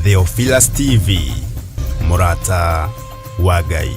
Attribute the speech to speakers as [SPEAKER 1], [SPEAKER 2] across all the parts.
[SPEAKER 1] Theophilus TV, mũrata wa Ngai.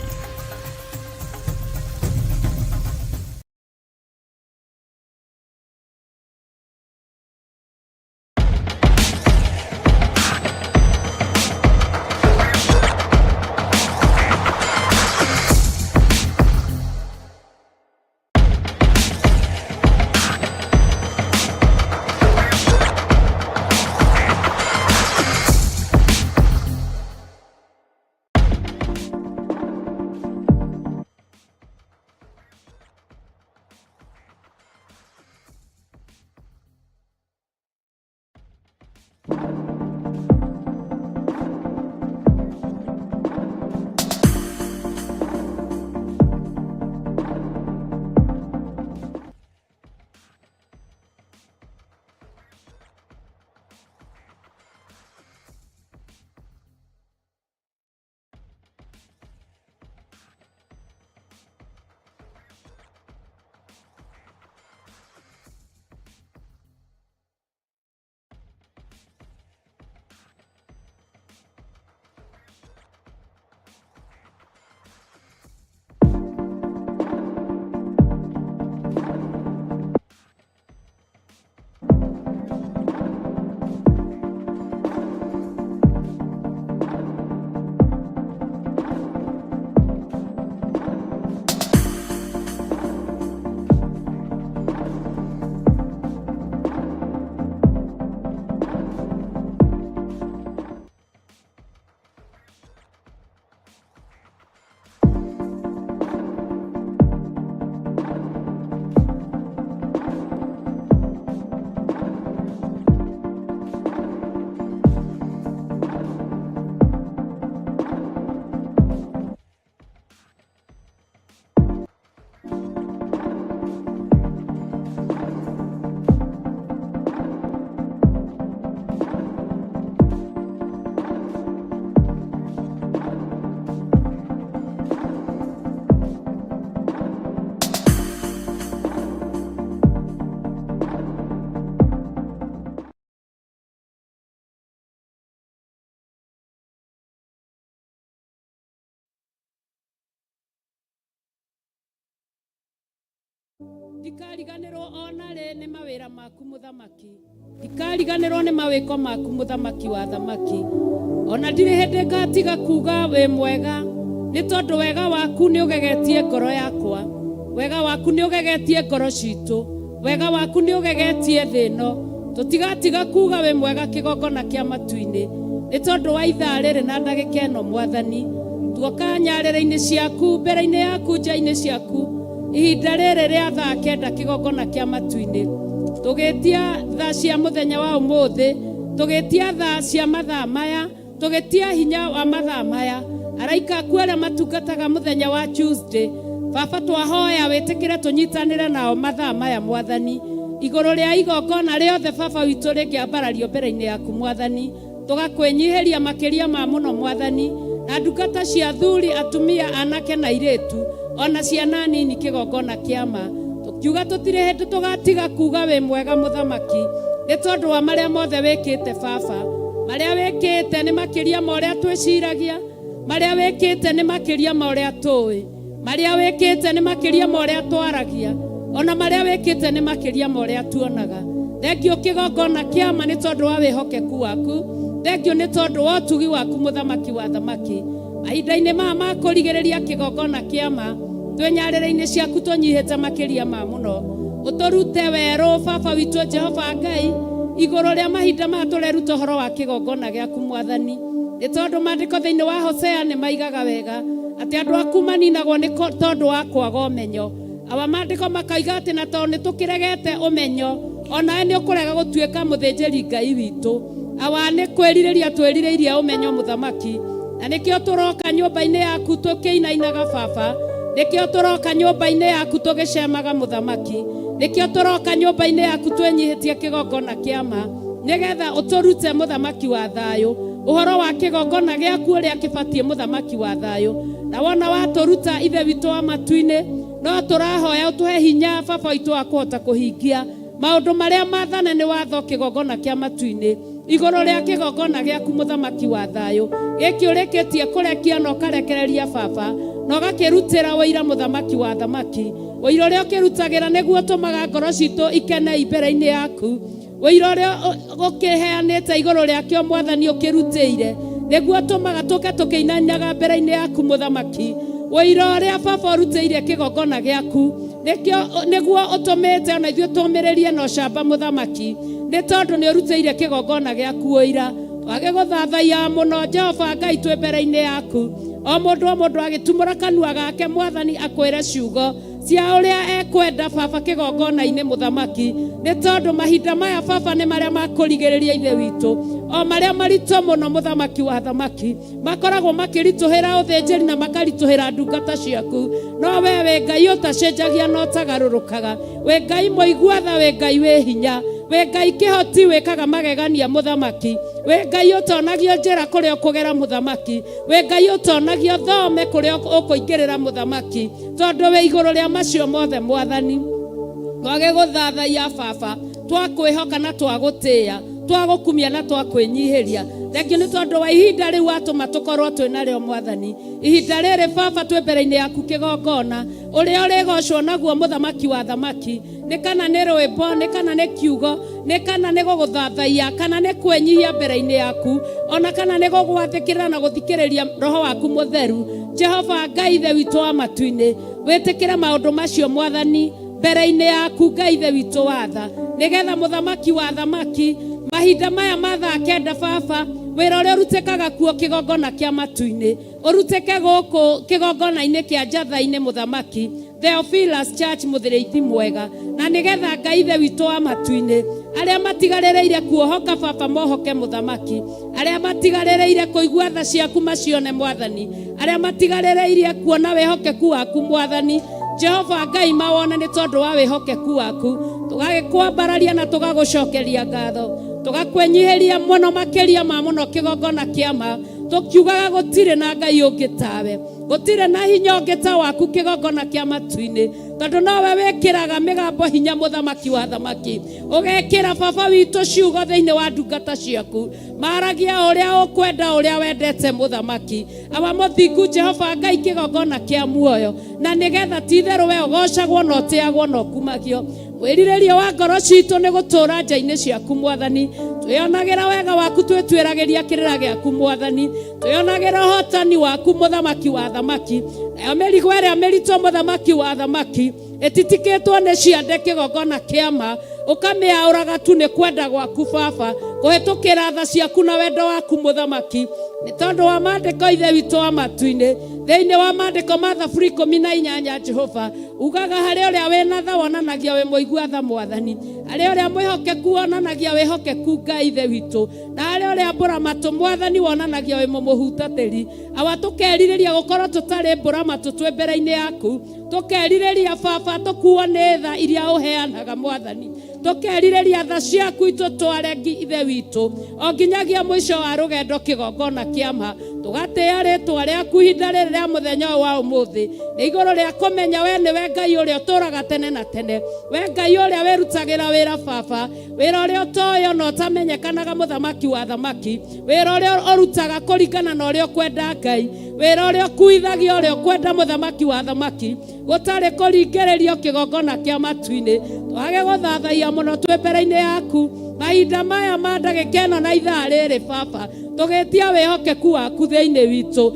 [SPEAKER 2] Ndikariganĩrwo ona rĩ nĩ mawĩra maku mũthamaki. Ndikariganĩrwo nĩ mawĩko maku mũthamaki wa thamaki. Ona ndirĩ hĩndĩ ngatiga kuga wĩ mwega, nĩ tondũ wega waku nĩ ũgegetie ngoro yakwa. Wega waku nĩ ũgegetie ngoro citũ. Wega waku nĩ ũgegetie thĩ ĩno. Tũtigatiga kuga wĩ mwega kĩgongona kĩa matu-inĩ, nĩ tondũ wa ithaa rĩrĩ na ndagĩka ĩno Mwathani. Tuoka nyarĩrĩ-inĩ ciaku, mbere-inĩ yaku, nja-inĩ ciaku, ihinda rĩrĩ rĩa thaa kenda kĩgongona kĩa matu-inĩ. Tũgĩtia tha cia mũthenya wa ũmũthĩ, tũgĩtia tha cia mathaa maya, Tũgĩtia hinya wa mathaa maya, araika aku arĩa matungataga mũthenya wa Tuesday, Baba twahoya wĩtĩkĩre tũnyitanĩre nao mathaa maya Mwathani, igũrũ rĩa igongona rĩothe Baba witũ rĩngĩambarario mbere-inĩ yaku Mwathani, tũgakwĩnyihĩria makĩria ma mũno Mwathani, na ndungata cia athuri, atumia, anake na airĩtu, ona ciana nini kĩgongona kĩa ma. Tũkiuga tũtirĩ hĩndĩ tũgatiga kuga wĩ mwega mũthamaki, nĩ tondũ wa marĩa mothe wĩkĩte Baba. Marĩa wĩkĩte nĩ makĩria ma ũrĩa twĩciragia, marĩa wĩkĩte nĩ makĩria ma ũrĩa tũĩ, marĩa wĩkĩte nĩ makĩria ma ũrĩa twaragia, ona marĩa wĩkĩte nĩ makĩria ma ũrĩa tuonaga. Thengiũ kĩgongona kĩa ma nĩ tondũ wa wĩhokeku waku, thengiũ nĩ tondũ wa ũtugi waku mũthamaki wa thamaki. Mahinda-inĩ maya ma kũrigĩrĩria kĩgongona kĩa ma, twĩ nyarĩrĩ-inĩ ciaku tũnyihĩte makĩria ma mũno. Ũtũrute werũ, Baba witũ Jehova Ngai, igũrũ rĩa mahinda maya tũreruta ũhoro wa kĩgongona gĩaku Mwathani. Nĩ tondũ maandĩko thĩinĩ wa Hosea nĩ maigaga wega atĩ andũ aku maninagwo nĩ tondũ wa kwaga ũmenyo. Awa maandĩko makoiga atĩ na tondũ nĩ tũkĩregete ũmenyo, o nawe nĩ ũkũrega gũtuĩka mũthĩnjĩri Ngai witũ. Awa nĩ kwĩrirĩria twĩrirĩirie ũmenyo mũthamaki, na nĩkĩo tũroka nyũmba-inĩ yaku tũkĩinainaga Baba, nĩkĩo tũroka nyũmba-inĩ yaku tũgĩcemaga mũthamaki, nĩkĩo tũroka nyũmba-inĩ yaku twĩnyihĩtie kĩgongona kĩa ma, nĩgetha ũtũrute mũthamaki wa thayũ ũhoro wa kĩgongona gĩaku ũrĩa kĩbatiĩ mũthamaki wa thayũ. Na wona watũruta Ithe witũ wa matu-inĩ, no tũrahoya ũtũhe hinya Baba witũ wa kũhota kũhingia maũndũ marĩa mathane nĩ watho kĩgongona kĩa matu-inĩ. Igũrũ rĩa kĩgongona gĩaku mũthamaki wa thayũ, gĩkĩ ũrĩkĩtie kũrekia na ũkarekereria baba, na ũgakĩrutĩra ũira mũthamaki wa thamaki. Ũira ũrĩa ũkĩrutagĩra nĩguo ũtũmaga ngoro citũ ikene mbere-inĩ yaku. Ũira ũrĩa ũkĩheanĩte igũrũ rĩakĩo mwathani ũkĩrutĩire nĩguo ũtũmaga tũke tũkĩinainaga mbere-inĩ yaku mũthamaki. Ũira ũrĩa baba ũrutĩire kĩgongona gĩaku nĩkĩo nĩguo ũtũmĩte ona ithuĩ tũmĩrĩrie na ũcamba mũthamaki, nĩ tondũ nĩ ũrutĩire kĩgongona gĩaku ũira. Twagĩgũthathaiya mũno Jehova Ngai twĩ mbere-inĩ yaku. O mũndũ o mũndũ agĩtumũra kanua gake mwathani akwĩre ciugo cia ũrĩa ekwenda baba kĩgongona-inĩ mũthamaki, nĩ tondũ mahinda maya baba nĩ marĩa ma kũrigĩrĩria ithe witũ, o marĩa maritũ mũno mũthamaki wa thamaki, makoragwo makĩritũhĩra ũthĩnjĩri na makaritũhĩra ndungata ciaku. No we wĩ Ngai ũtacenjagia na ũtagarũrũkaga, wĩ Ngai mũigua tha, wĩ Ngai wĩ hinya, wĩ Ngai kĩhoti wĩkaga magegania mũthamaki, wĩ Ngai ũtonagio njĩra kũrĩa ũkũgera mũthamaki, wĩ Ngai ũtonagio thome kũrĩa ũkũingĩrĩra mũthamaki, tondũ wĩ igũrũ rĩa macio mothe mwathani. Twagĩgũthathaiya baba, twakwĩhoka na twagũtĩĩa, twagũkumia na twakwĩnyihĩria. Thengiũ nĩ tondũ wa ihinda rĩu watũma tũkorwo twĩ narĩo mwathani. Ihinda rĩrĩ baba twĩ mbere-inĩ yaku kĩgongona, ũrĩa ũrĩgocwo naguo mũthamaki wa thamaki, nĩ kana nĩ rwĩmbo, nĩ kana nĩ kiugo, nĩ kana nĩ gũgũthathaiya, kana nĩ kwĩnyihia mbere-inĩ yaku, ona kana nĩ gũgwathĩkĩra na gũthikĩrĩria roho waku mũtheru. Jehova Ngai ithe witũ wa matu-inĩ, wĩtĩkĩre maũndũ macio mwathani mbere-inĩ yaku Ngai ithe witũ wa tha, nĩgetha mũthamaki wa thamaki mahinda maya ma thaa kenda baba, wĩra ũrĩa ũrutĩkaga kuo kĩgongona kĩa matu-inĩ ũrutĩke gũkũ kĩgongona-inĩ kĩa njatha-inĩ mũthamaki Theophilus Church mũthĩrĩithi mwega, na nĩgetha Ngai ithe witũ wa matu-inĩ arĩa matigarĩrĩire kuohoka baba mohoke mũthamaki, arĩa matigarĩrĩire kũigua tha ciaku macione mwathani, arĩa matigarĩrĩire kuona wĩhokeku waku mwathani Jehova Ngai mawone nĩ tondũ wa wĩhokeku waku. Tũgagĩkwambararia na tũgagũcokeria ngatho, tũgakwĩnyihĩria mũno makĩria ma mũno kĩgongona kĩa ma, tũkiugaga gũtirĩ na Ngai ũngĩ tawe, gũtirĩ na hinya ũngĩ ta waku kĩgongona kĩa matu-inĩ, tondũ nowe wĩkĩraga mĩgambo hinya mũthamaki wa thamaki, ũgekĩra baba witũ ciugo thĩinĩ wa ndungata ciaku, maragia ũrĩa ũkwenda, ũrĩa wendete mũthamaki. Awa mũthingu Jehova Ngai kĩgongona kĩa muoyo, na nĩgetha ti itherũ we ũgocagwo na ũtĩagwo na ũkumagio. Mwĩrirĩrio wa ngoro citũ nĩ gũtũũra nja-inĩ ciaku mwathani, twĩonagĩra wega waku, twĩtuĩragĩria kĩrĩra gĩaku mwathani, twĩonagĩra ũhotani waku mũthamaki wa thamaki. Nayo mĩrigo ĩrĩa mĩritũ mũthamaki wa thamaki ĩtitikĩtwo nĩ ciande kĩgongona kĩa ma, ũkamĩaũraga tu nĩ kwenda gwaku baba, kũhĩtũkĩra tha ciaku na wendo waku mũthamaki, nĩ tondũ wa maandĩko ithe witũ wa matu-inĩ. Thĩinĩ wa maandĩko ma Thaburi 18 Jehova ugaga harĩ ũrĩa wĩna tha wonanagia wĩ mũigua tha mwathani, harĩ ũrĩa mwĩhokeku wonanagia wĩhokeku Ngai ithe witũ, na harĩ ũrĩa mbũramatũ mwathani wonanagia wĩ mũmũhutatĩri. Awa tũkerirĩria gũkorwo tũtarĩ mbũramatũ twĩ mbere-inĩ yaku, tũkerirĩria baba tũkuo nĩ tha iria ũheanaga mwathani, tũkerirĩria tha ciaku itũtware ithe witũ o nginyagia mũico wa rũgendo kĩgongona kĩa ma. Tũgatĩĩa rĩtwa rĩaku ihinda rĩrĩ rĩa mũthenya ũyũ wa ũmũthĩ, nĩ igũrũ rĩa kũmenya we nĩwe Ngai ũrĩa ũtũũraga tene na tene, we Ngai ũrĩa wĩrutagĩra wĩra baba, wĩra ũrĩa ũtoĩ ona ũtamenyekanaga mũthamaki wa thamaki, wĩra ũrĩa ũrutaga kũringana na ũrĩa ũkwenda Ngai, wĩra ũrĩa ũkuithagia ũrĩa ũkwenda mũthamaki wa thamaki, gũtarĩ kũringĩrĩrio kĩgongona kĩa matu-inĩ. Twage gũthathaiya mũno twĩ mbere-inĩ yaku mahinda maya ma ndagĩka ĩno na ithaa rĩrĩ baba, tũgĩtia wĩhokeku waku thĩinĩ witũ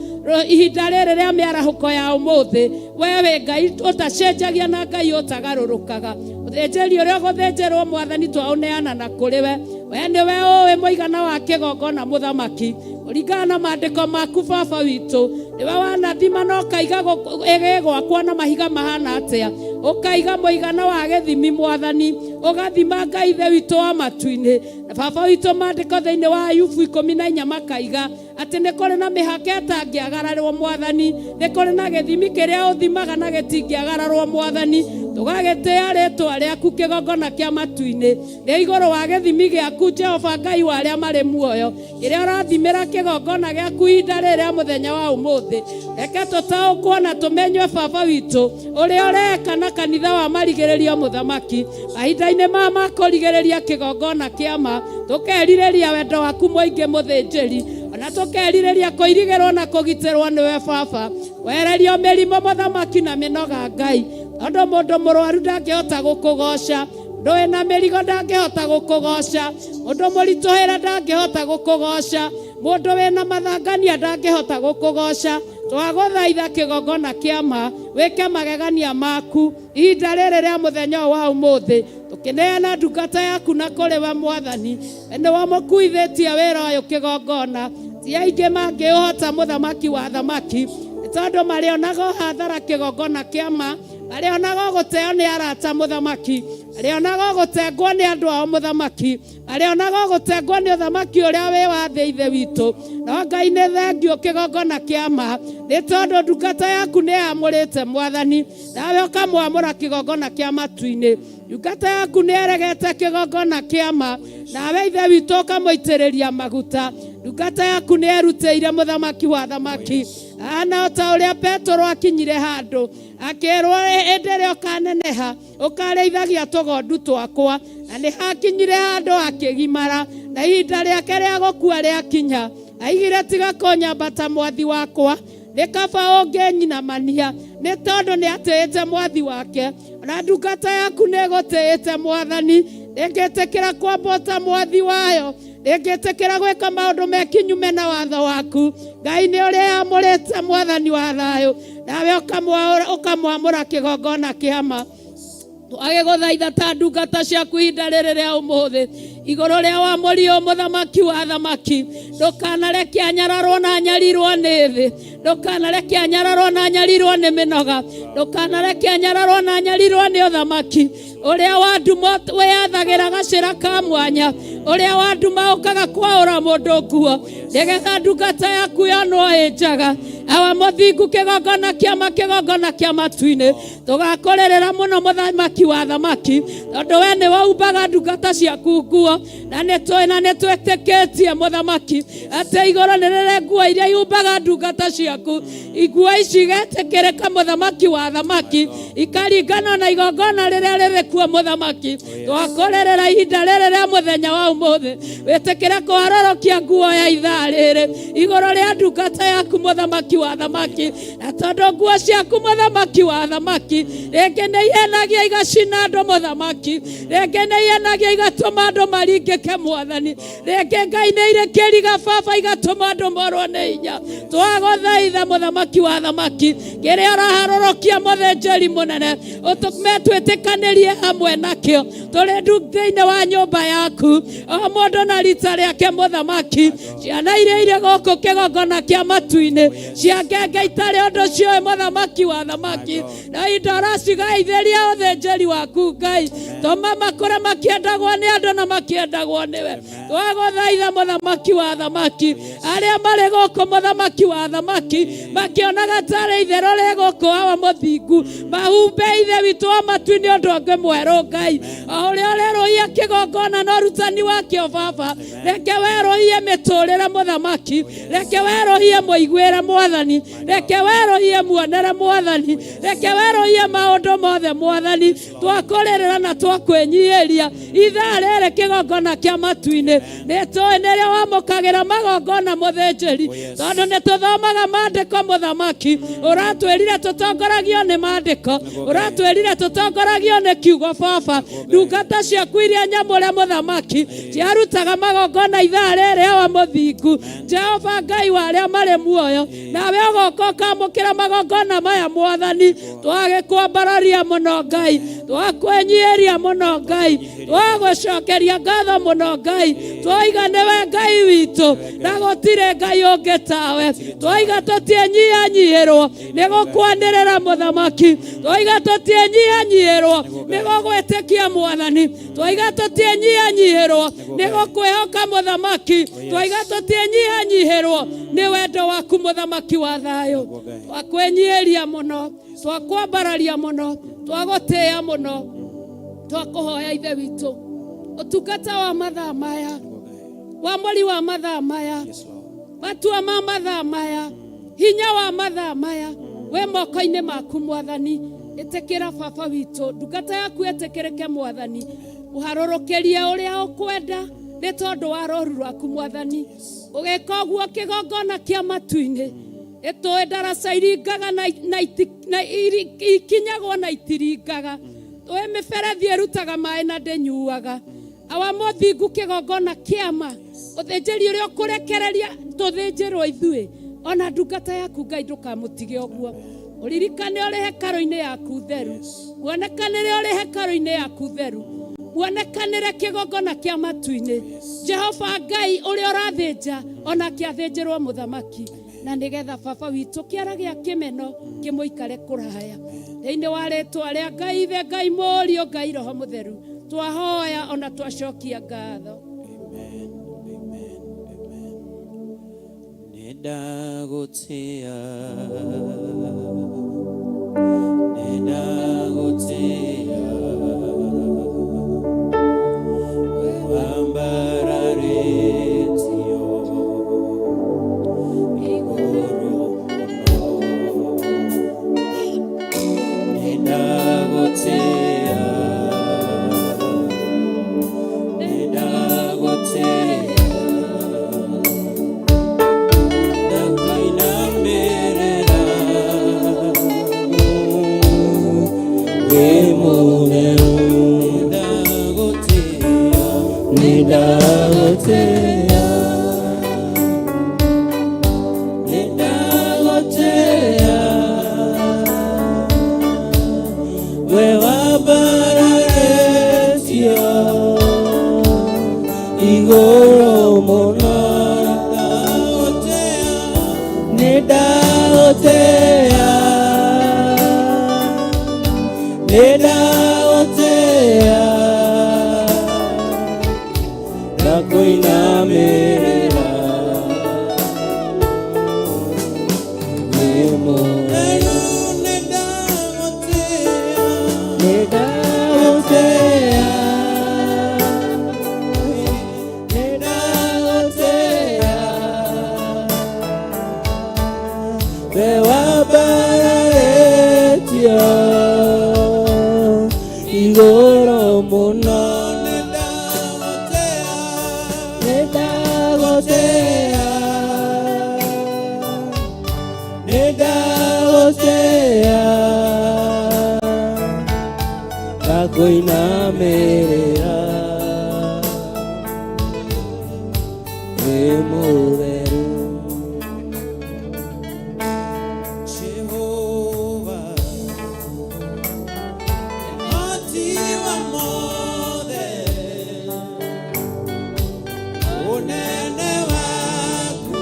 [SPEAKER 2] ihinda rĩrĩ rĩa mĩarahũko ya ũmũthĩ. We wĩ Ngai ũtacenjagia na Ngai ũtagarũrũkaga. Ũthĩnjĩri ũrĩa ũgũthĩnjĩrwo mwathani twaũneana na kũrĩ we. We nĩwe ũĩ mũigana wa kĩgongona mũthamaki, kũringana na maandĩko maku baba witũ. Nĩwe wanathima na ũkaiga ĩgĩgwakwo na mahiga mahana atĩa, ũkaiga mũigana wa gĩthimi mwathani, ũgathima Ngai ithe witũ wa matu-inĩ. Na baba witũ maandĩko thĩinĩ wa Ayubu 14 makaiga atĩ nĩ kũrĩ na mĩhaka ĩtangĩagararwo mwathani, nĩ kũrĩ na gĩthimi kĩrĩa ũthimaga na gĩtingĩagararwo mwathani. Tũgagĩtĩĩa rĩĩtwa rĩaku kĩgongona kĩa matu-inĩ. Nĩ igũrũ wa gĩthimi gĩaku, Jehova Ngai wa arĩa marĩ muoyo, kĩrĩa ũrathimĩra kĩgongona gĩaku ihinda rĩrĩ rĩa mũthenya wa ũmũthĩ. Reke tũtaũkwo na tũmenywe Baba witũ ũrĩa ũreka na kanitha wa marigĩrĩrio mũthamaki. Mahinda-inĩ maya ma kũrigĩrĩria kĩgongona kĩa ma, tũkerirĩria wendo waku mũingĩ mũthĩnjĩri, ona tũkerirĩria kũirigĩrwo na kũgitĩrwo nĩwe Baba. Wehererio mĩrimũ mũthamaki na mĩnoga Ngai, tondũ mũndũ mũrwaru ndangĩhota gũkũgoca, mũndũ wĩna mĩrigo ndangĩhota gũkũgoca, mũndũ mũritũhĩre ndangĩhota gũkũgoca, mũndũ wĩna mathangania ndangĩhota gũkũgoca. Twagũthaitha kĩgongona kĩa ma, wĩke magegania maku ihinda rĩrĩ rĩa mũthenya ũyũ wa ũmũthĩ, tũkĩneana ndungata yaku na kũrĩ we Mwathani. We nĩwe ũmũkuithĩtie wĩra ũyũ kĩgongona, ti aingĩ mangĩũhota mũthamaki wa athamaki, nĩ tondũ marĩonaga o hathara kĩgongona kĩa ma, marĩonaga o gũteo nĩ arata mũthamaki, marĩonaga o gũtengwo nĩ andũ ao mũthamaki, marĩonaga o gũtengwo nĩ ũthamaki ũrĩa wĩ wa thĩ Ithe witũ. No Ngai nĩ thengiũ kĩgongona kĩa ma, nĩ tondũ ndungata yaku nĩ yamũrĩte Mwathani, nawe ũkamwamũra kĩgongona kĩa matu-inĩ. Ndungata yaku nĩ eregete kĩgongona kĩa ma, nawe Ithe witũ ũkamũitĩrĩria maguta. Ndungata yaku nĩ erutĩire mũthamaki wa athamaki. Ana o ta ũrĩa Petero akinyire handũ akĩrwo hĩndĩ ĩrĩa ũkaneneha ũkarĩithagia tũgondu twakwa, na nĩ hakinyire handũ akĩgimara, na ihinda rĩake rĩa gũkua rĩakinya, aigire tiga kũnyambata mwathi wakwa, nĩ kaba ũngĩnyinamania, nĩ tondũ nĩ atĩĩte mwathi wake. Na ndungata yaku nĩ ĩgũtĩĩte Mwathani, ndĩngĩtĩkĩra kwambwo ta mwathi wayo, ndĩngĩtĩkĩra gwĩka maũndũ me kinyume na watho waku. Ngai nĩ ũrĩa yamũrĩte Mwathani wa thayũ, nawe ũkamwamũra kĩgongona kĩa ma. Twagĩgũthaitha ta ndungata ciaku ihinda rĩrĩ rĩa ũmũthĩ, igũrũ rĩa wamũri ũyũ mũthamaki wa athamaki, ndũkanareke anyararwo na anyarirwo nĩ thĩ, ndũkanareke anyararwo na anyarirwo nĩ mĩnoga, ndũkanareke anyararwo na anyarirwo nĩ ũthamaki ũrĩa wa nduma wĩyathagĩra gacĩra ka mwanya, ũrĩa wa nduma ũkaga kwaũra mũndũ nguo, nĩgetha ndungata yaku yonwo ĩ njega. Awa mũthingu, kĩgongona kĩa ma, kĩgongona kĩa matu-inĩ, tũgakũrĩrĩra mũno mũthamaki wa athamaki, tondũ we nĩwe umbaga ndungata ciaku nguo, na nĩ tũĩ na nĩ twĩtĩkĩtie mũthamaki atĩ igũrũ nĩ rĩrĩ nguo iria ihumbaga ndungata ciaku. Nguo ici igetĩkĩrĩka mũthamaki wa athamaki, ikaringana na igongona rĩrĩa rĩrĩ kuo mũthamaki. Twakũrĩrĩra ihinda rĩrĩ rĩa mũthenya wa ũmũthĩ, wĩtĩkĩre kũharũrũkia nguo ya ithaa rĩrĩ igũrũ rĩa ndungata yaku mũthamaki wa athamaki, na tondũ nguo ciaku mũthamaki wa athamaki rĩngĩ nĩ ihenagia igacina andũ mũthamaki, rĩngĩ nĩ ihenagia igatũma andũ maringĩke Mwathani, rĩngĩ Ngai nĩ irĩ kĩriga baba igatũma andũ morwo nĩ hinya. Twagũthaitha mũthamaki wa athamaki, kĩrĩa ũraharũrũkia mũthĩnjĩri mũnene ũtũme twĩtĩkanĩrie hamwe nakĩo tũrĩ thĩinĩ wa nyũmba yaku, o mũndũ na rita rĩake mũthamaki. Ciana iria irĩ gũkũ kĩgongona kĩa matu-inĩ cia ngenge itarĩ ũndũ ciũĩ mũthamaki wa athamaki, na indo ũracigaithĩria ũthĩnjĩri waku Ngai, tũma makũre makĩendagwo nĩ andũ na makĩendagwo nĩwe. Twagũthaitha mũthamaki wa athamaki, arĩa marĩ gũkũ mũthamaki wa athamaki makĩonaga tarĩ itherũ rĩ gũkũ awa mũthingu, mahumbe Ithe witũ wa matu-inĩ ũndũ ũngĩ mwerũ Ngai, o ũrĩa ũrerũhia kĩgongona na ũrutani wakĩo Baba, reke werũhie mĩtũrĩre mũthamaki, reke werũhie mũiguĩre Mwathani, reke werũhie muonere Mwathani, reke werũhie maũndũ mothe Mwathani. Twakũrĩrĩra na twakwĩnyihĩria ithaa rĩrĩ kĩgongona kĩa matu-inĩ, nĩ tũĩ nĩrĩo wamũkagĩra magongona mũthĩnjĩri, tondũ nĩ tũthomaga maandĩko mũthamaki. Ũratwĩrire tũtongoragio nĩ maandĩko, ũratwĩrire tũtongoragio nĩ kiugo Baba. Ndungata ciaku iria nyamũre mũthamaki ciarutaga magongona ithaa rĩrĩ awa mũthingu, Jehova Ngai wa arĩa marĩ muoyo, nawe ũgoka ũkamũkĩra magongona maya Mwathani. Twagĩkwambararia mũno Ngai, twakwĩnyihĩria mũno Ngai, twagũcokeria ngatho mũno Ngai, Twoiga nĩwe Ngai witũ na gũtirĩ Ngai ũngĩ tawe. Twoiga tũtienyihanyiihĩrwo nĩ gũkwanĩrĩra mũthamaki. Twoiga tũtienyihanyiihĩrwo nĩ gũgwĩtĩkia mwathani. Twoiga tũtienyihanyiihĩrwo nĩ gũkwĩhoka mũthamaki. Twoiga tũtienyihanyiihĩrwo nĩ wendo waku mũthamaki wa thayũ. Twakwĩnyihĩria mũno, twakwambararia mũno, twagũtĩĩa mũno, twakũhoya ithe witũ ũtungata wa mathaa maya, wa mweri wa mathaa maya, matua ma mathaa maya, hinya wa mathaa maya wĩ moko-inĩ maku mwathani. Ĩtĩkĩra baba witũ, ndungata yaku ĩtĩkĩrĩke mwathani, ũharũrũkĩrie ũrĩa ũkwenda nĩ tondũ wa rũru rwaku mwathani. Ũgĩka ũguo kĩgongona kĩa matu-inĩ ĩtũĩ ndaraca iringaga na ikinyagwo na itiringaga, tũĩ mĩberethi ĩrutaga maĩ na ndĩnyuaga. Awa mũthingu kĩgongona kĩama ũthĩnjĩri ũrĩa ũkũrekereria tũthĩnjĩrwo ithuĩ ona ndungata yaku Ngai ndũkamũtige ũguo. Ũririkane ũrĩ hekarũ-inĩ yaku theru, muonekanĩre ũrĩ hekarũ-inĩ yaku theru, muonekanĩre kĩgongona kĩa matu-inĩ. Jehova Ngai ũrĩa ũrathĩnja onake athĩnjĩrwo mũthamaki, na nĩgetha baba witũ kĩara gĩa kĩmeno kĩmũikare kũraya. Thĩinĩ wa rĩtwa rĩa Ngai Ithe, Ngai Mũriũ, Ngai Roho Mũtheru, twahoya ona twacokia ngatho.
[SPEAKER 3] Amen. Amen. Amen. Nĩndagũtĩĩa, nĩndagũtĩĩa, we wambararĩtio igũrũ mũno. Nĩndagũtĩĩa, nĩndagũtĩĩa, ndakũinamĩrĩra, wĩ mũtheru. Nĩndagũtĩĩa, nĩndagũtĩĩa, nĩndagũtĩĩa, we wambararĩtio igũrũ mũno. Nĩndagũtĩĩa, nĩndagũtĩĩa, ndakũinamĩrĩra, wĩ mũtheru. Nĩndagũtĩĩa, nĩndagũtĩĩa, we wambararĩtio igũrũ mũno. Nĩndagũtĩĩa, nĩndagũtĩĩa, ndakũinamĩrĩra, wĩ mũtheru.
[SPEAKER 4] Jehova, Mũhoti wa mothe, ũnene waku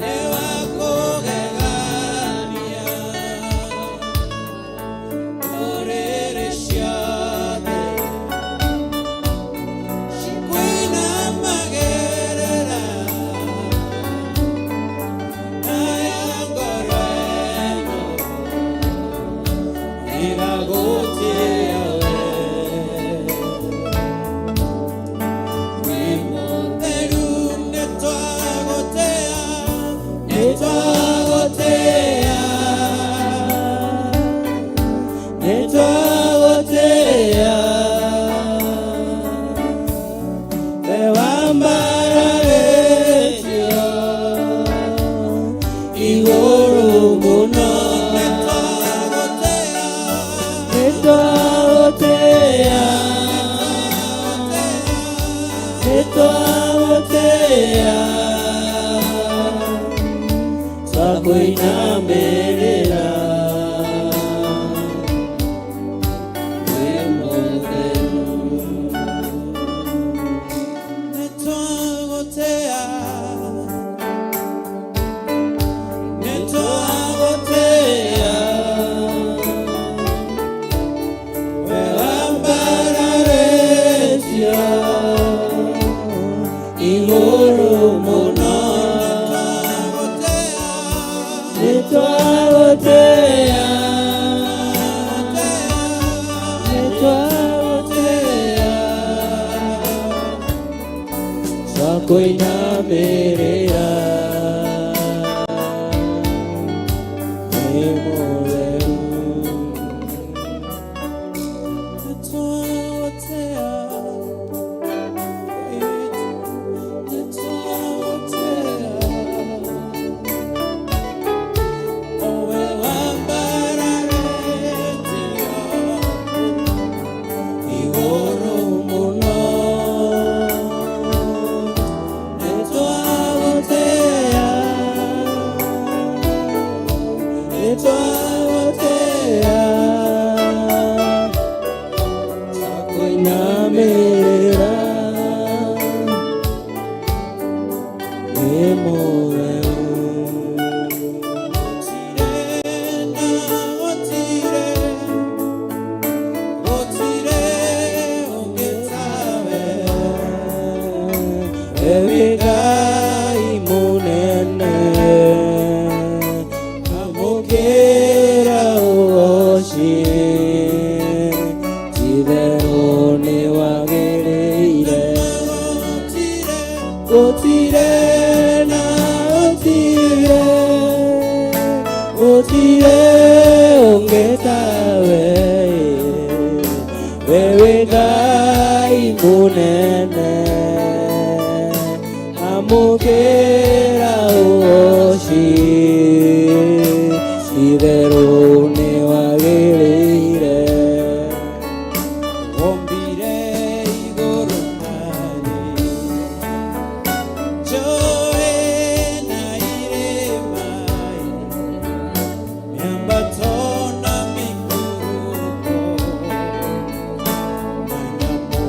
[SPEAKER 4] nĩ wa kũgegania, ndũrĩrĩ ciothe.
[SPEAKER 3] Twakuinamĩrĩra wĩ mũtheru. Igũrũ mũno nĩtwagũtĩĩa, nĩtwagũtĩĩa, twakũinamĩrĩra wĩ mũtheru. Ewe Ngai mũnene, amũkĩra ũgoci, ti-itherũ nĩwagĩrĩire. Gũtirĩ na gũtirĩ, gũtirĩ ũngĩ tawe, wewe Ngai mũnene, amũkĩra ũgoci, ti-itherũ nĩwagĩrĩire.
[SPEAKER 4] Ombire igũrũ na thĩ, njũũĩ na irĩma, mĩambato na mĩikũrũko, na nyamũ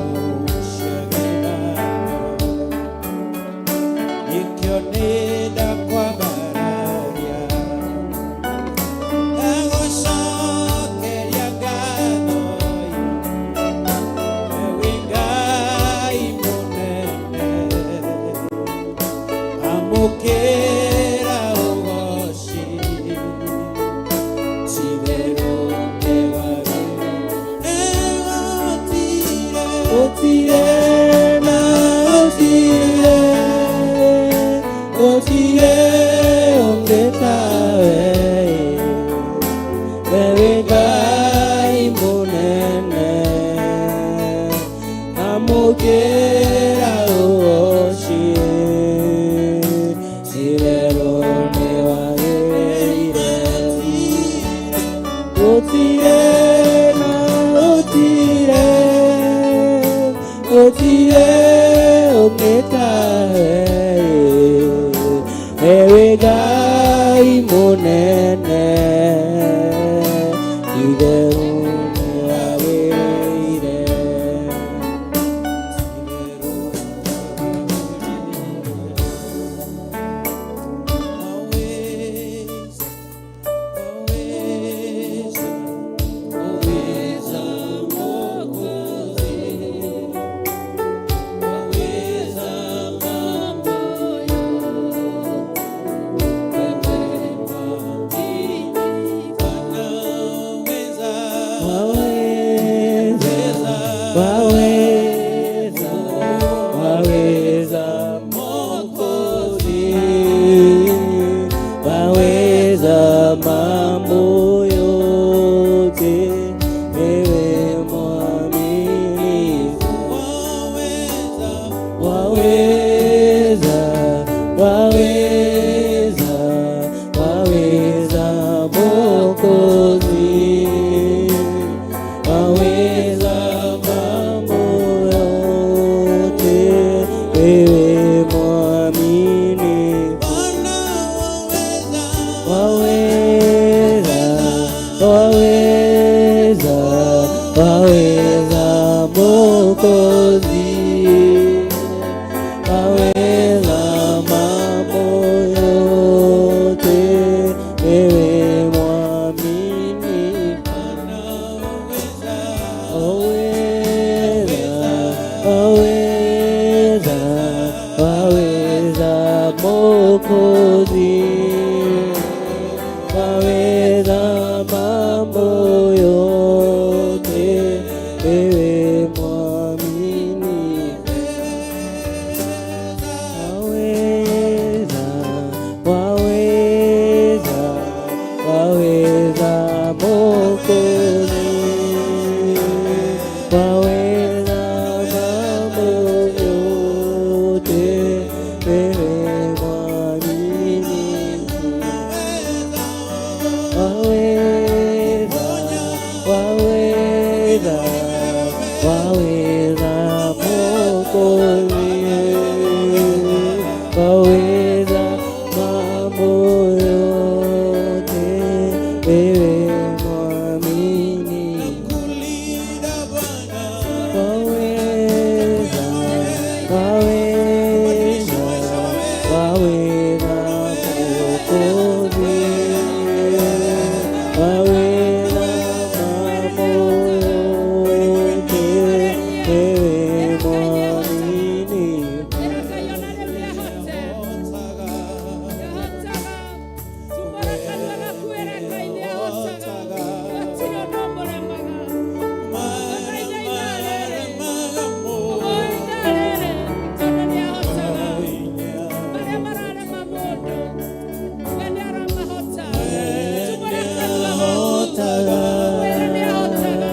[SPEAKER 4] cia gĩthaka. Nĩkĩo nĩndakwambararia, ndagũcokeria ngatho. Ewe Ngai mũnene, amũkĩra ũgoci, ti-itherũ nĩwagĩrĩire.
[SPEAKER 3] Gũtirĩ na gũtirĩ, gũtirĩ ũngĩ tawe, wewe Ngai mũnene, amũkĩra ũgoci, ti-itherũ nĩwagĩrĩire. Gũtirĩ na gũtirĩ, gũtirĩ ũngĩ tawe, wewe Ngai mũnene, ti-itherũ nĩwagĩrĩire. Waweza, waweza, waweza Mwokozi, waweza mambo yote, wewe mwaminifu. Waweza, waweza, waweza Mwokozi, waweza mambo yote, wewe mwaminifu. Waweza, waweza, waweza Mwokozi, waweza mambo yote, wewe mwaminifu. Waweza, waweza, waweza Mwokozi, waweza mambo yote, wewe mwaminifu. Waweza mambo yote, wewe mwaminifu. Waweza, waweza, waweza Mwokozi, waweza mambo yote, wewe mwaminifu. Waweza, waweza, waweza Mwokozi, waweza mambo yote, wewe mwaminifu.
[SPEAKER 2] Ĩra Ngai ona rĩu nĩahote. Nĩahotaga. Tumũra kanua gaku wĩre Ngai nĩahotaga. Gũtirĩ ũndũ ũmũremaga. Mũthaithe ithaa rĩrĩ. Mũhoe ithaa rĩrĩ, tondũ nĩahotaga. Marĩa mararema mũndũ, we nĩaramahota. Tumũra kanua gaku, wĩre nĩahotaga. Nĩahotaga.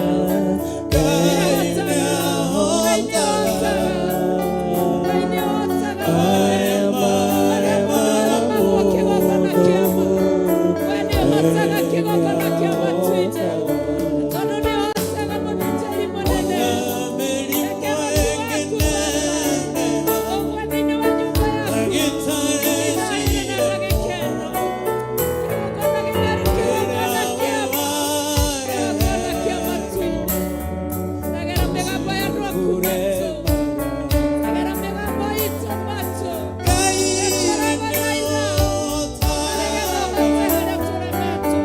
[SPEAKER 2] Ngai nĩahotaga. Ngai nĩahotaga. Marĩa mararemagwo kĩgongona kĩama. We nĩũhotaga kĩgongona kĩa matu-inĩ. Tondũ nĩũhotaga mũthĩnjĩri mũnene. Reke ũhoti waku Baba, ũguo thĩinĩ wa nyũmba yaku. Ithaa rĩrĩ na gĩkeno. Kĩgongona gĩtheru, kĩgongona kĩama. Kĩgongona kĩa matu-inĩ. Tegera mĩgambo ya andũ aku matũ. Tegera mĩgambo itũ matũ. Tũragũthaitha. Nĩgetha ũhote harĩa tũremetwo.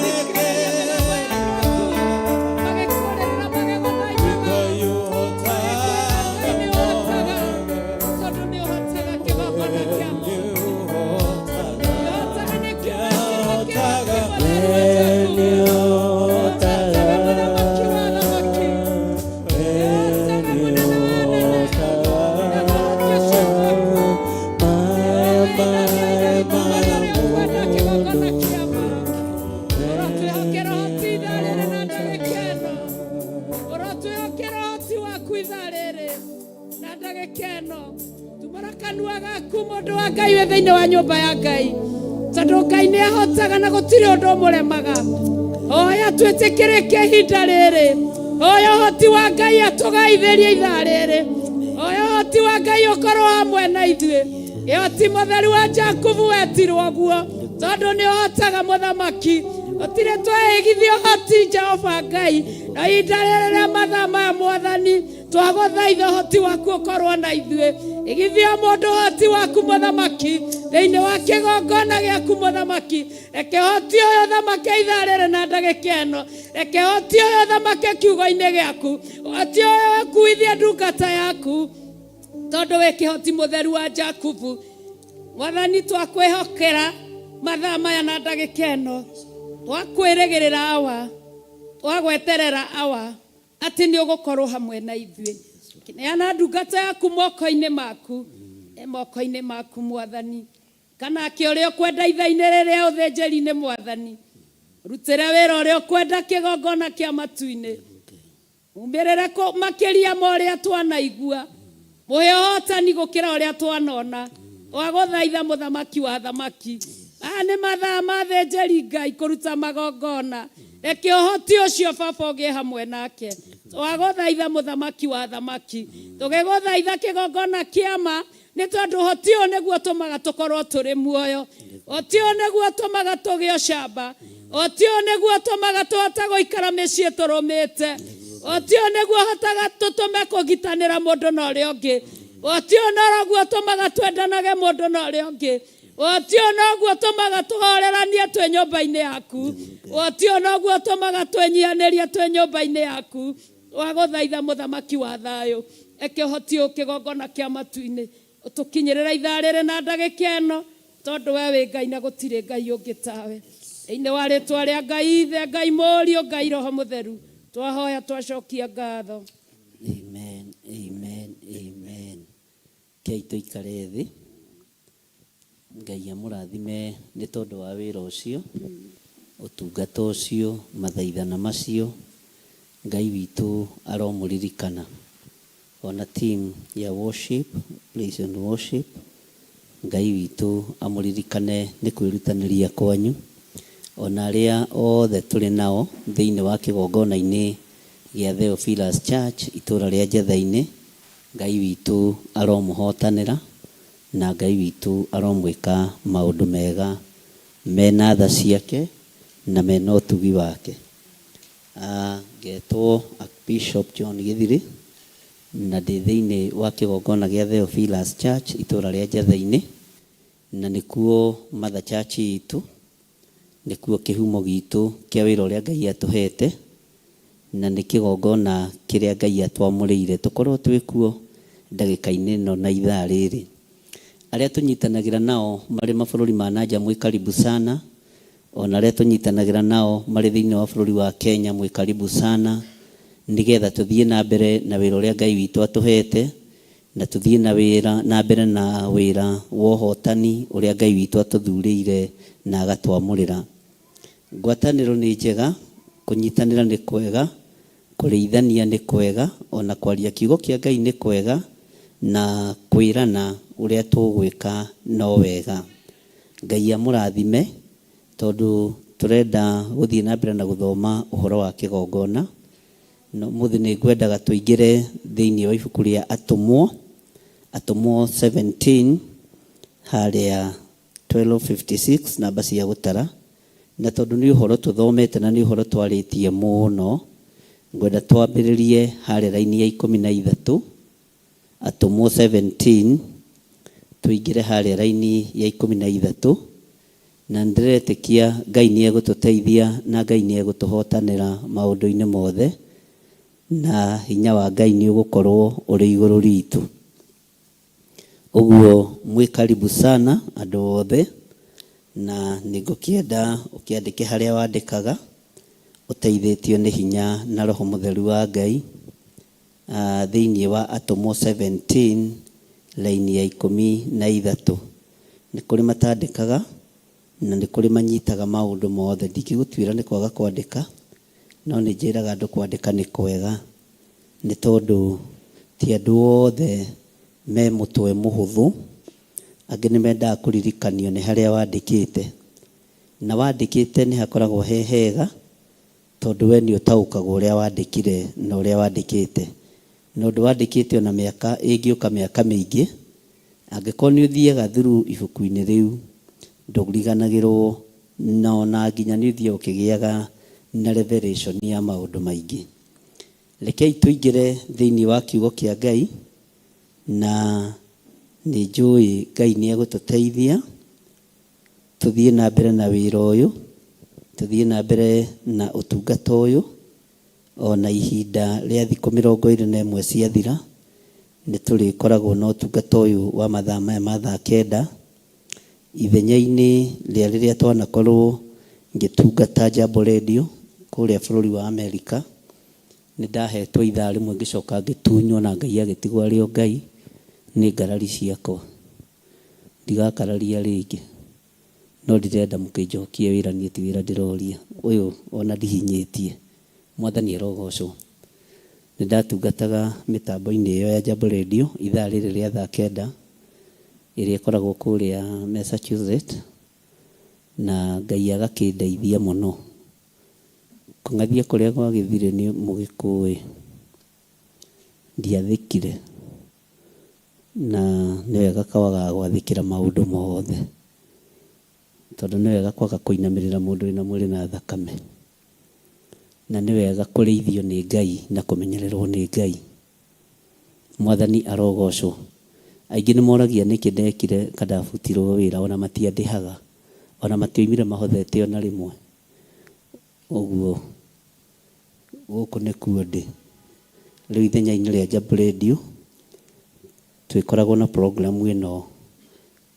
[SPEAKER 2] Thikĩrĩria mĩgambo ya andũ aku. Magĩkũrĩrĩra, magĩgũthaithaga. Magĩkwĩra Ngai nĩũhotaga. Tondũ nĩũhotaga kĩgongona kĩa mũndũ. Nĩũhotaga nĩkĩo wekirwo kĩhoti mũtheru wa Jakubu. Ũhotaga mũthamaki wa athamaki. Ũhotaga mũnene wa anene. Na ũhoti ũcio waku. Ũkwenda kĩgongona kĩama. Ũrotwĩhokera ũhoti ithaa rĩrĩ na ndagĩka ĩno. Ũrotwĩhokera ũhoti waku ithaa rĩrĩ na ndagĩka ĩno. Tumũra kanua gaku mũndũ wa Ngai wĩ thĩinĩ wa nyũmba ya Ngai. Tondũ Ngai nĩ ahotaga na gũtirĩ ũndũ ũmũremaga. Hoya twĩtĩkĩrĩke ihinda rĩrĩ. Hoya ũhoti wa Ngai atũgaithĩrie ithaa rĩrĩ. Hoya ũhoti wa Ngai ũkorwo hamwe na ithuĩ. Kĩhoti mũtheru wa Jakubu wetirwo guo tondũ nĩ ũhotaga mũthamaki. Gũtirĩ tweigithia ũhoti Jehova Ngai na ihinda rĩrĩ rĩa mathaa maya mwathani twagũthaitha ũhoti waku ũkorwo na ithuĩ. Igithia mũndũ ũhoti waku mũthamaki thĩinĩ wa kĩgongona gĩaku mũthamaki. Reke ũhoti ũyũ ũthamake ithaa rĩrĩ na ndagĩka ĩno. Reke ũhoti ũyũ ũthamake kiugo-inĩ gĩaku. Ũhoti ũyũ ũkuithie ndungata yaku tondũ wĩ kĩhoti mũtheru wa Jakubu. Mwathani twakwĩhokera mathaa maya na ndagĩka ĩno. Twakwĩrĩgĩrĩra awa, twagweterera awa atĩ nĩ ũgũkorwo hamwe na ithuĩ. Kĩneana ndungata yaku moko-inĩ maku, ĩ moko-inĩ maku mwathani. Kana ake ũrĩa ũkwenda ithaa-inĩ rĩrĩa ũthĩnjĩri-inĩ mwathani. Rutĩre wĩra ũrĩa ũkwenda kĩgongona kĩa matu-inĩ. Umĩrĩre makĩria ma ũrĩa twanaigua. Mũhe ũhotani gũkĩra ũrĩa twanona. Twagũthaitha mũthamaki wa athamaki. Aya nĩ mathaa ma athĩnjĩri Ngai kũruta magongona. Reke ũhoti ũcio baba ũgĩe hamwe nake. Twagũthaitha mũthamaki wa athamaki. Tũgĩgũthaitha kĩgongona kĩama nĩ tondũ ũhoti ũyũ nĩguo ũtũmaga tũkorwo tũrĩ muoyo. Ũhoti ũyũ nĩguo ũtũmaga tũgĩe ũcamba. Ũhoti ũyũ nĩguo ũtũmaga tũhote gũikara mĩciĩ tũrũmĩte. Ũhoti ũyũ nĩguo ũhotaga tũtũme kũgitanĩra mũndũ na ũrĩa ũngĩ. Ũhoti ũyũ noguo ũtũmaga twendanage mũndũ na ũrĩa ũngĩ. Ũhoti ũyũ noguo ũtũmaga tũhoreranie twĩ nyũmba-inĩ yaku. Ũhoti ũyũ noguo ũtũmaga twĩnyihanĩrie twĩ nyũmba-inĩ yaku. Twagũthaitha mũthamaki wa thayũ. Eke ũhoti ũyũ kĩgongona kĩa matu-inĩ. Ũtũkinyĩrĩre ithaa rĩrĩ na ndagĩka ĩno tondũ we wĩ Ngai na gũtirĩ Ngai ũngĩ tawe. Thĩinĩ wa rĩtwa rĩa Ngai Ithe, Ngai Mũriũ, Ngai Roho Mũtheru, twahoya twacokia ngatho.
[SPEAKER 5] Amen, amen, amen. Kei tũikare thĩ. Ngai amũrathime nĩ tondũ wa wĩra ũcio, ũtungata ũcio, mathaithana macio. Ngai witũ aromũririkana. Ona team ya worship, praise and worship, Ngai witũ amũririkane nĩ kwĩrutanĩria kwanyu. Ona arĩa othe tũrĩ nao thĩinĩ wa kĩgongona-inĩ gĩa Theophilus Church itũra rĩa Njetha-inĩ, Ngai witũ aromũhotanĩra na Ngai witũ aromwĩka maũndũ mega mena tha ciake na mena ũtugi wake. Ngetwo Archbishop John Gĩthiri na ndĩ thĩinĩ wa kĩgongona gĩa Theophilus Church itũra rĩa Njetha-inĩ, na nĩkuo Mother Church itũ, nĩkuo kĩhumo gitũ kĩa wĩra ũrĩa Ngai atũhete, na nĩ kĩgongona kĩrĩa Ngai atwamũrĩire tũkorwo twĩ kuo ndagĩka-inĩ ĩno na ithaa rĩrĩ. Arĩa tũnyitanagĩra nao marĩ mabũrũri ma na nja mwĩ karibu sana, ona arĩa tũnyitanagĩra nao marĩ thĩinĩ wa bũrũri wa Kenya mwĩ karibu sana, nĩgetha tũthiĩ na mbere na wĩra ũrĩa Ngai witũ atũhete, na tũthiĩ na wĩra na mbere na wĩra wa ũhotani ũrĩa Ngai witũ atũthurĩire na agatwamũrĩra. Ngwatanĩro nĩ njega, kũnyitanĩra nĩ kwega, kũrĩithania nĩ kwega, ona kwaria kiugo kĩa Ngai nĩ kwega, na kwĩrana ũrĩa tũgwĩka no wega. Ngai amũrathime, tondũ tũrenda gũthiĩ na mbere na gũthoma ũhoro wa kĩgongona. No mũthĩ nĩ ngwendaga tũingĩre thĩinĩ wa ibuku rĩa Atũmwo, Atũmwo 17 harĩa 12:56 namba cia gũtara. Na tondũ nĩ ũhoro tũthomete na nĩ ũhoro twarĩtie mũno, ngwenda twambĩrĩrie harĩa raini ya 13, Atũmwo 17 tũingĩre harĩa raini ya 13, na nĩndĩretĩkia Ngai nĩ egũtũteithia na Ngai nĩ egũtũhotanĩra maũndũ-inĩ mothe, na hinya wa Ngai nĩ ũgũkorwo ũrĩ igũrũ ritũ. Ũguo mwĩ karibu sana andũ othe, na nĩngũkĩenda ũkĩandĩke harĩa wandĩkaga, ũteithĩtio nĩ hinya na Roho Mũtheru wa Ngai, thĩinĩ wa Atũmwo 17 raini ya 13. Nĩ kũrĩ matandĩkaga na nĩ kũrĩ manyitaga maũndũ mothe. Ndingĩgũtuĩra nĩ kwaga kwandĩka, no nĩ njĩraga andũ kwandĩka nĩ kwega, nĩ tondũ ti andũ othe me mũtwe mũhũthũ. Angĩ nĩ mendaga kũririkanio nĩ harĩa wandĩkĩte, na wandĩkĩte nĩ hakoragwo he hega, tondũ we nĩ ũtaũkagwo ũrĩa wandĩkire na ũrĩa wandĩkĩte. Na ũndũ wandĩkĩte ona mĩaka ĩngĩũka mĩaka mĩingĩ, angĩkorwo nĩ ũthiaga through ibuku-inĩ rĩu, ndũriganagĩrwo, na ona nginya nĩ ũthiaga ũkĩgĩaga na revelation ya maũndũ maingĩ. Rekei tũingĩre thĩinĩ wa kiugo kĩa Ngai, na nĩ njũĩ Ngai nĩ egũtũteithia tũthiĩ na mbere na wĩra ũyũ, tũthiĩ na mbere na ũtungata ũyũ, ona ihinda rĩa thikũ 21 ciathira, nĩ tũrĩkoragwo na ũtungata ũyũ wa mathaa maya ma thaa 9, ithenya-inĩ rĩa rĩrĩa twanakorwo ngĩtungata Jambo Radio kũrĩa bũrũri wa Amerika. Nĩ ndahetwo ithaa rĩmwe ngĩcoka ngĩtunywo na Ngai agĩtigwo arĩ o Ngai nĩ ngarari ciakwa. Ndigakararia rĩngĩ, no ndirenda mũkĩnjokie wĩra, niĩ ti wĩra ndĩroria ũyũ, ona ndihinyĩtie. Mwathani arogocwo. Nĩ ndatungataga mĩtambo-inĩ ĩyo ya Jambo Radio ithaa rĩrĩ rĩa thaa 9, ĩrĩa ĩkoragwo kũrĩa Massachusetts, na Ngai agakĩndeithia mũno. Kũng'athia kũrĩa gwagĩthire nĩ mũgĩkũĩ, ndiathĩkire, na nĩ wega kwagaga gwathĩkĩra maũndũ mothe, tondũ nĩ wega kwaga kũinamĩrĩra mũndũ wĩna mwĩrĩ na thakame, na nĩ wega kũrĩithio nĩ Ngai na kũmenyererwo nĩ Ngai. Mwathani arogocwo. Aingĩ nĩ moragia nĩkĩ ndekire kandabutirwo wĩra, ona matiandĩhaga, ona matioimire mahothete ona rĩmwe. Ũguo gũkũ nĩkuo ndĩ rĩu ithenya-inĩ rĩa Jambo Radio. Twĩkoragwo na programu ĩno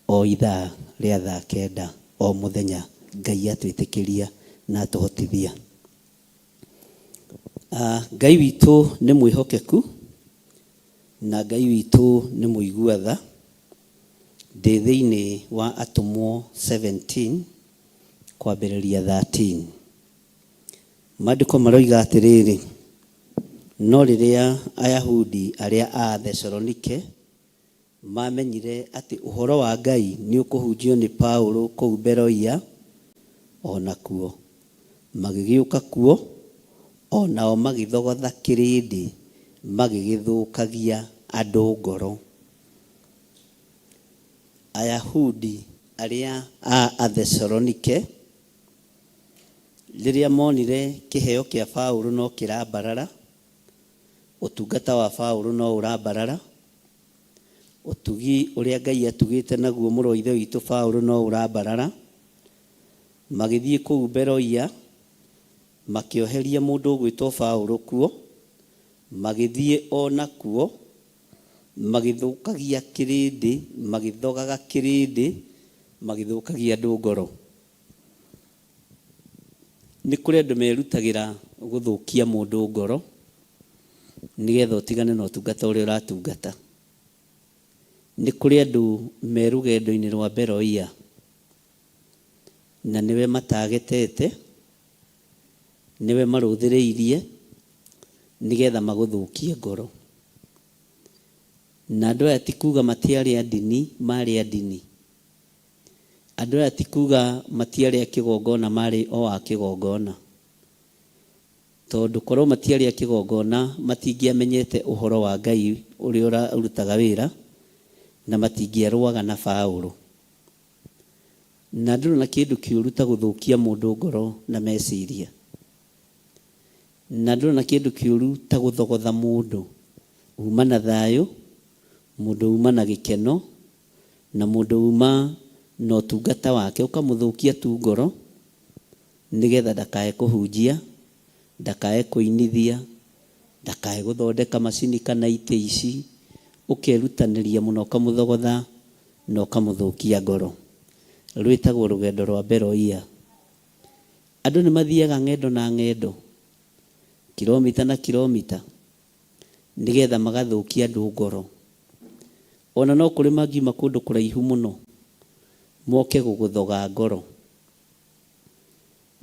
[SPEAKER 5] o ithaa rĩa thaa 9 o mũthenya, Ngai atwĩtĩkĩria na atũhotithia. Ngai witũ nĩ mwĩhokeku, na Ngai witũ nĩ mũigua tha. Ndĩ thĩinĩ wa Atũmwo 17 kwambĩrĩria 13. Maandĩko maroiga atĩrĩrĩ, No rĩrĩa Ayahudi arĩa a Thesalonike maamenyire atĩ ũhoro wa Ngai nĩũkũhunjio nĩ Paulo kũu Beroia o nakuo, magĩgĩũka kuo, o nao magĩthogotha kĩrĩndĩ magĩgĩthũkagia andũ ngoro. Ayahudi arĩa a Athesalonike rĩrĩa monire kĩheo kĩa Paulo no kĩrambarara, ũtungata wa Paulo no ũrambarara, ũtugi ũrĩa Ngai atugĩte naguo mũrũ wa Ithe witũ Paulo no ũrambarara, magĩthiĩ kũu Beroia, makĩoheria mũndũ ũgwĩtwo Paulo kuo, magĩthiĩ o nakuo, magĩthũkagia kĩrĩndĩ, magĩthogaga kĩrĩndĩ, magĩthũkagia andũ ngoro. Nĩ kũrĩ andũ merutagĩra gũthũkia mũndũ ngoro nĩgetha ũtigane na ũtungata ũrĩa ũratungata. Nĩ kũrĩ andũ me rũgendo-inĩ rwa Beroia na nĩwe matagetete, nĩwe marũthĩrĩirie nĩgetha magũthũkie ngoro. Na andũ aya ti kuga matiarĩ a ndini, marĩ a ndini. Andũ aya ti kuga matiarĩ a kĩgongona, marĩ o a kĩgongona. Tondũ korwo matiarĩ a kĩgongona, matingĩamenyete ũhoro wa Ngai ũrĩa ũrutaga wĩra, na matingĩarũaga na Paũlũ. Na ndũrĩ na kĩndũ kĩũru ta gũthũkia mũndũ ngoro na meciria. Na ndũrĩ na kĩndũ kĩũru ta gũthogotha mũndũ uma na thayũ, mũndũ uma na gĩkeno, na mũndũ uma na ũtungata wake, ũkamũthũkia tu ngoro nĩgetha ndakae kũhunjia, ndakae kũinithia, ndakae gũthondeka macini kana itĩ ici, ũkerutanĩria mũno ũkamũthogotha na ũkamũthũkia ngoro. Rwĩtagwo rũgendo rwa Beroia. Andũ nĩ mathiaga ng'endo na ng'endo, kilomita na kilomita, nĩgetha magathũkia andũ ngoro. Ona no kũrĩ mangiuma kũndũ kũraihu mũno, moke gũgũthoga ngoro.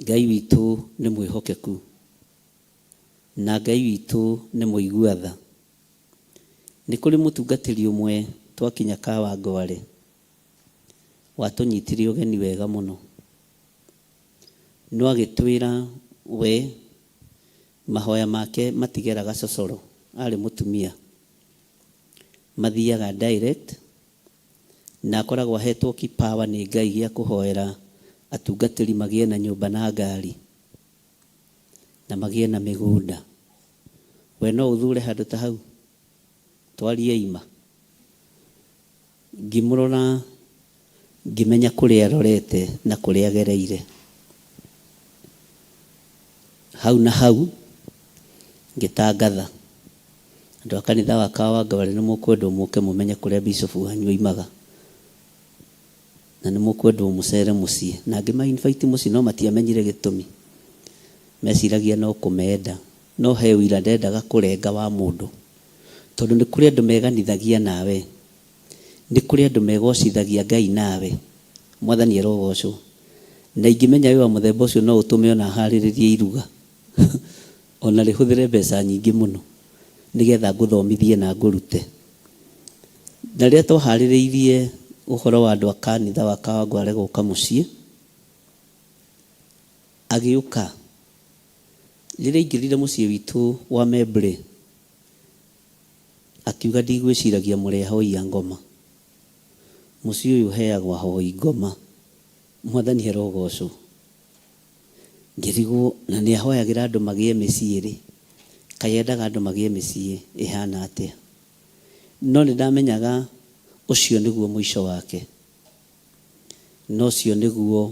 [SPEAKER 5] Ngai witũ nĩ mwĩhokeku, na Ngai witũ nĩ mũigua tha. Nĩ kũrĩ mũtungatĩri ũmwe twakinya Kawangware, watũnyitire ũgeni wega mũno. No agĩtwĩra we mahoya make matigeraga cocoro, arĩ mũtumia. Mathiaga direct, na akoragwo ahetwo kipawa nĩ Ngai gĩa kũhoera atungatĩri magĩe na nyũmba na ngari, na magĩe na mĩgũnda. We no ũthure handũ ta hau? Twarie ima. Ngĩmũrora ngĩmenya kũrĩa arorete na kũrĩa agereire. Hau na hau ngĩtangatha, andũ a kanitha wa Kawangware nĩ mũkwendwo mũke mũmenye kũrĩa bishop wanyu oimaga, na nĩ mũkwendwo mũcere mũciĩ. Na ngĩma invite mũciĩ no matiamenyire gĩtũmi. Meciragia no kũmenda. No he ũira ndendaga kũrenga wa mũndũ. Tondũ nĩ kũrĩ andũ meganithagia nawe. Nĩ kũrĩ andũ megocithagia Ngai nawe. Mwathani arogocwo. Na ingĩmenya wĩ wa mũthemba ũcio no ũtũme ona harĩrĩrie iruga. Ona rĩhũthĩre mbeca nyingĩ mũno nĩgetha ngũthomithie na ngũrute. Na rĩrĩa twaharĩrĩirie ũhoro wa andũ a kanitha wa Kawangware gũka mũciĩ, agĩũka. Rĩrĩa aingĩrire mũciĩ witũ wa Membley, Akiuga ndigwĩciragia mũrĩ ahoi a ngoma. Mũciĩ ũyũ ũheagwo ahoi ngoma. Mwathani arogocwo. Ngĩrigwo na nĩ ahoyagĩra andũ magĩe mĩciĩ rĩ, kaĩ endaga andũ magĩe mĩciĩ ĩhana atĩa? No nĩ ndamenyaga ũcio nĩguo mũico wake. Na ũcio nĩguo,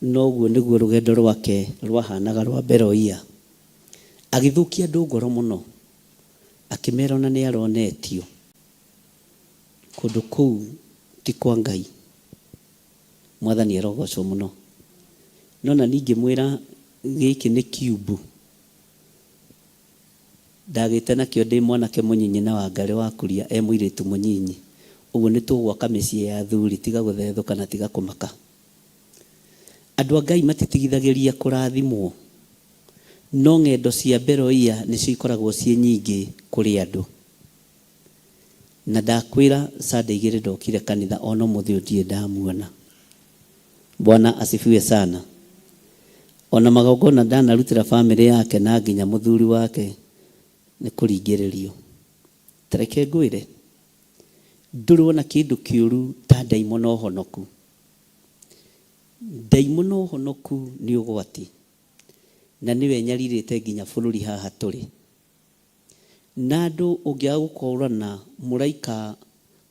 [SPEAKER 5] noguo nĩguo rũgendo rwake rwahanaga rwa Beroia. Agĩthũkia andũ ngoro mũno. Akĩmera ona nĩ aronetio kũndũ kũu ti kwa Ngai. Mwathani arogocwo mũno. No na niĩ ngĩmwĩra gĩkĩ nĩ kiumbu ndagĩte nakĩo ndĩ mwanake mũnyinyi na Wangarĩ wa Kuria e mũirĩtu mũnyinyi. Ũguo nĩ tũgwaka mĩciĩ ya athuri tiga gũthethũka na tiga kũmaka. Andũ a Ngai matitigithagĩria kũrathimwo. No ng'endo cia Beroia nĩcio ikoragwo ciĩ nyingĩ kũrĩ andũ. Na ndakwĩra Sunday igĩrĩ ndokire kanitha ona ũmũthĩ ũyũ ndirĩ ndamuona. Bwana asifiwe sana. Ona magongona ndanarutĩra famĩlĩ yake na nginya mũthuri wake nĩ kũringĩrĩrio. Ta reke ngwĩre, ndũrĩ wona kĩndũ kĩũru ta ndaimono honoku. Ndaimono honoku nĩ ũgwati, na nĩwe ĩnyarirĩte nginya bũrũri haha tũrĩ. Na andũ ũngĩaga gũkũrana mũraika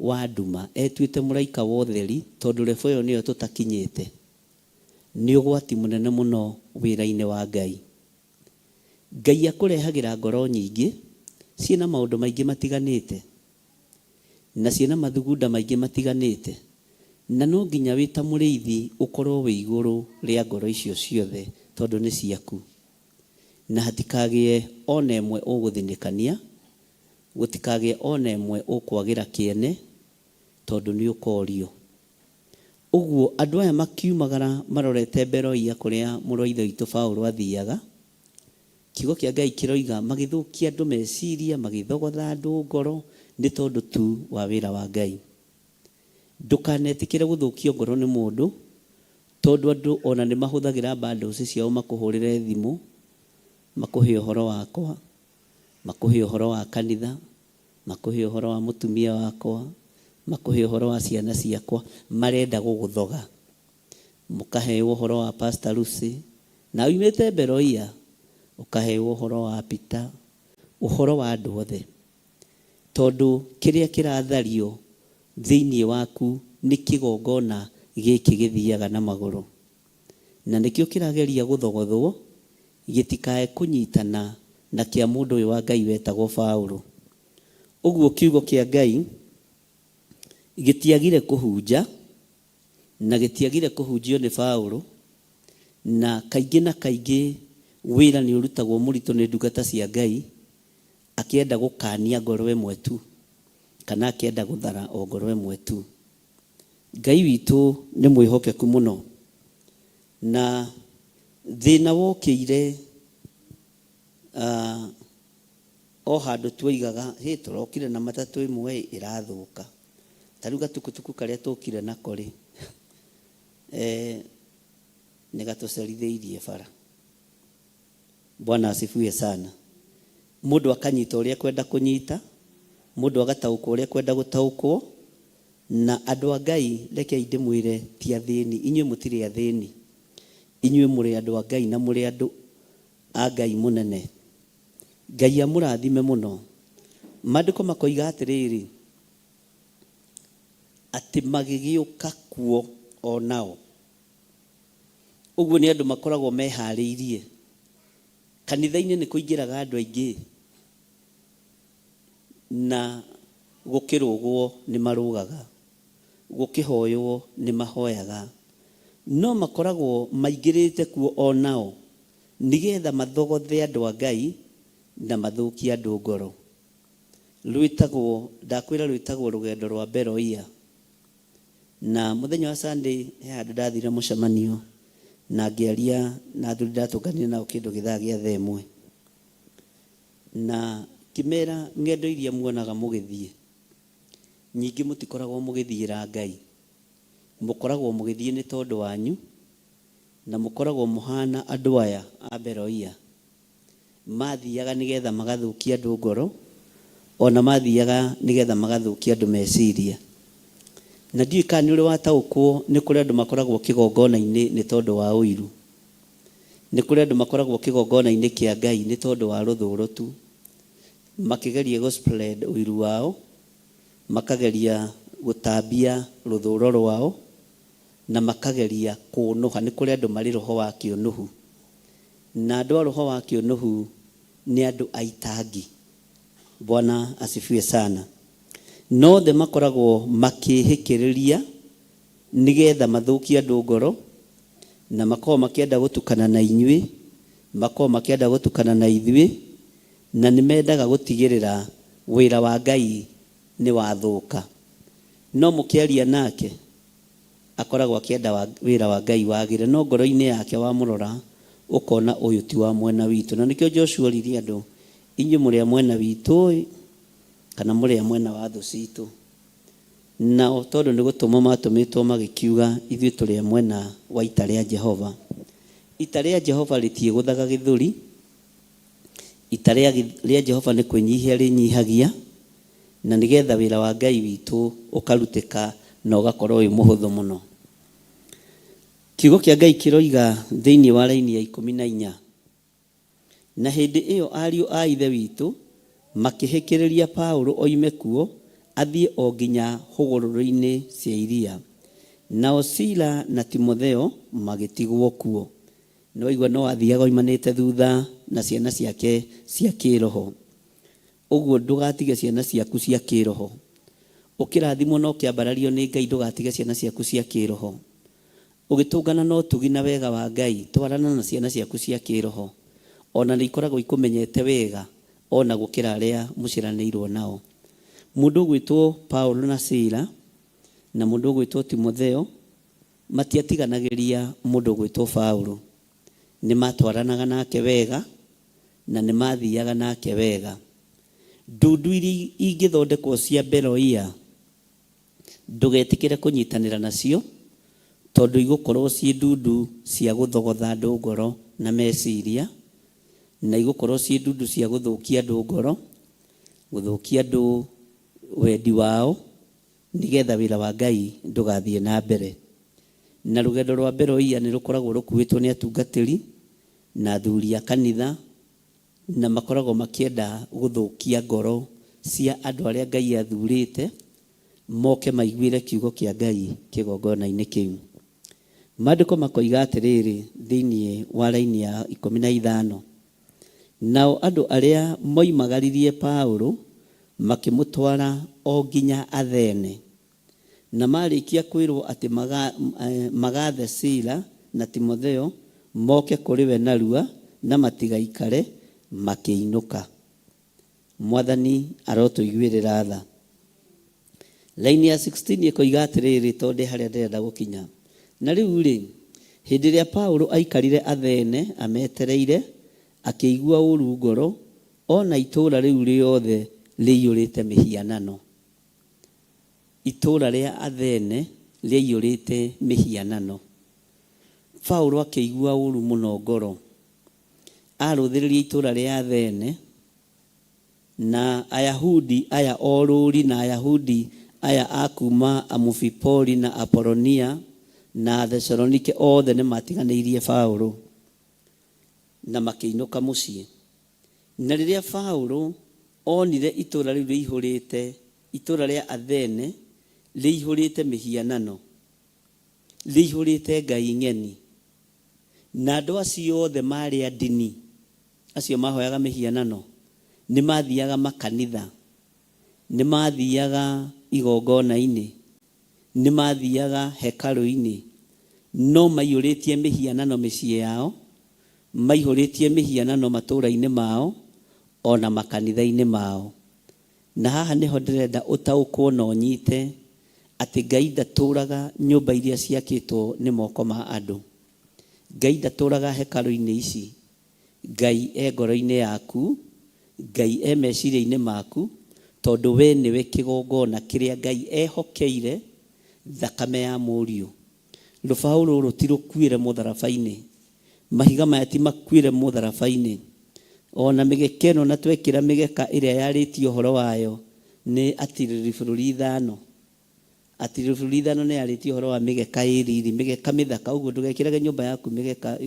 [SPEAKER 5] wa nduma etuĩte mũraika wa ũtheri tondũ level ĩyo nĩyo tũtakinyĩte, nĩ ũgwati mũnene mũno wĩra-inĩ wa Ngai. Ngai akũrehagĩra ngoro nyingĩ ciĩna maũndũ maingĩ matiganĩte, na ciĩna mathugunda maingĩ matiganĩte, na no nginya wĩ ta mũrĩithi ũkorwo wĩ igũrũ rĩa ngoro icio ciothe tondũ nĩ ciaku. Na hatikagĩe o na ĩmwe ũgũthinĩkania, gũtikagĩe o na ĩmwe ũkwagĩra kĩene, tondũ nĩ ũkorio. Ũguo andũ aya makiumagara marorete Beroia kũrĩa mũrũ wa Ithe witũ Paulo athiaga, kiugo kĩa Ngai kĩroiga magĩthũkia andũ meciria, magĩthogotha andũ ngoro nĩ tondũ tu wa wĩra wa Ngai. Ndũkanetĩkĩre gũthũkio ngoro nĩ mũndũ, tondũ andũ ona nĩ mahũthagĩra bundles ciao makũhũrĩre thimũ, makũhe ũhoro wakwa, makũhe ũhoro wa kanitha, makũhe ũhoro wa mũtumia wakwa, makũhe ũhoro wa ciana ciakwa, marenda gũgũthoga. Mũkaheo ũhoro wa Pastor Lucy, na uimĩte Beroia, ũkaheo ũhoro wa Peter, ũhoro wa andũ othe. Tondũ kĩrĩa kĩrathario thĩinĩ waku nĩ kĩgongona gĩkĩ gĩthiaga na magũrũ. Na nĩkĩo kĩrageria gũthogothwo gĩtikae kũnyitana na kĩa mũndũ ũyũ wa Ngai wetagwo Paũlũ. Ũguo kiugo kĩa Ngai gĩtiagire kũhunja, na gĩtiagire kũhunjio nĩ Paũlũ, na kaingĩ na kaingĩ wĩra nĩ ũrutagwo mũritũ nĩ ndungata cia Ngai, akĩenda gũkania ngoro ĩmwe tu, kana akĩenda gũthara o ngoro ĩmwe tu. Ngai witũ nĩ mwĩhokeku mũno, na thĩna wokĩire o handũ tuoigaga, hĩ tũrokire na matatũ ĩmwe ĩrathũka. Ta rĩu gatukutuku karĩa tũkire nako rĩ, nĩ gatũcerithĩirie bara. Bwana asifiwe sana. Mũndũ akanyita ũrĩa ekwenda kũnyita, mũndũ agataũkwo ũrĩa ekwenda gũtaũkwo, na andũ a Ngai rekei ndĩmwĩre ti athĩni, inyuĩ mũtirĩ athĩni. Inyuĩ mũrĩ andũ a Ngai na mũrĩ andũ a Ngai mũnene. Ngai amũrathime mũno. Maandĩko makoiga atĩrĩrĩ, atĩ magĩgĩũka kuo o nao. Ũguo nĩ andũ makoragwo meharĩirie. Kanitha-inĩ nĩ kũingĩraga andũ aingĩ na gũkĩrũgwo nĩ marũgaga, gũkĩhoywo nĩ mahoyaga, no makoragwo maingĩrĩte kuo o nao nĩgetha mathogothe andũ a Ngai na mathũkie andũ ngoro. Rwĩtagwo, ndakwĩra rwĩtagwo rũgendo rwa Beroia. Na mũthenya wa Sunday he handũ ndathire mũcemanio na ngĩaria na athuri ndatũnganire nao kĩndũ gĩthaa gĩa thaa ĩmwe. Na ngĩmera ng'endo iria muonaga mũgĩthiĩ, nyingĩ mũtikoragwo mũgĩthiĩra Ngai. Mũkoragwo mũgĩthiĩ nĩ tondũ wanyu, na mũkoragwo mũhana andũ aya a Beroia. Mathiaga nĩgetha magathũkia andũ ngoro, o na mathiaga nĩgetha magathũkia andũ meciria. Na ndiũĩ kana nĩ ũrĩ wataũkwo nĩ kũrĩ andũ makoragwo kĩgongona-inĩ nĩ tondũ wa ũiru. Nĩ kũrĩ andũ makoragwo kĩgongona-inĩ kĩa Ngai nĩ tondũ wa rũthũũro tu, makĩgeria gũ spread ũiru wao, makageria gũtambia rũthũũro rwao, na makageria kũũnũha. Nĩ kũrĩ andũ marĩ roho wa kĩũnũhu. Na andũ a roho wa kĩũnũhu nĩ andũ aitangi. Bwana asifiwe sana. Na othe makoragwo makĩhĩkĩrĩria nĩgetha mathũkie andũ ngoro, na makoragwo makĩenda gũtukana na inyuĩ, makoragwo makĩenda gũtukana na ithuĩ, na nĩ mendaga gũtigĩrĩra wĩra wa Ngai nĩ wathũka. No mũkĩaria nake, akoragwo akĩenda wĩra wa Ngai wagĩre, no ngoro-inĩ yake wamũrora, Ũkona ũyũ ti wa mwena witũ. Na nĩkĩo Joshua oririe andũ, inyuĩ mũrĩ a mwena witũ-ĩ, kana mũrĩ a mwena wa thũ citũ? Nao tondũ nĩ gũtũmwo maatũmĩtwo magĩkiuga, Ithuĩ tũrĩ a mwena wa ita rĩa Jehova. Ita rĩa Jehova rĩtiĩgũthaga gĩthũri, ita rĩa Jehova nĩ kwĩnyihia rĩnyihagia, na nĩ getha wĩra wa Ngai witũ ũkarutĩka na ũgakorwo wĩ mũhũthũ mũno. Kiugo kĩa Ngai kĩroiga thĩinĩ wa raini ya 14, Na hĩndĩ ĩyo ariũ a Ithe witũ makĩhĩkĩrĩria Paulo oime kuo athiĩ o nginya hũgũrũrũ-inĩ cia iria, nao Sila na Timotheo magĩtigwo kuo. Nĩwaigua no athiaga oimanĩte thutha na ciana ciake cia kĩĩroho. Ũguo ndũgatige ciana ciaku cia kĩĩroho. Ũkĩrathimwo na ũkĩambarario nĩ Ngai ndũgatige ciana ciaku cia kĩĩroho. Ũgĩtũngana na ũtugi na wega wa Ngai, twarana na ciana ciaku cia kĩĩroho. O na nĩ ikoragwo ikũmenyete wega o na gũkĩra arĩa mũciaranĩirũo nao. Mũndũ ũgwĩtwo Paulo na Sila na mũndũ ũgwĩtwo Timotheo matiatiganagĩria mũndũ ũgwĩtwo Paulo. Nĩ maatwaranaga nake wega na nĩ maathiaga nake wega. Ndundu iria ingĩthondekwo cia Beroia Ndũgetĩkĩre kũnyitanĩra nacio, tondũ igũkorũo ciĩ ndundu cia gũthogotha andũ ngoro na meciria, na igũkorũo ciĩ ndundu cia gũthũkia andũ ngoro, gũthũkia andũ wendi wao, nĩgetha wĩra wa Ngai ndũgathiĩ na mbere. Na rũgendo rwa Beroia nĩ rũkoragwo rũkuĩtwo nĩ atungatĩri na athuri a kanitha, na makoragwo makĩenda gũthũkia ngoro cia andũ arĩa Ngai athurĩte moke maiguĩre kiugo kĩa Ngai kĩgongona-inĩ kĩu. Maandĩko makoiga atĩrĩrĩ thĩinĩ wa raini ya 15, Nao andũ arĩa moimagaririe Paulo makĩmũtwara o nginya Athene. Na maarĩkia kwĩrũo atĩ magathe Sila na Timotheo moke kũrĩ we narua na matigaikare, makĩinũka. Mwathani arotũiguĩrĩra tha. Raini ya 16 ĩkoiga atĩrĩrĩ, tondũ ndĩ harĩa ndĩrenda gũkinya. Na rĩu-rĩ, hĩndĩ ĩrĩa Paulo aikarire Athene ametereire, akĩigua ũũru ngoro, ona itũũra rĩu rĩothe rĩiyũrĩte mĩhianano. Itũũra rĩa Athene rĩaiyũrĩte mĩhianano. Paulo akĩigua ũũru mũno ngoro. Arũthĩrĩria itũũra rĩa Athene, na Ayahudi aya orũri na Ayahudi aya a kuuma Amufipoli na Apolonia na Athesalonike othe nĩ maatiganĩirie Paulo na makĩinũka mũciĩ. Na rĩrĩa Paulo oonire itũũra rĩu rĩihũrĩte, itũũra rĩa Athene rĩihũrĩte mĩhianano, rĩihũrĩte ngai ng'eni, na andũ acio othe maarĩ a ndini, acio maahoyaga mĩhianano, nĩ maathiaga makanitha, nĩ maathiaga igongona-inĩ, nĩ maathiaga hekarũ-inĩ, no maiyũrĩtie mĩhianano mĩciĩ yao, maihũrĩtie mĩhianano matũũra-inĩ mao, o na makanitha-inĩ mao. Na haha nĩho ndĩrenda ũtaũkwo na ũnyite atĩ Ngai ndatũũraga nyũmba iria ciakĩtwo nĩ moko ma andũ. Ngai ndatũũraga hekarũ-inĩ ici. Ngai e ngoro-inĩ yaku, Ngai e meciria-inĩ maku, tondũ we nĩwe kĩgongona kĩrĩa Ngai ehokeire thakame ya Mũriũ. Rũbaũ rũrũ ti rũkuĩre mũtharaba-inĩ, mahiga maya ti makuĩre mũtharaba-inĩ, o na mĩgeka ĩno na twekĩra mĩgeka ĩrĩa yarĩtie ũhoro wayo nĩ atirĩrĩri bũrũri ithano. Atirĩrĩri bũrũri ithano nĩ yarĩtie ũhoro wa mĩgeka ĩ riri, mĩgeka mĩthaka, ũguo ndũgekĩrage nyũmba yaku mĩgeka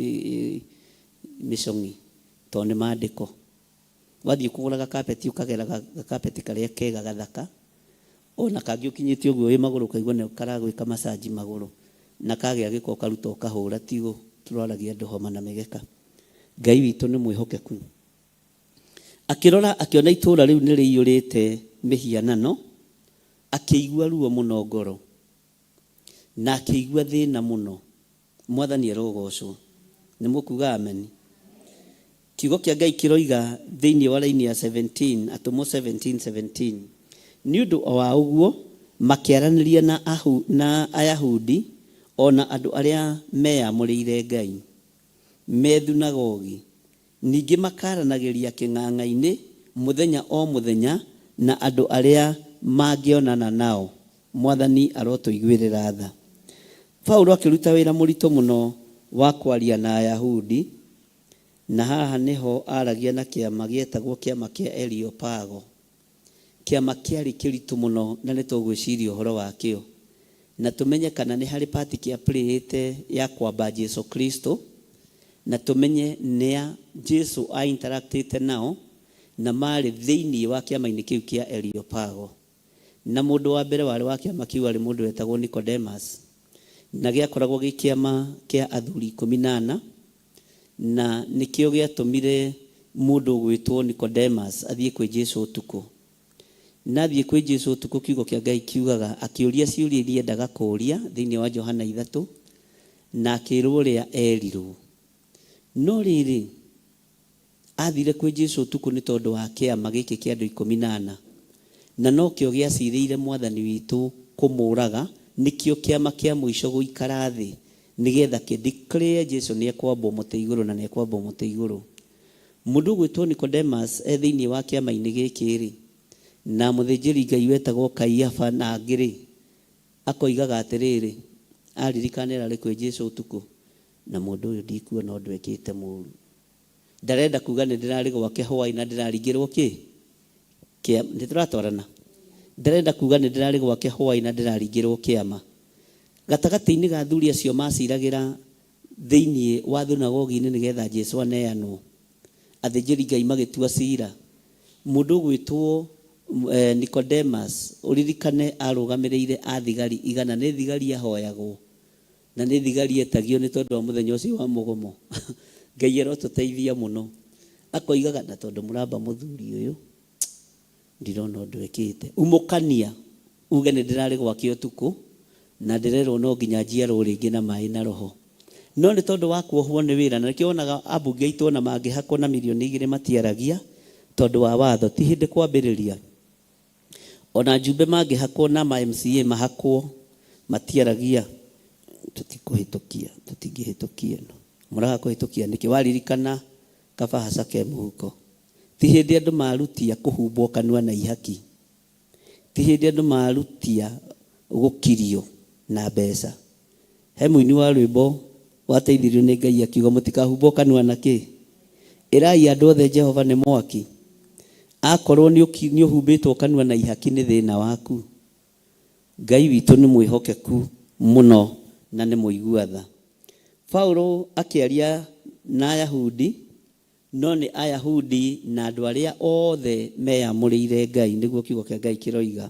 [SPEAKER 5] mĩcong'i tondũ nĩ maandĩko. Wathiĩ kũgũra gakapeti ũkagera gakapeti karĩa kega gathaka, o na kangĩ ũkinyĩte ũguo wĩ magũrũ ũkaigua nĩ karagwĩka massage magũrũ, na kagĩa gĩko ũkaruta ũkahũra, ti tũrwaragia andũ homa na mĩgeka. Ngai witũ nĩ mwĩhokeku. Akĩrora akĩona itũũra rĩu nĩ rĩiyũrĩte mĩhianano, akĩigua ruo mũno ngoro, na akĩigua thĩna mũno. Mwathani arogocwo. Nĩ mũkuga ameni? Kiugo kĩa Ngai kĩroiga thĩinĩ wa raini ya 17, Atũmwo 17:17, Nĩ ũndũ wa ũguo makĩaranĩria na, na Ayahudi o na andũ arĩa meyamũrĩire Ngai. me thunagogi, ningĩ makaaranagĩria kĩng'ang'a-inĩ mũthenya o mũthenya na andũ arĩa mangĩonana nao. Mwathani arotũiguĩrĩra tha. Paulo akĩruta wĩra mũritũ mũno wa kwaria na Ayahudi, na haha nĩho aaragia na kĩama gĩetagwo kĩama kĩa Areopago. Kĩama kĩarĩ kĩritũ mũno na nĩ tũgwĩciria ũhoro wakĩo na tũmenye kana nĩ harĩ part kĩa play-ĩte ya kwamba Jesu Kristo na tũmenye nĩa Jesu a interact-ĩte nao na marĩ thĩinĩ wa kĩama-inĩ kĩu kĩa Areopago. Na mũndũ wa mbere warĩ wa kĩama kĩu arĩ mũndũ wetagwo Nicodemus, na gĩakoragwo gĩ kĩama kĩa athuri 14, na nĩkĩo gĩatũmire mũndũ ũgwĩtwo Nicodemus athiĩ kwĩ Jesu ũtukũ. Na athiĩ kwĩ Jesu ũtukũ, kiugo kĩa Ngai kiugaga akĩũria ciũria iria endaga kũũria thĩinĩ wa Johana 3, na akĩrwo ũrĩa erirwo. No rĩrĩ, Aathire kwĩ Jesu ũtukũ nĩ tondũ wa kĩama gĩkĩ kĩa andũ 14, na nokĩo gĩacirĩire Mwathani witũ kũmũraga, nĩkĩo kĩama kĩa mũico gũikara thĩ nĩgetha kĩ declare Jesu nĩekwambwo mũtĩ igũrũ na nĩekwambwo mũtĩ igũrũ. Mũndũ ũgwĩtwo Nicodemus e thĩinĩ wa kĩama-inĩ gĩkĩ-rĩ, na mũthĩnjĩri Ngai wetagwo Kaiafa na angĩ-rĩ, akoigaga atĩrĩrĩ, aririkana nĩararĩ kwĩ Jesu ũtukũ, na mũndũ ũyũ ndikuona ũndũ ekĩte mũru. Ndarenda kuga nĩ ndĩrarĩ gwake hwaĩ na ndĩraringĩrwo kĩ? Kĩa, nĩ tũratwarana? Ndarenda kuga nĩ ndĩrarĩ gwake hwaĩ na ndĩraringĩrwo kĩama. Gatagatĩ-inĩ ga athuri acio maciragĩra thĩinĩ wa thunagogi-inĩ nĩgetha Jesu aneanwo, athĩnjĩri Ngai magĩtua cira. Mũndũ ũgwĩtwo Nicodemus, ũririkane arũgamĩrĩire athigari igana, nĩ thigari ahoyagwo. Na nĩ thigari etagio nĩ tondũ wa mũthenya ũcio wa mũgomo. Ngai arotũteithia mũno. Akoigaga, na tondũ mũramba mũthuri ũyũ, ndirona ũndũ ekĩte. Umũkania, uge nĩ ndĩrarĩ gwake ũtukũ, na ndĩrerwo no nginya njiarwo rĩngĩ na maĩ na Roho. No nĩ tondũ wa kuohwo nĩ wĩra, na nĩkĩo wonaga ambunge aitũ ona mangĩhakwo na mirioni 2 matiaragia, tondũ wa watho. Ti hĩndĩ kwambĩrĩria. Ona njumbe mangĩhakwo na ma MCA mahakwo matiaragia tũtikũhĩtũkia tũtingĩhĩtũkia ĩno. Mũraga kũhĩtũkia nĩkĩ? Waririkana kabahaca ke mũhuko. Ti hĩndĩ andũ marutia kũhumbwo kanua na ihaki. Ti hĩndĩ andũ marutia gũkirio na mbeca. He mũini wa rwĩmbo wateithirio nĩ Ngai akiuga mũtikahumbwo kanua na kĩ? Ĩrai andũ othe Jehova nĩ mwaki. Akorwo nĩ ũhumbĩtwo kanua na ihaki nĩ thĩna waku. Ngai witũ nĩ mwĩhokeku mũno na nĩ mũigua tha. Paulo akĩaria na Ayahudi, no nĩ Ayahudi na andũ arĩa othe meyamũrĩire Ngai, nĩguo kiugo kĩa Ngai kĩroiga.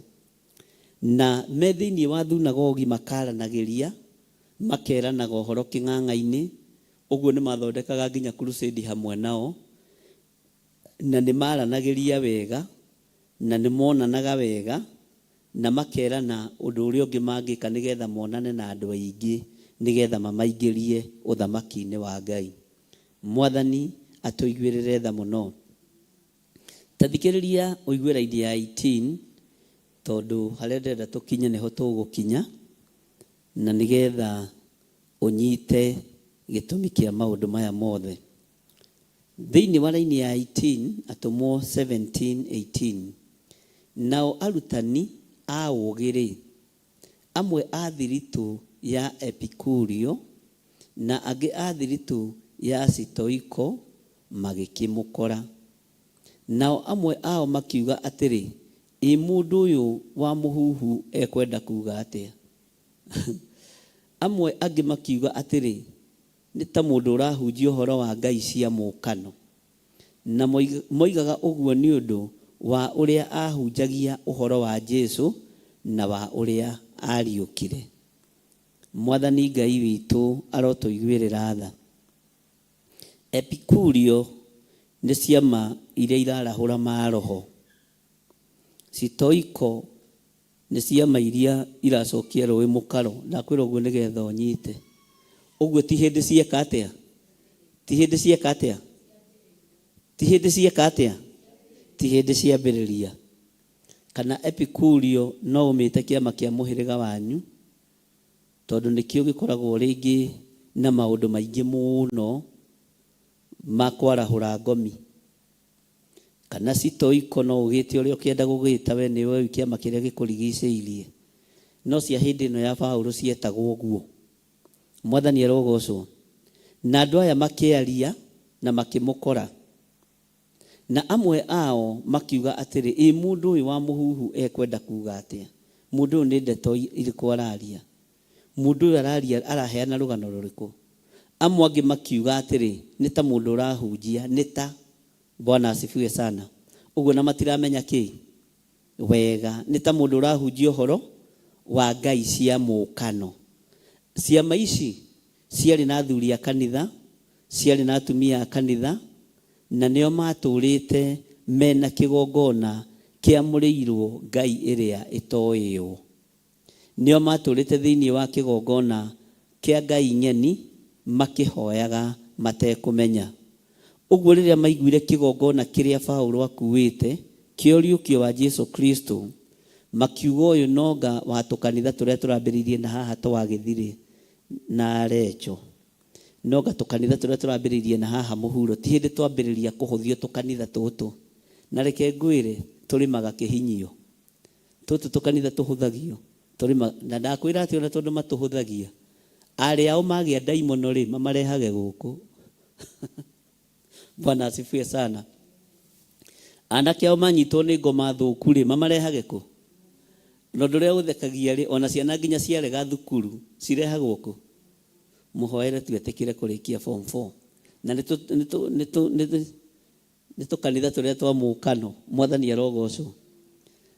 [SPEAKER 5] Na me thĩinĩ wa thunagogi makaaranagĩria, makeranaga ũhoro kĩng'ang'a-inĩ, ũguo nĩ mathondekaga nginya crusade hamwe nao, na nĩ maaranagĩria wega, na nĩ monanaga wega, na makerana ũndũ ũrĩa ũngĩ mangĩka nĩgetha monane na andũ aingĩ, nĩgetha mamaingĩrie ũthamaki-inĩ wa Ngai. Mwathani atũiguĩrĩre tha mũno. Ta thikĩrĩria ũigue raini ya 18 tondũ harĩa ndĩrenda tũkinye nĩho tũgũkinya na nĩgetha ũnyite gĩtũmi kĩa maũndũ maya mothe. Thĩinĩ wa raini ya 18, Atũmwo 17, 18, Nao arutani a ũũgĩ-rĩ, amwe a thiritũ ya Epikurio na angĩ a thiritũ ya Sitoiko magĩkĩmũkora. Nao amwe ao makiuga atĩrĩ, Ĩ mũndũ ũyũ wa mũhuhu ekwenda kuuga atĩa? Amwe angĩ makiuga atĩrĩ, Nĩ ta mũndũ ũrahunjia ũhoro wa ngai cia mũũkano. Na moigaga ũguo nĩ ũndũ wa ũrĩa aahunjagia ũhoro wa Jesu na wa ũrĩa aariũkire. Mwathani Ngai witũ arotũiguĩrĩra tha. Epikurio nĩ ciama iria irarahũra maroho. Sitoiko nĩ ciama iria iracokia rũĩ mũkaro. Ndakwĩra ũguo nĩgetha ũnyite. Ũguo ti hĩndĩ cieka atĩa? Ti hĩndĩ cieka atĩa? Ti hĩndĩ cieka atĩa? Ti hĩndĩ ciambĩrĩria. Kana Epikurio no ũmĩte kĩama kĩa mũhĩrĩga wanyu, tondũ nĩkĩo gĩkoragwo rĩngĩ na maũndũ maingĩ mũno. Ma kwarahũra ngomi kana citoiko, no ũgĩte ũrĩa ũkĩenda gũgĩta we nĩwe ũĩ kĩama kĩrĩa gĩkũrigicĩirie, no cia hĩndĩ ĩno ya Paũlũ cietagwo ũguo. Mwathani arogocwo. Na andũ aya makĩaria na makĩmũkora. Na amwe ao makiuga atĩrĩ, Ĩ mũndũ ũyũ wa mũhuhu ekwenda kuuga atĩa? Mũndũ ũyũ nĩ ndeto irĩkũ araria? Mũndũ ũyũ araria araheana rũgano rũrĩkũ? Amwe angĩ makiuga atĩrĩ, Nĩ ta mũndũ ũrahunjia, nĩ ta. Bwana asifiwe sana. Ũguo na matiramenya kĩ? Wega. Nĩ ta mũndũ ũrahunjia ũhoro wa ngai cia mũũkano. Ciama ici ciarĩ na athuri a kanitha, ciarĩ na atumia a kanitha, na nĩo maatũũrĩte me na kĩgongona kĩamũrĩirwo ngai ĩrĩa ĩtoĩo. Nĩo maatũũrĩte thĩinĩ wa kĩgongona kĩa ngai ng'eni makĩhoyaga matekũmenya. Ũguo rĩrĩa maiguire kĩgongona kĩrĩa Paũlũ akuuĩte kĩa ũriũkio wa Jesũ Kristũ, makiuga ũyũ nonga wa tũkanitha tũrĩa tũrambĩrĩirie na haha twa Gĩthirĩ na Recho. Nonga tũkanitha tũrĩa tũrambĩrĩirie na haha mũhuro, ti hĩndĩ twambĩrĩria kũhũthio tũkanitha tũtũ. Na reke ngwĩre, tũrĩmaga kĩhinyio. Tũtũ tũkanitha tũhũthagio tũrĩmaga, na ndakwĩra atĩ ona tondũ matũhũthagia, arĩ ao magĩa ndaimono rĩ, mamarehage gũkũ. Bwana asifiwe sana. Anake ao manyitwo nĩ ngoma thũku rĩ, mamarehage kũ? Na ũndũ ũrĩa ũthekagia rĩ, ona ciana nginya ciarega thukuru, cirehagwo kũ? Mũhoere tu etĩkĩre kũrĩkia form 4. Na nĩ Nĩ tũkanitha tũrĩa twa mũũkano. Mwathani arogocwo.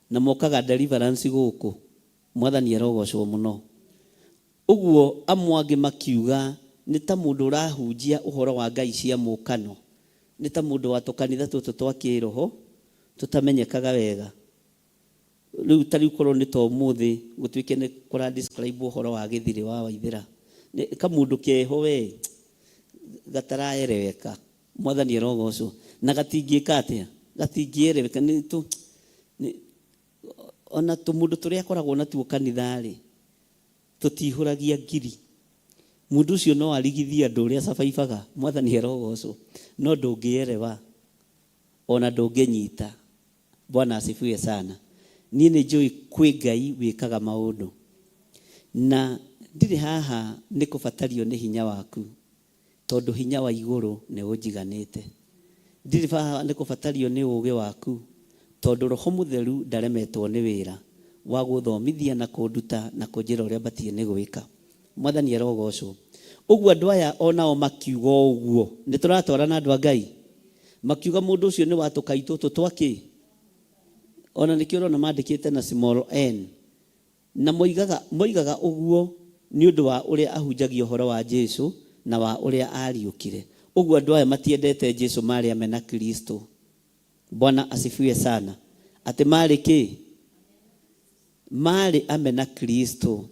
[SPEAKER 5] Na mokaga deliverance gũkũ. Mwathani arogocwo mũno. Ũguo amwe angĩ makiuga nĩ ta mũndũ ũrahunjia ũhoro wa Ngai cia mũũkano. Nĩ ta mũndũ wa tũkanitha tũtũ twa kĩroho tũtamenyekaga wega. Rĩu ta rĩu korwo nĩ ta ũmũthĩ gũtuĩke nĩ kũra describe ũhoro wa gĩthirĩ wa Waithĩra. Nĩ kamũndũ keho we gataraereweka. Mwathani arogocwo. Na gatingĩka atĩa? Gatingĩereweka. Nĩ tũ, nĩ, ona tũmũndũ tũrĩa akoragwo natuo kanitha-rĩ, tũtihũragia ngiri. Mũndũ ũcio no arigithie andũ ũrĩa acabaibaga, Mwathani arogocwo, no ndũngĩerewa, ona ndũngĩnyita. Bwana asifiwe sana. Niĩ nĩ njũĩ kwĩ Ngai wĩkaga maũndũ. Na ndirĩ haha nĩ kũbatario nĩ hinya waku, tondũ hinya wa igũrũ nĩ ũnjiganĩte. Ndirĩ haha nĩ kũbatario nĩ ũũgĩ waku, tondũ Roho Mũtheru ndaremetwo nĩ wĩra wa gũthomithia na kũnduta na kũnjĩra ũrĩa mbatiĩ nĩ gwĩka. Mwathani arogocwo. Ũguo andũ aya o nao makiuga o ũguo. Nĩ tũratwarana andũ a Ngai? Makiuga mũndũ ũcio nĩ wa tũkai tũtũ twa kĩ? O na nĩkĩo ũrona mandĩkĩte na small n. Na moigaga, moigaga ũguo nĩ ũndũ wa ũrĩa ahunjagia ũhoro wa Jesu na wa ũrĩa aariũkire. Ũguo andũ aya matiendete Jesu maarĩ amena Kristo. Bwana asifiwe sana. Atĩ maarĩ kĩ? Maarĩ amena Kristo.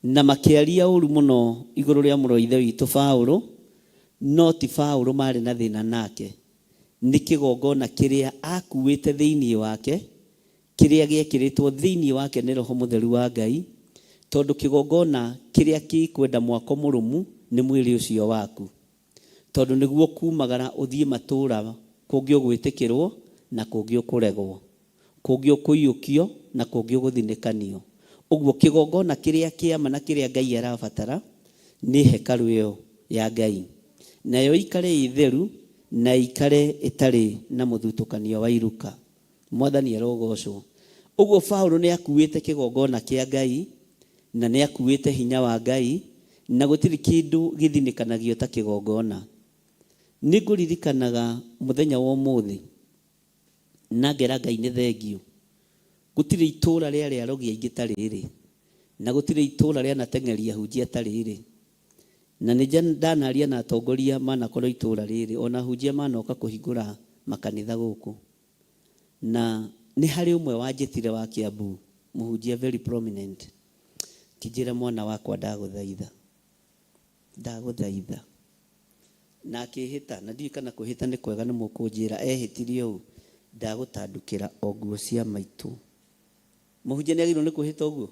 [SPEAKER 5] Na makĩaria ũũru mũno igũrũ rĩa mũrũ wa Ithe witũ Paulo, no ti Paulo maarĩ na thĩna nake, nĩ kĩgongona kĩrĩa aakuuĩte thĩinĩ wake, kĩrĩa gĩekĩrĩtwo thĩinĩ wake nĩ Roho Mũtheru wa Ngai, tondũ kĩgongona kĩrĩa gĩkwenda mwako mũrũmu nĩ mwĩrĩ ũcio waku. Tondũ nĩguo ũkumagara ũthiĩ matũũra kũngĩ ũgwĩtĩkĩrwo na kũngĩ ũkũregwo, kũngĩ ũkũiyũkio na kũngĩ ũgũthinĩkanio. Ũguo kĩgongona kĩrĩa kĩa ma na kĩrĩa Ngai arabatara nĩ hekarũ ĩyo ya Ngai. Nayo ĩikare ĩ theru na ĩikare ĩtarĩ na mũthutũkanio wa iruka. Mwathani arogocwo. Ũguo Paulo nĩ akuĩte kĩgongona kĩa Ngai, na nĩ akuĩte hinya wa Ngai, na gũtirĩ kĩndũ gĩthinĩkanagio ta kĩgongona. Nĩ ngũririkanaga mũthenya wa ũmũthĩ, na ngera Ngai nĩ thengiũ. Gũtirĩ itũũra rĩarĩ arogi aingĩ ta rĩrĩ, na gũtirĩ itũũra rĩanateng'eria ahunjia ta rĩrĩ. Na nĩ ndanaria na atongoria manakorwo itũũra rĩrĩ, ona ahunjia manoka kũhingũra makanitha gũkũ. Na nĩ harĩ ũmwe wanjĩtire wa Kiambu, mũhunjia very prominent, akĩnjĩra mwana wakwa ndagũthaitha, ndagũthaitha. Na akĩhĩta, na ndiũĩ kana kwĩhĩta nĩ kwega nĩ mũkũnjĩra, ehĩtire ũũ, ndagũtandukĩra o nguo cia maitũ. Mũhunjia nĩ agĩrĩirwo nĩ kwĩhĩta ũguo?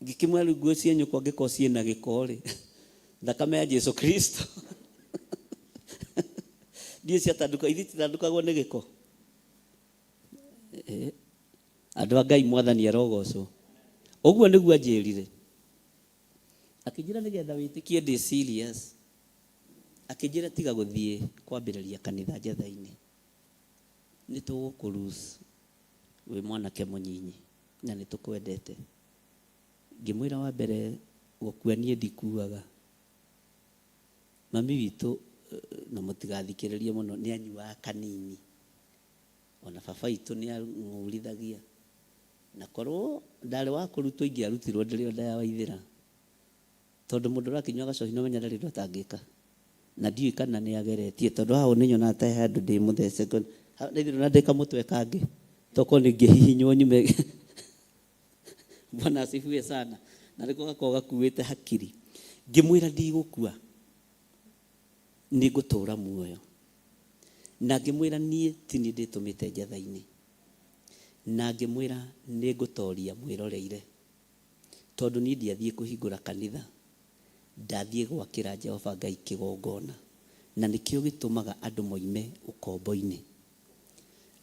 [SPEAKER 5] Ngĩkĩmwĩra rĩu nguo cia nyũkwa angĩkorwo ciĩna gĩko rĩ, thakame ya Jesu Kristo. Ndiĩ ciatanduka, ithi ititandukagwo nĩ gĩko. Eh, andũ a Ngai, Mwathani arogocwo. Ũguo nĩguo anjĩrire, akĩnjĩra nĩgetha wĩtĩkie ndĩ serious. Akĩnjĩra tiga gũthiĩ kwambĩrĩria kanitha Njatha-inĩ, nĩ tũgũkũ-lose, wĩ mwanake mũnyinyi na nĩ tũkwendete. Ngĩmwĩra wa mbere, gũkua niĩ ndikuaga. Mami witũ, na mũtigathikĩrĩrie mũno, nĩ anyuaga kanini. Ona baba witũ nĩ ang'ũrithagia. Na korwo ndarĩ wa kũrutwo ingĩarutirwo ndĩrĩ o nda ya Waithĩra. Tondũ mũndũ ũrakĩnyua gacohi nĩ ũmenya ndarĩ ũndũ atangĩka. Na ndiũĩ kana nĩ ageretie, tondũ haha nĩ nyonaga ta he handũ ndĩ mũthece. Na ithe ndũrona ndĩ kamũtwe kangĩ. Tokorwo nĩ ingĩhihinywo nyume. Bwana asifiwe sana. Na nĩko gakoragwo gakuĩte hakiri. Ngĩmwĩra ndigũkua, nĩ ngũtũra muoyo. Na ngĩmwĩra niĩ ti niĩ ndĩtũmĩte njatha-inĩ. Na ngĩmwĩra nĩ ngũtoria mwĩroreire. Tondũ niĩ ndiathiĩ kũhingũra kanitha, ndathiĩ gwakĩra Jehova Ngai kĩgongona. Na nĩkĩo gĩtũmaga andũ moime ũkombo-inĩ.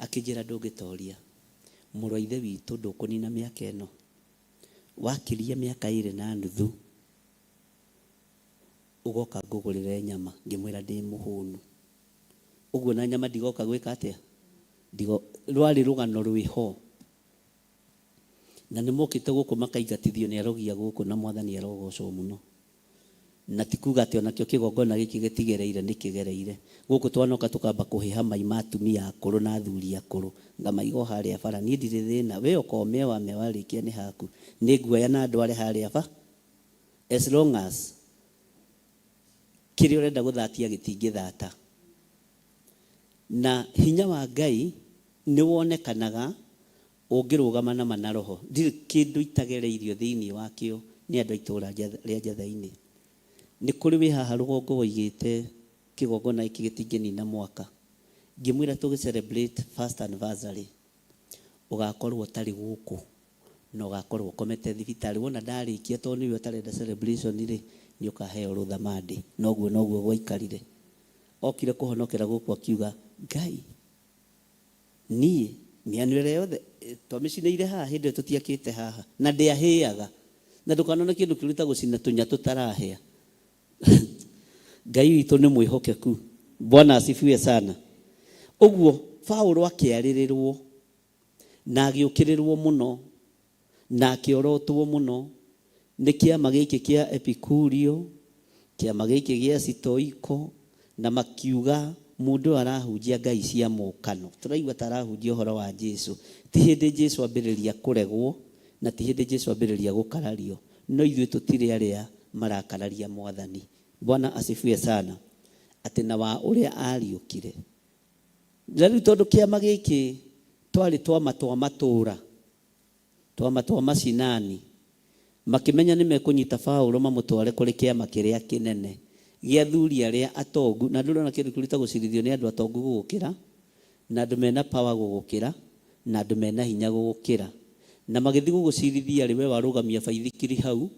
[SPEAKER 5] Akĩnjĩra ndũngĩtoria. Mũrũ wa ithe witũ ndũkũnina mĩaka ĩno. Wakĩria mĩaka ĩrĩ na nuthu, ũgoka ngũgũrĩre nyama. Ngĩmwĩra ndĩ mũhũnu. Ũguo na nyama ndigoka gwĩka atĩa? Ndigo, rwarĩ rũgano rwĩho. Na nĩ mokĩte gũkũ makaingatithio nĩ arogi a gũkũ, na Mwathani arogocwo mũno. Na ti kuga atĩ onakĩo kĩgongona gĩkĩ gĩtigereire, nĩ kĩgereire. Gũkũ twanoka tũkamba kũhĩha mai ma atumia akũrũ na athuri akũrũ, ngamaiga o harĩa bara. Niĩ ndirĩ thĩna, we oka ũmĩe wamĩa warĩkia nĩ haku. Nĩ nguoya na ndware harĩa ba, as long as kĩrĩa ũrenda gũthatia gĩtingĩthata. Na hinya wa Ngai nĩ wonekanaga Ũngĩrũgama na ma na Roho. Ndirĩ kĩndũ itagereirio thĩinĩ wakĩo nĩ andũ a itũũra rĩa Njatha-inĩ. Nĩ kũrĩ wĩ haha rũgongo woigĩte kĩgongona gĩkĩ gĩtingĩnina mwaka. Ngĩmwĩra tũgĩ celebrate first anniversary ũgakorwo ũtarĩ gũkũ na ũgakorwo ũkomete thibitarĩ. Wona ndarĩkia tondũ nĩwe ũtarenda celebration rĩ, nĩ ũkaheo rũtha Monday. Na ũguo noguo gwaikarire. Okire kũhonokera gũkũ akiuga, Ngai! Niĩ, mĩano ĩrĩa yothe twamĩcinĩire haha hĩndĩ ĩyo tũtiakĩte haha, na ndĩahĩaga. Na ndũkanone kĩndũ kĩũru ta gũcina tũnya tũtarahĩa. Ngai witũ nĩ mwĩhokeku. Bwana asifiwe sana. Ũguo Paũlũ akĩarĩrĩrwo na agĩũkĩrĩrwo mũno na akĩorotwo mũno nĩ kĩama gĩkĩ kĩa Epikurio, kĩama gĩkĩ gĩa Sitoiko, na makiuga mũndũ ũyũ arahunjia ngai cia mũũkano. Tũraigua ta arahunjia ũhoro wa Jesu. Ti hĩndĩ Jesu ambĩrĩria kũregwo, na ti hĩndĩ Jesu ambĩrĩria gũkarario. No ithuĩ tũtirĩ arĩa marakararia Mwathani. Bwana asifiwe sana. Atĩ na wa ũrĩa ariũkire. Na rĩu tondũ kĩama gĩkĩ twarĩ twama twa matũũra, twama twa macinani, makĩmenya nĩ mekũnyita Paũlũ mamũtware kũrĩ kĩama kĩrĩa kĩnene gĩa athuri arĩa atongu. Na ndũrĩ ũrona kĩndũ kĩũru ta gũcirithio nĩ andũ atongu gũgũkĩra, na andũ mena power gũgũkĩra, na andũ mena hinya gũgũkĩra. Na magĩthiĩ gũgũcirithia-rĩ, we warũgamia baithikiri hau,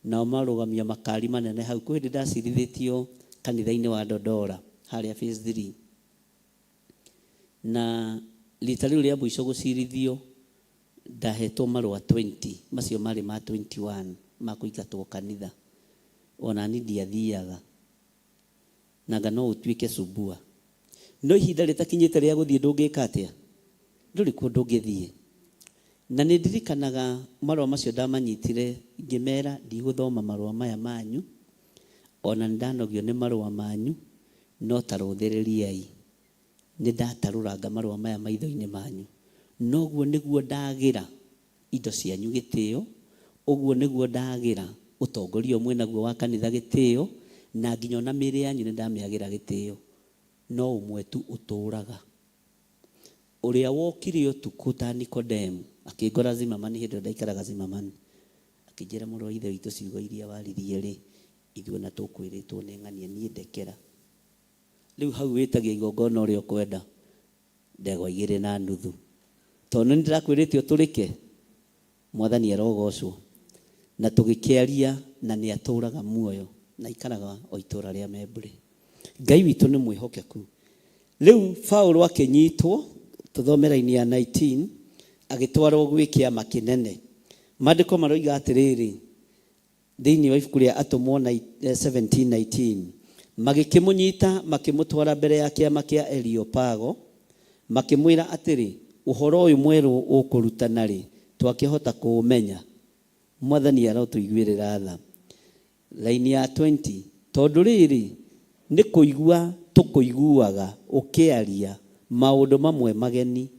[SPEAKER 5] nao marũgamia makari manene hau. Kwĩ hĩndĩ ndacirithĩtio kanitha-inĩ wa Dodora harĩa phase 3. Na rita rĩu rĩa mũico gũcirithio ndahetwo marũa 20, macio marĩ ma 21 ma kũingatwo kanitha. Ona niĩ ndiathiaga. Nanga no ũtuĩke subua. No ihinda rĩtakinyĩte rĩa gũthiĩ ndũngĩka atĩa? Ndũrĩ kũndũ ũngĩthiĩ. Na nĩ ndirikanaga marũa macio ndamanyitire ngĩmera ndigũthoma marũa maya manyu, o na nĩ ndanogio nĩ marũa manyu, no ta rũthĩrĩriai, nĩ ndatarũranga marũa maya maitho-inĩ manyu. Na ũguo nĩguo ndagĩra indo cianyu gĩtĩo, ũguo nĩguo ndagĩra ũtongoria ũyũ mwĩ naguo wa kanitha gĩtĩo, na nginya o na mĩĩrĩ yanyu nĩ ndamĩagĩra gĩtĩo. No ũmwe tu ũtũũraga. Ũrĩa wokire ũtukũ ta Nikodemu, akĩngora Zimmerman hĩndĩ ĩyo ndaikaraga Zimmerman, akĩnjĩra mũrũ wa ithe witũ ciugo iria waririe-rĩ, ithuĩ ona tũkwĩrĩtwo nĩ ng'ania, niĩ ndekera. Rĩu hau wĩtagia igongona ũrĩa ũkwenda, ndegwa igĩrĩ na nuthu. Tondũ nĩ ndĩrakwĩrĩte ũtũrĩke, Mwathani arogocwo. Na tũgĩkĩaria na nĩ atũraga muoyo na aikaraga o itũra rĩa Membure. Ngai witũ nĩ mwĩhokeku. Rĩu Paulo akĩnyitwo, tũthome raini ya 19, agĩtwarwo gwĩ kĩama kĩnene. Maandĩko maroiga atĩrĩrĩ, thĩinĩ wa ibuku rĩa Atũmwo 17:19, magĩkĩmũnyita makĩmũtwara mbere ya kĩama kĩa Areopago, makĩmwĩra atĩrĩ, ũhoro ũyũ mwerũ ũkũrutana-rĩ, twakĩhota kũũmenya? Mwathani arotũiguĩrĩra tha. Raini ya 20, tondũ rĩrĩ, nĩ kũigua tũkũiguaga ũkĩaria maũndũ mamwe mageni,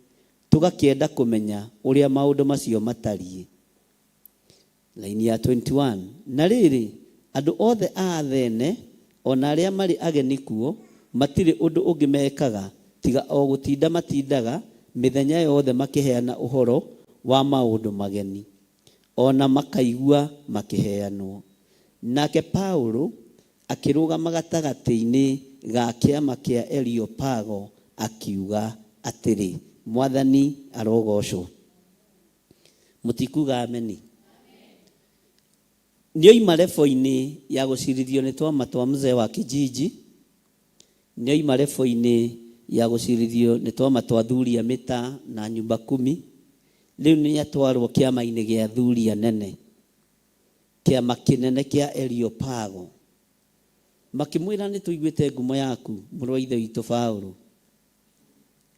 [SPEAKER 5] tũgakĩenda kũmenya ũrĩa maũndũ macio matariĩ. Raini ya 21, na rĩrĩ, andũ othe a Athene, o na arĩa marĩ ageni kuo, matirĩ ũndũ ũngĩ mekaga tiga o gũtinda matindaga mĩthenya yothe makĩheana ũhoro wa maũndũ mageni, o na makaigua makĩheanwo. Nake Paulo akĩrũgama gatagatĩ-inĩ ga kĩama kĩa Areopago akiuga atĩrĩ, Mwathani arogoocwo. Mũtikuga ameni? Nĩoima rebo-inĩ ya gũcirithio nĩ twama twa mzee wa kijiji, nĩoima rebo-inĩ ya gũcirithio nĩ twama twa athuri a mĩtaa na nyumba kumi, rĩu nĩatwarwo kĩama-inĩ gĩa athuri anene, kĩama kĩnene kĩa Areopago. Makĩmwĩra, nĩtũiguĩte ngumo yaku, mũrũ wa ithe witũ Paũlũ,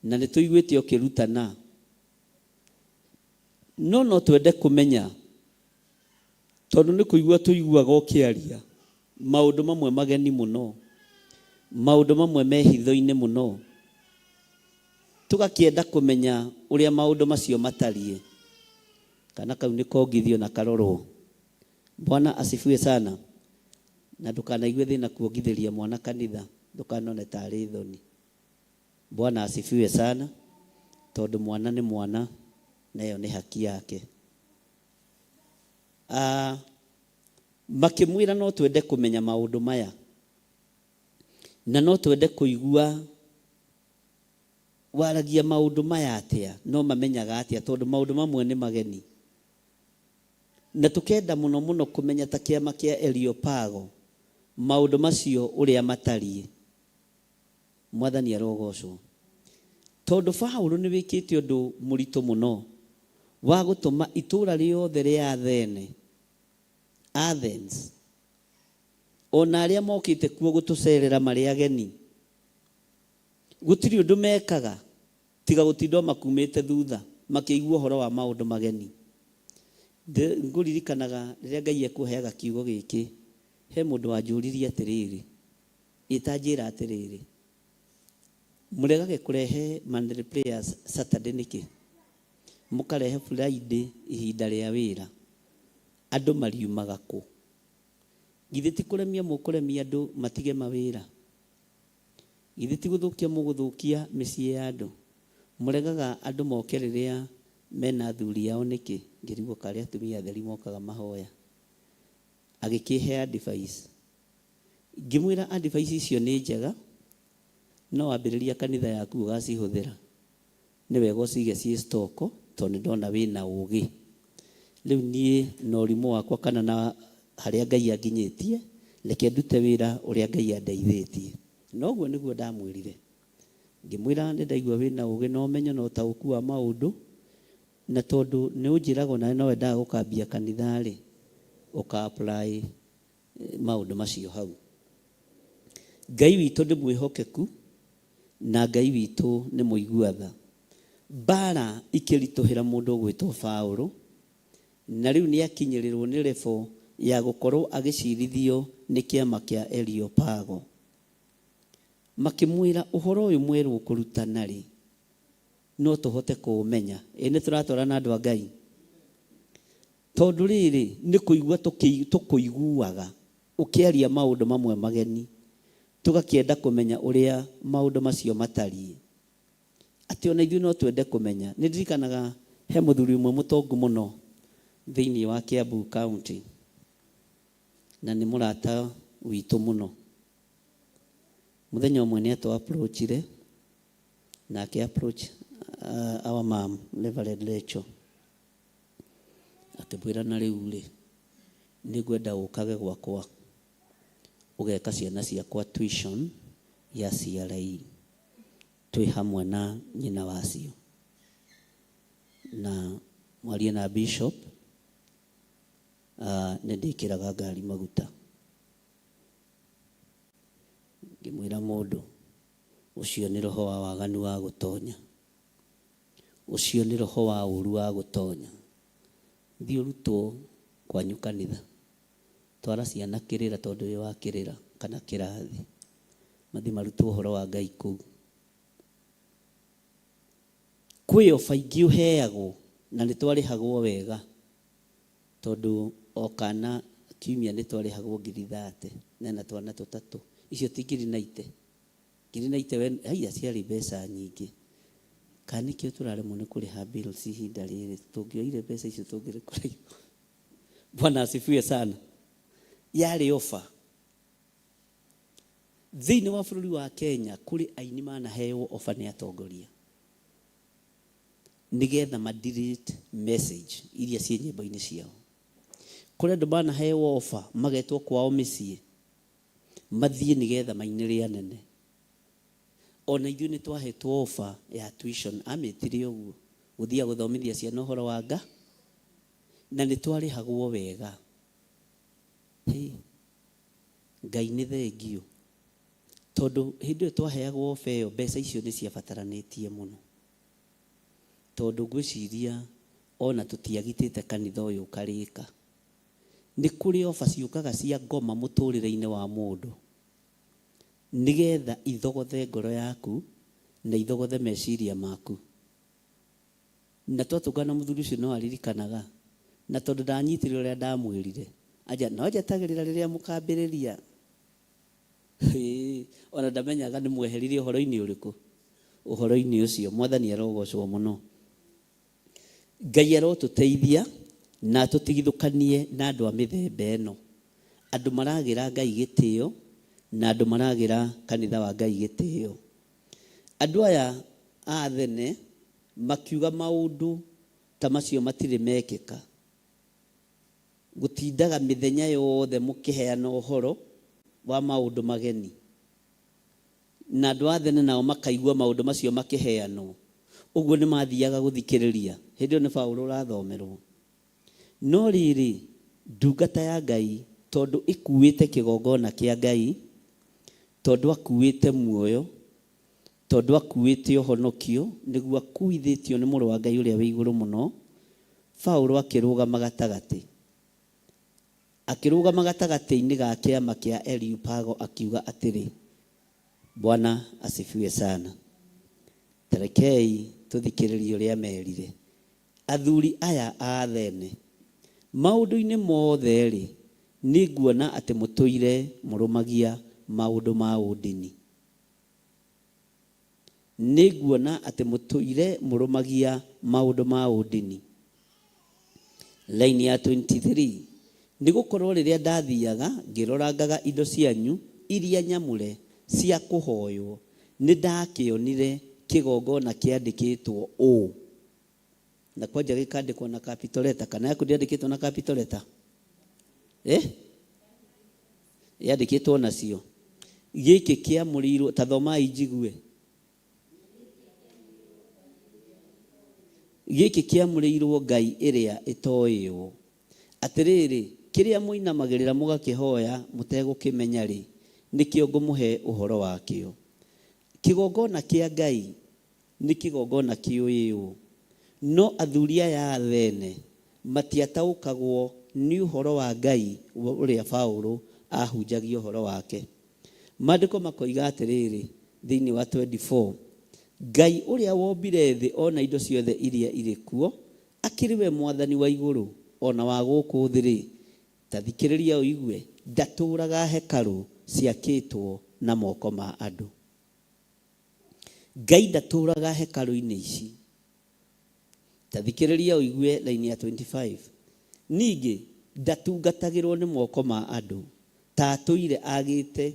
[SPEAKER 5] na nĩtũiguĩte ũkĩrutana, no no twende kũmenya, tondũ nĩ kũigua tũiguaga ũkĩaria maũndũ mamwe mageni mũno, maũndũ mamwe me hitho-inĩ mũno, tũgakĩenda kũmenya ũrĩa maũndũ macio matariĩ. Kana kau nĩ kongithio na karorwo. Bwana asifiwe sana. Na ndũkanaigue thĩna kuongithĩria mwana kanitha, ndũkanone tarĩ thoni. Bwana asifiwe sana, tondũ mwana nĩ mwana na ĩyo nĩ haki yake. Makĩmwĩra no twende kũmenya maũndũ maya, na no twende kũigua waragia maũndũ maya atĩa, no mamenyaga atĩa, tondũ maũndũ mamwe nĩ mageni. Na tũkenda mũno mũno kũmenya ta kĩama kĩa Areopago maũndũ macio ũrĩa matariĩ. Mwathani arogocwo. Tondũ Paũlũ nĩ wĩkĩte ũndũ mũritũ mũno wa gũtũma itũũra rĩothe rĩa Athene, Athens, o na arĩa mokĩte kuo gũtũcerera marĩ ageni, gũtirĩ ũndũ mekaga tiga gũtinda o makumĩte thutha makĩigua ũhoro wa maũndũ mageni. Ngũririkanaga rĩrĩa Ngai ekũheaga kiugo gĩkĩ, he mũndũ wanjũririe atĩrĩrĩ, Ĩ ta njĩra atĩrĩrĩ, mũregage kũrehe monthly prayers Saturday nĩkĩ? Mũkarehe Friday ihinda rĩa wĩra. Andũ mariumaga kũ? Githĩ ti kũremia mũkũremia andũ matige mawĩra? Githĩ ti gũthũkia mũgũthũkia mĩciĩ ya andũ? Mũregaga andũ moke rĩrĩa mena athuri ao nĩkĩ? Ngĩrigwo karĩ atumia atheri mokaga mahoya. Agĩkĩhe advice. Ngĩmwĩra advice icio nĩ njega, no wambĩrĩria kanitha yaku ũgacihũthĩra, nĩ wega ũcige ciĩ stock tondũ nĩ ndona wĩna ũgĩ. Rĩu niĩ na ũrimũ wakwa kana na harĩa Ngai anginyĩtie, reke ndute wĩra ũrĩa Ngai andeithĩtie. Na ũguo nĩguo ndamwĩrire. Ngĩmwĩra nĩ ndaigua wĩna ũgĩ na ũmenyo na ũtaũku wa maũndũ, na tondũ nĩ ũnjĩraga onawe no wendaga gũkambia kanitha-rĩ, ũka apply maũndũ macio hau. Ngai witũ nĩ mwĩhokeku na Ngai witũ nĩ mũigua tha. Mbaara ikĩritũhĩra mũndũ ũgwĩtwo Paũlũ, na rĩu nĩakinyĩrĩrwo nĩ level ya gũkorwo agĩcirithio nĩ kĩama kĩa Areopago. Makĩmwĩra, ũhoro ũyũ mwerũ ũkũrutana-rĩ, no tũhote kũũmenya? Ĩ nĩtũratwarana andũ a Ngai? Tondũ rĩrĩ, nĩ kũigua tũkũiguaga ũkĩaria maũndũ mamwe mageni, tũgakĩenda kũmenya ũrĩa maũndũ macio matariĩ. Atĩ o na ithuĩ no twende kũmenya. Nĩ ndirikanaga he mũthuri ũmwe mũtongu mũno thĩinĩ wa Kiambu County, na nĩ mũrata witũ mũno. Mũthenya ũmwe nĩ atũ approach-ire, na akĩ approach our mom, Reverend Rachel. Akĩmwĩra na rĩu rĩ, nĩngwenda ũkage gwakwa ũgeka ciana ciakwa tuition ya CRE twĩ hamwe na nyina wacio na mwarie na bishop. Nĩ ndĩkĩraga ngari maguta, ngĩmwĩra mũndũ ũcio nĩ roho wa waganu wa gũtonya, ũcio nĩ roho wa ũru wa gũtonya. Thiĩ ũrutwo kwanyu kanitha, twara ciana kĩrĩra tondũ wĩ wa kĩrĩra kana kĩrathi, mathiĩ marutwo ũhoro wa Ngai kũu. Kwĩ oba ingĩ ũheagwo na nĩ twarĩhagwo wega, tondũ o kana kiumia nĩ twarĩhagwo ngiri 30 na twana tũtatũ. Icio ti ngiri 90, ngiri 90 we, haiya, ciarĩ mbeca nyingĩ. Kana nĩkĩo tũraremwo nĩ kũrĩha bills ihinda rĩrĩ? Tũngĩoire mbeca icio tũngĩrĩ kũraihu. Bwana asifiwe sana. Yarĩ oba. Thĩinĩ wa bũrũri wa Kenya kũrĩ aini manaheo oba nĩ atongoria nĩgetha ma delete message iria ciĩ nyĩmbo-inĩ ciao. Kũrĩ andũ manaheo oba magetwo kwao mĩciĩ mathiĩ nĩgetha mainĩre anene. Ona ithuĩ nĩ twahetwo oba ya tuition, amĩtire ũguo, gũthiaga gũthomithia ciana ũhoro wa nga, na nĩ twarĩhagwo wega. Hey, Ngai nĩ thengio, tondũ hĩndĩ ĩyo twaheagwo oba ĩyo mbeca icio nĩ ciabataranĩtie mũno, tondũ ngwĩciria ona tũtiagitĩte kanitha ũyũ ũkarĩka. Nĩ kũrĩ oba ciũkaga cia ngoma mũtũrĩre-inĩ wa mũndũ nĩgetha ithogothe ngoro yaku na ithogothe meciria maku. Na twatũngana mũthuri ũcio no aririkanaga, na tondũ ndanyitire ũrĩa ndamwĩrire, anja no njetagĩrĩra rĩrĩa mũkambĩrĩria. Ona ndamenyaga nĩ mweheririe ũhoro-inĩ ũrĩkũ, ũhoro-inĩ ũcio. Mwathani arogocwo mũno. Ngai arotũteithia na atũtigithũkanie na andũ a mĩthemba ĩno, andũ maragĩra Ngai gĩtĩo na andũ maragĩra kanitha wa Ngai gĩtĩo. Andũ aya a Athene makiuga maũndũ ta macio matirĩ mekĩka. Gũtindaga mĩthenya yothe mũkĩheana ũhoro wa maũndũ mageni, na andũ a Athene nao makaigua maũndũ macio makĩheanwo. Ũguo nĩ mathiaga gũthikĩrĩria. Hĩndĩ ĩyo nĩ Paũlũ ũrathomerwo. No rĩrĩ, ndungata ya Ngai tondũ ĩkuĩte kĩgongona kĩa Ngai, tondũ akuĩte muoyo, tondũ akuĩte ũhonokio, nĩguo akuithĩtio nĩ Mũrũ wa Ngai ũrĩa wĩ igũrũ mũno, Paũlũ akĩrũgama gatagatĩ. Akĩrũgama gatagatĩ-inĩ ga kĩama kĩa Areopago akiuga atĩrĩ, Bwana asifiwe sana. Ta rekei tũthikĩrĩrie ũrĩa merire. Athuri aya a Athene, maũndũ-inĩ mothe-rĩ, nĩnguona atĩ mũtũire mũrũmagia maũndũ ma ũndini. Nĩnguona atĩ mũtũire mũrũmagia maũndũ ma ũndini. Line ya 23, Nĩ gũkorũo rĩrĩa ndathiaga ngĩrorangaga indo cianyu iria nyamũre cia kũhoywo, nĩndakĩonire kĩgongona kĩandĩkĩtwo ũũ, na kwanja gĩkandĩkwo na capital letter, kana yaku ndĩandĩkĩtwo na capital letter? Eh? Yandĩkĩtwo nacio. Gĩkĩ kĩamũrĩirwo, ta thomai njigue. Gĩkĩ kĩamũrĩirwo ngai ĩrĩa ĩtoĩywo. Atĩrĩrĩ, kĩrĩa mũinamagĩrĩra mũgakĩhoya mũtegũkĩmenya-rĩ, nĩkĩo ngũmũhe ũhoro wakĩo. Kĩgongona kĩa Ngai nĩ kĩgongona kĩũĩywo, no athuri aya a Athene matiataũkagwo nĩ ũhoro wa Ngai ũrĩa Paũlũ aahunjagia ũhoro wake. Maandĩko makoiga atĩrĩrĩ thĩinĩ wa 24, Ngai ũrĩa wombire thĩ o na indo ciothe iria irĩ kuo, akĩrĩ we Mwathani wa igũrũ o na wa gũkũ thĩ-rĩ, ta thikĩrĩria ũigue, ndatũũraga hekarũ ciakĩtwo na moko ma andũ. Ngai ndatũũraga hekarũ-inĩ ici. Ta thikĩrĩria ũigue line ya 25. Ningĩ ndatungatagĩrwo nĩ moko ma andũ, ta atũire agĩte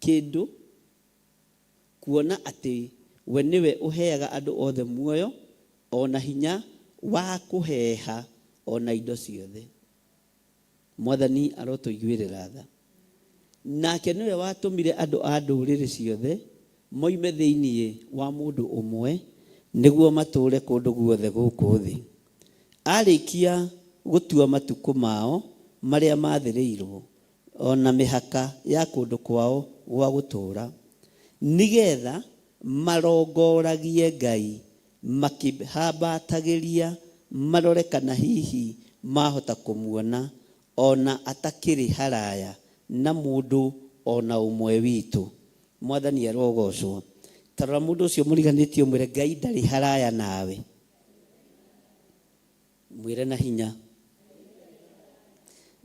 [SPEAKER 5] kĩndũ, kuona atĩ we nĩwe ũheaga andũ othe muoyo, o na hinya wa kũheeha, o na indo ciothe. Mwathani arotũiguĩrĩra tha. Nake nĩwe watũmire andũ a ndũrĩrĩ ciothe moime thĩinĩ wa mũndũ ũmwe, nĩguo matũũre kũndũ guothe gũkũ thĩ. Aarĩkia gũtua matukũ mao marĩa maathĩrĩirwo, o na mĩhaka ya kũndũ kwao gwa gũtũũra, nĩgeetha marongoragie Ngai makĩhambatagĩria marore kana hihi maahota kũmuona, o na atakĩrĩ haraya na mũndũ o na ũmwe witũ. Mwathani arogoocwo. Ta rora mũndũ ũcio mũriganĩtie ũmwĩre, Ngai ndarĩ haraya nawe. Mwĩre na hinya.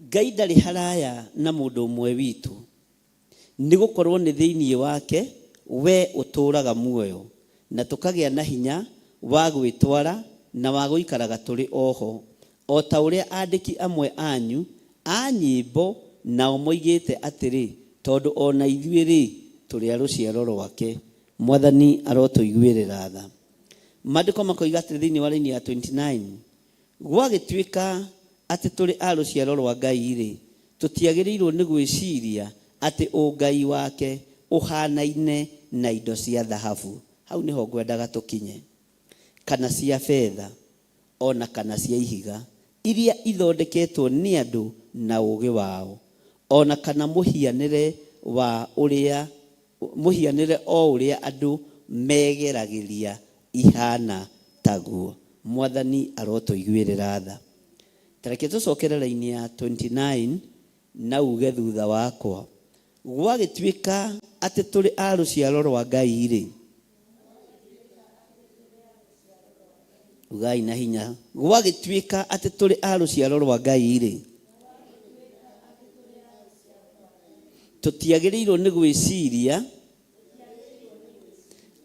[SPEAKER 5] Ngai ndarĩ haraya na mũndũ ũmwe witũ. Nĩ gũkorũo nĩ thĩinĩ wake wee ũtũũraga muoyo, na tũkagĩa na hinya wa gwĩtwara na wa gũikaraga tũrĩ o ho, o ta ũrĩa aandĩki amwe anyu a nyĩmbo nao moigĩte atĩrĩ, Tondũ o na ithuĩ-rĩ, tũrĩ a rũciaro rwake. Mwathani arotũiguĩrĩra tha. Maandĩko makoiga atĩrĩ thĩinĩ wa raini ya 29, Gwagĩtuĩka atĩ tũrĩ a rũciaro rwa Ngai-rĩ, tũtiagĩrĩirũo nĩ gwĩciria atĩ ũngai wake ũhaanaine na indo cia thahabu, hau nĩho ngwendaga tũkinye, kana cia betha, o na kana cia ihiga, iria ithondeketwo nĩ andũ na ũũgĩ wao, o na kana mũhianĩre wa ũrĩa mũhianĩre o ũrĩa andũ megeragĩria ihaana taguo. Mwathani arotũiguĩrĩra tha. Ta reke tũcokere raini ya 29 na uge thutha wakwa, Gwagĩtuĩka atĩ tũrĩ a rũciaro rwa Ngai-rĩ, ugai na hinya, gwagĩtuĩka atĩ tũrĩ a rũciaro rwa Ngai-rĩ, tũtiagĩrĩirwo nĩ gwĩciria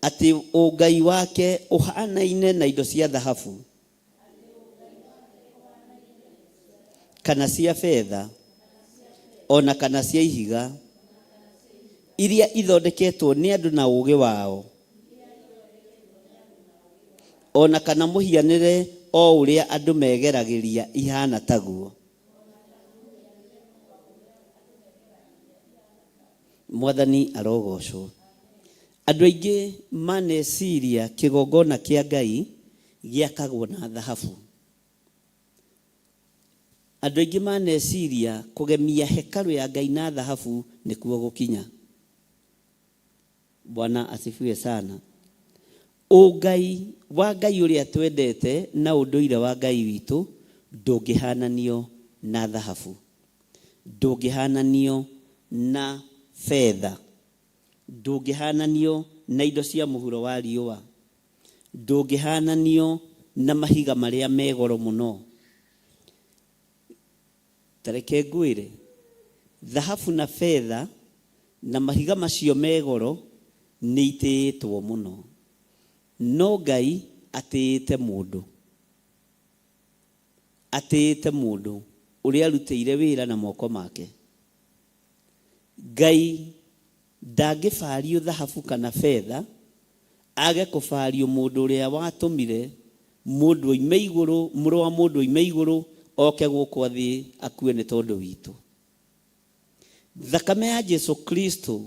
[SPEAKER 5] atĩ ũngai wake ũhanaine na indo cia thahabu kana cia betha o na kana cia ihiga iria ithondeketwo nĩ andũ na ũũgĩ wao o na kana mũhianĩre o ũrĩa andũ megeragĩria ihana taguo. Mwathani arogocwo. Andũ aingĩ maneciria kĩgongona kĩa Ngai gĩakagwo na thahabu. Andũ aingĩ maneciria kũgemia hekarũ ya Ngai na thahabu nĩkuo gũkinya. Bwana asifiwe sana. Ũngai wa Ngai ũrĩa twendete na ũndũire wa Ngai witũ ndũngĩhananio na thahabu, ndũngĩhananio na betha, ndũngĩhananio na indo cia mũhuro wa riũa, ndũngĩhananio na mahiga marĩa me goro mũno. Ta reke ngwĩre, thahabu na betha na mahiga macio me goro nĩ itĩĩtwo mũno, no Ngai atĩĩte mũndũ. Atĩĩte mũndũ ũrĩa arutĩire wĩra na moko make. Ngai ndangĩbario thahabu kana betha, age kũbario mũndũ ũrĩa watũmire mũndũ oime igũrũ, mũrũ wa mũndũ oime igũrũ oke gũkũ thĩ akue nĩ tondũ witũ. Thakame ya Jesu Kristo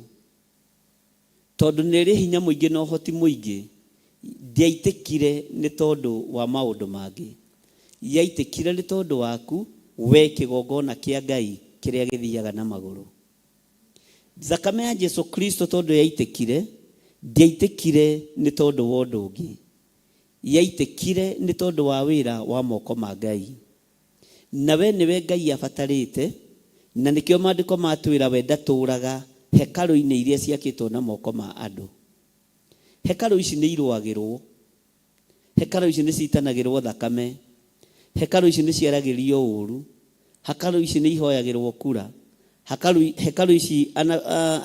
[SPEAKER 5] tondũ nĩ ĩrĩ hinya mũingĩ na ũhoti mũingĩ, ndĩaitĩkire nĩ tondũ wa maũndũ mangĩ. Yaitĩkire nĩ tondũ waku we kĩgongona kĩa Ngai kĩrĩa gĩthiaga na magũrũ. Thakame ya Jesu Kristo tondũ yaitĩkire, ndĩaitĩkire nĩ tondũ wa ũndũ ũngĩ. Yaitĩkire nĩ tondũ wa wĩra wa moko ma Ngai. Na we nĩwe Ngai abatarĩte, na nĩkĩo maandĩko matwĩra we ndatũũraga hekarũ-inĩ iria ciakĩtwo na moko ma andũ. Hekarũ ici nĩ irũagĩrwo. Hekarũ ici nĩ ciitanagĩrwo thakame. Hekarũ ici nĩ ciaragĩrio ũũru. Hekarũ ici nĩ ihoyagĩrwo kura. Hekarũ, hekarũ ici ana,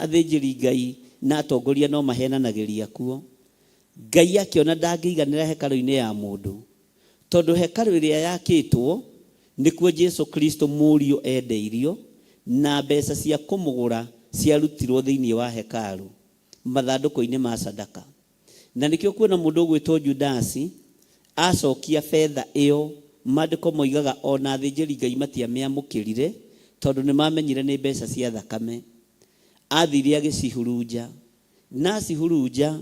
[SPEAKER 5] athĩnjĩri Ngai na atongoria no mahenanagĩria kuo. Ngai akĩona ndangĩiganĩra hekarũ-inĩ ya mũndũ, tondũ hekarũ ĩrĩa yakĩtwo nĩkuo Jesu Kristo mũriũ endeirio, na mbeca cia kũmũgũra ciarutirwo thĩinĩ wa hekarũ, mathandũkũ-inĩ ma sadaka. Na nĩkĩo kuona mũndũ ũgwĩtwo Judasi acokia betha ĩyo, maandĩko moigaga o na athĩnjĩri Ngai matiamĩamũkĩrire, tondũ nĩmamenyire nĩ mbeca cia thakame. Athire agĩcihurunja, na acihurunja,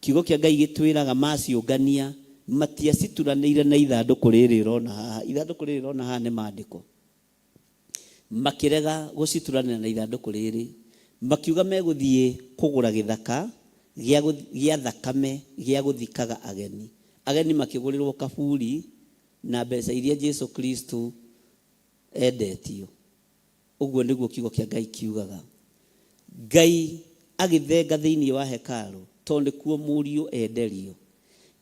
[SPEAKER 5] kiugo kĩa Ngai gĩtwĩraga maciũngania matiacituranĩire na ithandũkũ rĩrĩ ũrona haha. Ithandũkũ rĩrĩ ũrona haha nĩ maandĩko. Makĩrega gũcituranĩra na ithandũkũ rĩrĩ, makiuga megũthiĩ kũgũra gĩthaka gĩa thakame gĩa gũthikaga ageni. Ageni makĩgũrĩrwo kaburi na mbeca iria Jesu Kristo endetio. Ũguo nĩguo kiugo kĩa Ngai kiugaga. Ngai agĩthenga thĩinĩ wa hekarũ tondũ nĩkuo mũriũ enderio.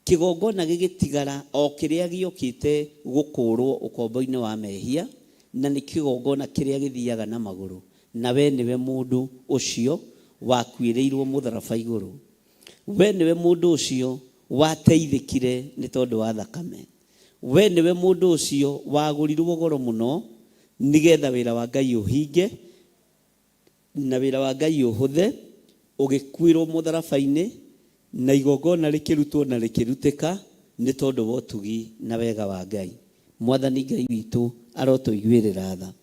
[SPEAKER 5] Kĩgongona gĩgĩtigara o kĩrĩa gĩokĩte gũkũũrwo ũkombo-inĩ wa mehia, na nĩ kĩgongona kĩrĩa gĩthiaga na magũrũ, na we nĩwe mũndũ ũcio wakuĩrĩirwo mũtharaba igũrũ. We nĩwe mũndũ ũcio wateithĩkire nĩ tondũ wa thakame. We nĩwe mũndũ ũcio wagũrirwo goro mũno nĩgetha wĩra wa Ngai ũhinge na wĩra wa Ngai ũhũthe, ũgĩkuĩrwo mũtharaba-inĩ, na igongona rĩkĩrutwo na rĩkĩrutĩka nĩ tondũ wa ũtugi na wega wa Ngai. Mwathani Ngai witũ arotũiguĩrĩra tha.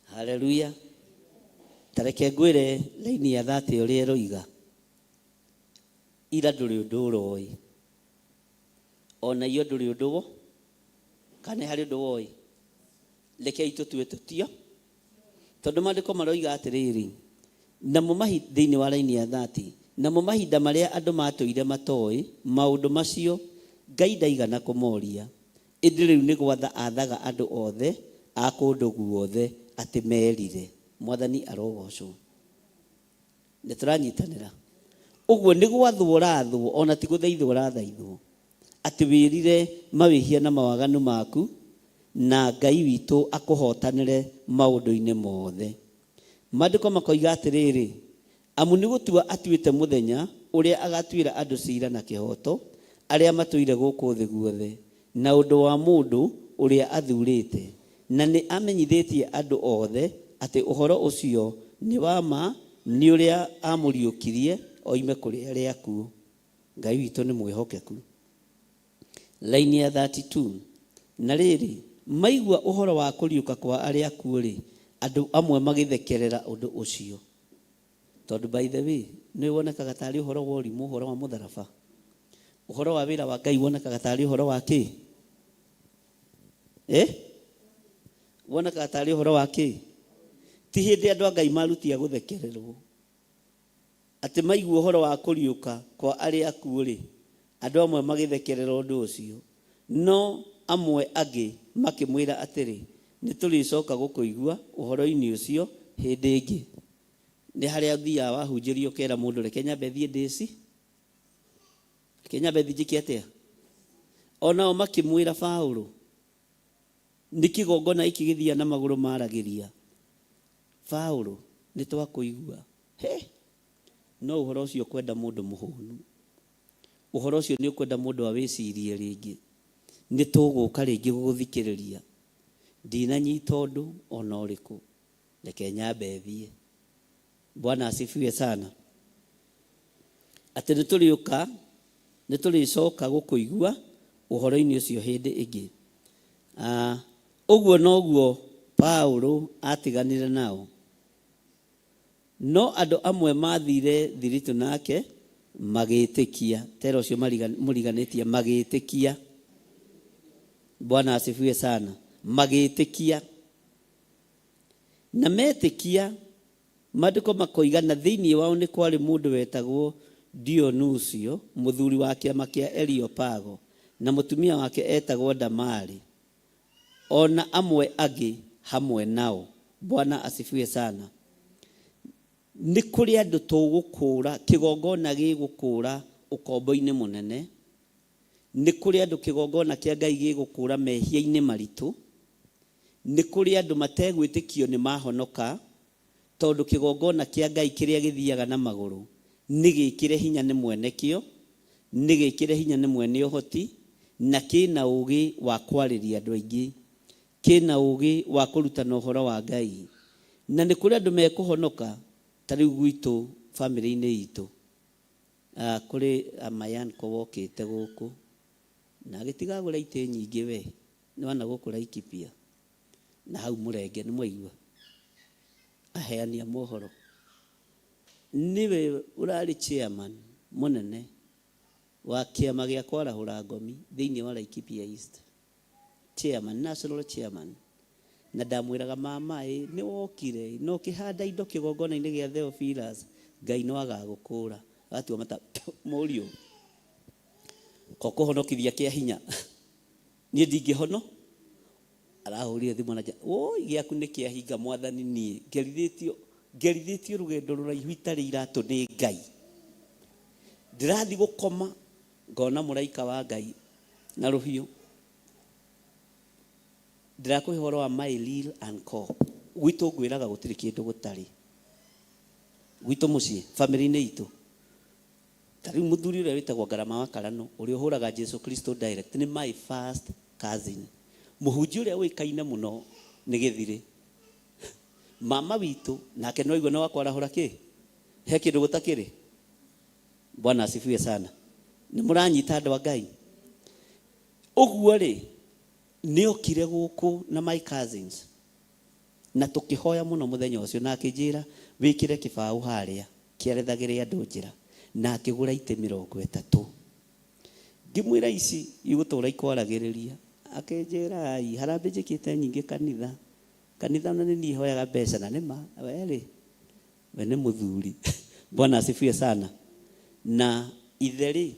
[SPEAKER 5] Haleluya. Ta reke ngwĩre raini ya thate ũrĩa ĩroiga. Ira ndũrĩ ũndũ ũroĩ. Ona iyo ndũrĩ ũndũ wo. Kana nĩ harĩ ũndũ woĩ? Rekei tũtue tũtio. Tondũ maandĩko maroiga atĩrĩrĩ, namo mahi, thĩinĩ wa raini ya 30, namo mahinda marĩa andũ matũire matoĩ maũndũ macio, Ngai ndaigana kũmoria, ĩndĩ rĩu nĩ gwatha aathaga andũ othe a kũndũ guothe atĩ merire. Mwathani arogoocwo. Nĩ tũranyitanĩra? Ũguo nĩ gwathwo ũrathwo, o na ti gũthaithwo ũrathaithwo, atĩ wĩrire mawĩhia na mawaganu maku, na Ngai witũ akũhotanĩre maũndũ-inĩ mothe. Maandĩko makoiga atĩrĩrĩ, Amu nĩ gũtua atuĩte mũthenya ũrĩa agatuĩra andũ cira na kĩhooto, arĩa matũire gũkũ thĩ guothe, na ũndũ wa mũndũ ũrĩa athurĩte, na nĩ amenyithĩtie andũ othe atĩ ũhoro ũcio nĩ wa ma nĩ ũrĩa aamũriũkirie oime kũrĩ arĩa akuũ. Ngai witũ nĩ mwĩhokeku. Laini ya 32. Na rĩrĩ, maigua ũhoro wa kũriũka kwa arĩa akuũ-rĩ, andũ amwe magĩthekerera ũndũ ũcio. Tondũ by the way, nĩ wonekaga tarĩ ũhoro wa ũrimũ, ũhoro wa mũtharaba. Ũhoro wa wĩra wa Ngai wonekaga tarĩ ũhoro wa kĩ? Eh? Wonekaga tarĩ ũhoro wa kĩ? Ti hĩndĩ andũ a Ngai marutia gũthekererwo. Atĩ maigua ũhoro wa kũriũka kwa arĩa akuũ-rĩ, andũ amwe magĩthekerera ũndũ ũcio. No amwe angĩ makĩmwĩra atĩrĩ, Nĩ tũrĩcoka gũkũigua ũhoro-inĩ ũcio hĩndĩ ĩngĩ. Nĩ harĩa ũthiaga wahunjĩrio ũkera mũndũ reke nyambe thiĩ ndĩci, reke nyambe thiĩ njĩke atĩa? O nao makĩmwĩra Paũlũ, Nĩ kĩgongona gĩkĩ gĩthiaga na magũrũ maragĩria. Paũlũ, nĩ twakũigua. He! No ũhoro ũcio ũkwenda mũndũ mũhũnu. Ũhoro ũcio nĩ ũkwenda mũndũ awĩcirie rĩngĩ. Nĩ tũgũka rĩngĩ gũgũthikĩrĩria. Ndinanyita ũndũ o na ũrĩkũ. Reke nyambe thiĩ. Bwana asifiwe sana. Atĩ nĩ tũrĩũka, nĩ tũrĩcoka gũkũigua ũhoro-inĩ ũcio hĩndĩ ĩngĩ. Ah, ũguo noguo Paulo atiganire nao. No andũ amwe maathire thiritũ nake magĩĩtĩkia. Tera ũcio mũriganĩtie, magĩĩtĩkia. Bwana asifiwe sana. Magĩĩtĩkia. Na metĩkia, Maandĩko makoiga, na thĩinĩ wao nĩ kwarĩ mũndũ wetagwo Dionusio, mũthuri wa kĩama kĩa Areopago, na mũtumia wake etagwo Damari, o na amwe angĩ hamwe nao. Bwana asifiwe sana. Nĩ kũrĩ andũ tũgũkũũra, kĩgongona gĩgũkũũra ũkombo-inĩ mũnene. Nĩ kũrĩ andũ kĩgongona kĩa Ngai gĩgũkũũra mehia-inĩ maritũ. Nĩ kũrĩ andũ mategwĩtĩkio nĩ mahonoka, tondũ kĩgongona kĩa Ngai kĩrĩa gĩthiaga na magũrũ nĩ gĩkĩre hinya nĩ mwene kĩo, nĩ gĩkĩre hinya nĩ mwene ũhoti, na kĩna ũũgĩ wa kwarĩria andũ aingĩ, kĩna ũũgĩ wa kũrutana ũhoro wa Ngai. Na nĩ kũrĩ andũ mekũhonoka, ta rĩu gwitũ famĩlĩ-inĩ itũ, kũrĩ Mayanko wokĩte gũkũ, na agĩtiga agũra itĩ nyingĩ we. Nĩ wana gũkũ Laikipia na hau Mũrenge nĩ mwaigua? Aheani a mohoro. Nĩwe ũrarĩ chairman mũnene wa kĩama gĩa kwarahũra ngomi thĩinĩ wa Laikipia East. Chairman, national chairman. Na ndamwĩraga mama ĩ, nĩ wokire ĩ, na ũkĩhanda indo kĩgongona-inĩ gĩa Theophilus, Ngai no agagũkũra. Agatua mata, mũriũ, ko kũhonokithia kĩa hinya. Niĩ ndingĩhono. Arahũrire thimũ na nja, woi gĩaku nĩ kĩahinga mwathani niĩ ngerithĩtio ngerithĩtio rũgendo rũraihu itarĩ iratũ nĩ Ngai. Ndĩrathiĩ gũkoma ngona mũraika wa Ngai na rũhiũ. Ndĩrakũhe ũhoro wa my real uncle. Gwitũ ngwĩraga gũtirĩ kĩndũ gũtarĩ. Gwitũ mũciĩ, famĩlĩ-inĩ itũ. Ta rĩu mũthuri ũrĩa wĩtagwo Ngarama wa Karano, ũrĩa ũhũraga Jesu Kristo direct, nĩ my first cousin. Mũhunjia ũrĩa ũĩkaine mũno nĩ Gĩthirĩ. Mama witũ, nake no aigua nĩ wa kwarahũra kĩ? He kĩndũ gũtakĩrĩ? Bwana asifiwe sana. Nĩ mũranyita andũ a Ngai? Ũguo rĩ, nĩ okire gũkũ na my cousins na tũkĩhoya mũno mũthenya ũcio na akĩnjĩra wĩkĩre kĩbaũ harĩa kĩarethagĩre andũ njĩra na akĩgũra itĩ 30. Ngĩmwĩra ici igũtũra ikwaragĩrĩria. Akĩnjĩra ai harambĩ njĩkĩte nyingĩ kanitha. Kanitha ona nĩ niĩ hoyaga mbeca na nĩma we rĩ we nĩ mũthuri. Bwana asifiwe sana. Na ithe rĩ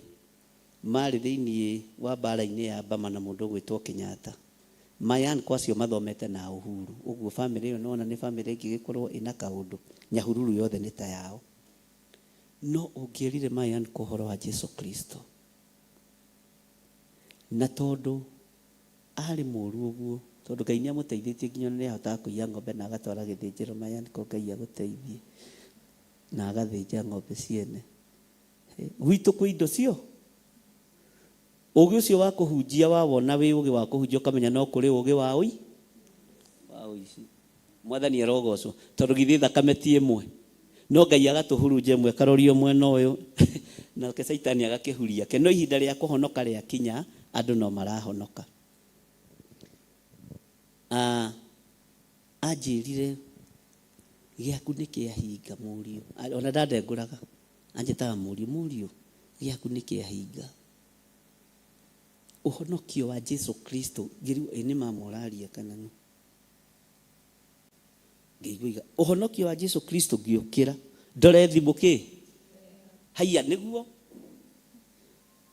[SPEAKER 5] marĩ thĩinĩ wa mbara-inĩ ya Bama na mũndũ ũgwĩtwo Kenyatta. My uncle acio mathomete na Uhuru. Ũguo famĩlĩ ĩyo nĩwona nĩ famĩlĩ ĩngĩgĩkorwo ĩna kaũndũ. Nyahururu yothe nĩ ta yao. No ũngĩerire my uncle ũhoro wa Jesu Kristo, na tondũ arĩ mũru ũguo, tondũ Ngai nĩ amũteithĩtie nginya ona nĩ ahotaga kũiya ng'ombe na agatwara gĩthĩnjĩro, my uncle Ngai agũteithie, na agathĩnja ng'ombe ciene. Gwitũ kwĩ indo cio. Ũgĩ ũcio wa kũhunjia wawona wĩ ũgĩ wa kũhunjia ũkamenya no kũrĩ ũgĩ wa ũi wa ũici. Mwathani arogocwo tondũ githĩ thakame ti ĩmwe. No Ngai agatũhurunja ĩmwe ĩkarorio mwena ũyũ nake caitani agakĩhuria ke. No ihinda rĩa kũhonoka rĩakinya andũ no marahonoka. Ah, anjĩrire gĩaku nĩ kĩahinga mũriũ. Ona ndandengũraga. Anjĩtaga mũriũ, mũriũ gĩaku nĩ kĩahinga. Ũhonokio wa Jesu Kristo, ngĩrigwo ĩ nĩ mama ũraria kana nũ? Ngĩigua iga, ũhonokio wa Jesu Kristo ngĩũkĩra, ndore thimũ kĩ? Haiya nĩguo.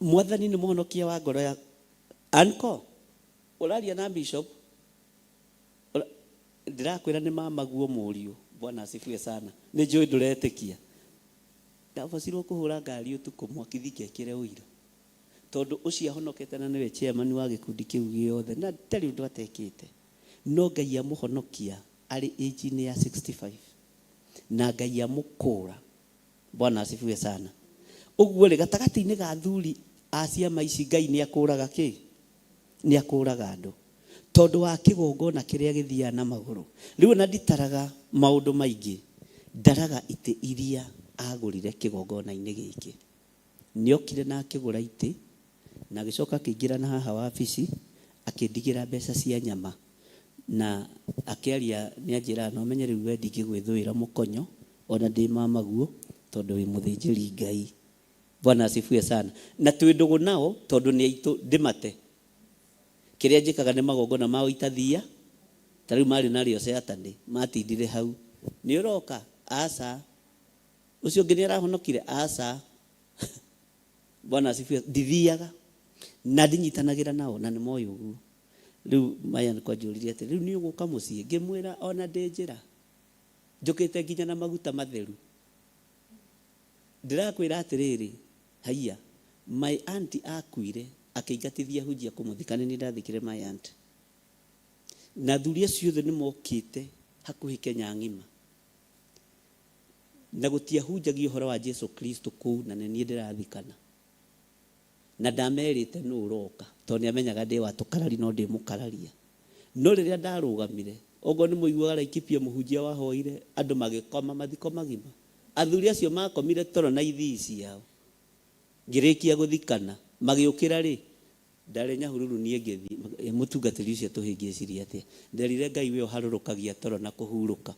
[SPEAKER 5] Mwathani nĩ mũhonokia wa ngoro ya Uncle, ũraria na bishop? Ndĩrakwĩra nĩ mama guo mũriũ. Bwana asifiwe sana. Nĩ njũĩ ndũretĩkia. Ndabocirwo kũhũra ngari ũtukũ mwaki thiĩ ngekĩre ũiro. Tondũ ũcio ahonokete na nĩwe chairman wa gĩkundi kĩu gĩothe na ndarĩ ũndũ atekĩte. No Ngai amũhonokia arĩ age-inĩ ya 65 na Ngai amũkũra. Bwana asifiwe sana. Ũguo rĩ, gatagatĩ-inĩ ga athuri a ciama ici Ngai nĩ akũraga kĩ? Nĩ akũraga andũ. Tondũ wa kĩgongona kĩrĩa gĩthiaga na magũrũ. Rĩu ona nditaraga maũndũ maingĩ, ndaraga itĩ iria agũrire kĩgongona-inĩ gĩkĩ. Nĩokire na akĩgũra itĩ, na agĩcoka akĩingĩra na haha wabici, akĩndigĩra mbeca cia nyama, na akĩaria nĩanjĩraga na ũmenye rĩu we ndingĩgwĩthũĩra mũkonyo, ona ndĩ mamaguo, tondũ wĩ mũthĩnjĩri Ngai. Bwana asifiwe sana. Na twĩ ndũgũ nao, tondũ nĩ aitũ, ndĩmate. Kĩrĩa njĩkaga nĩ magongona mao itathia, ta rĩu marĩ narĩo Saturday, matindire hau. Nĩ ũroka? Aca. Ũcio ũngĩ nĩ arahonokire? Aca. Bwana asifiwe. Ndithiaga na ndinyitanagĩra nao na nĩ moĩ ũguo. Rĩu Mayan kwanjũririe atĩ rĩu nĩ ũgũka mũciĩ? Ngĩmwĩra ona ndĩ njĩra. Njũkĩte nginya na maguta matheru. Ndĩrakwĩra atĩrĩrĩ, haiya, my auntie akuire akĩingatithia hunjia kũmũthika nĩ niĩ ndathikire my aunt. Na athuri acio othe nĩ mokĩte hakuhĩ Kenya ng'ima. Na gũtiahunjagio ũhoro wa Jesu Kristo kũu na nĩ niĩ ndĩrathikana. Na ndamerĩte nũ ũroka tondũ nĩ amenyaga ndĩ wa tũkarari no ndĩ mũkararia. No rĩrĩa ndarũgamire, okorwo nĩ mũiguaga Laikipia mũhunjia wahoire andũ magĩkoma mathiko magima. Athuri acio makomire toro na ithii ciao. Ngĩrĩkia gũthikana, magĩũkĩra rĩ, ndarĩ Nyahururu niĩ ngĩthiĩ, mũtungatĩri ũcio atũhĩngĩcirie atĩa? Nderire Ngai we ũharũrũkagia toro na kũhurũka.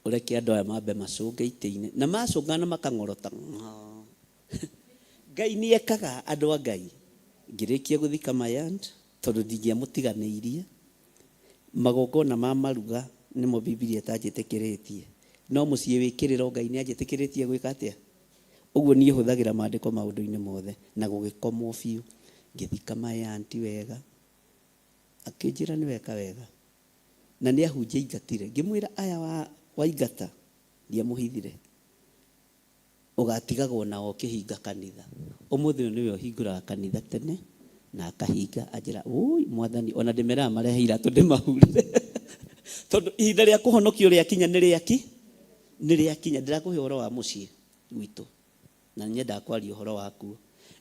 [SPEAKER 5] Ũreke andũ aya mambe macũnge itĩ-inĩ na macũnga na makang'orota. Ngai nĩ ekaga andũ a Ngai. Ngĩrĩkia gũthika my aunt tondũ ndingĩamũtiganĩirie. Magongona ma maruga nĩmo Bibilia ĩtanjĩtĩkĩrĩtie. No mũciĩ wĩ kĩrĩro Ngai nĩ anjĩtĩkĩrĩtie gwĩka atĩa? Ũguo niĩ hũthagĩra maandĩko maũndũ-inĩ mothe. Na gũgĩkomwo biũ. Ngĩthika my aunt wega. Akĩnjĩra nĩ weka wega. Na nĩ ahunjia aingatire. Ngĩmwĩra aya waingata ndiamũhithire. Ũgatigagwo nao ũkĩhinga kanitha. Ũmũthĩ ũyũ nĩwe ũhingũraga kanitha tene na akahinga. Anjĩra ũi mwathani ona ndĩmeraga marehe iratũ ndĩmahurĩre. Tondũ ihinda rĩa kũhonokio rĩakinya nĩ rĩaki nĩ rĩakinya. Ndĩrakũhe ũhoro wa mũciĩ gwitũ na nyendaga kwaria ũhoro wakuo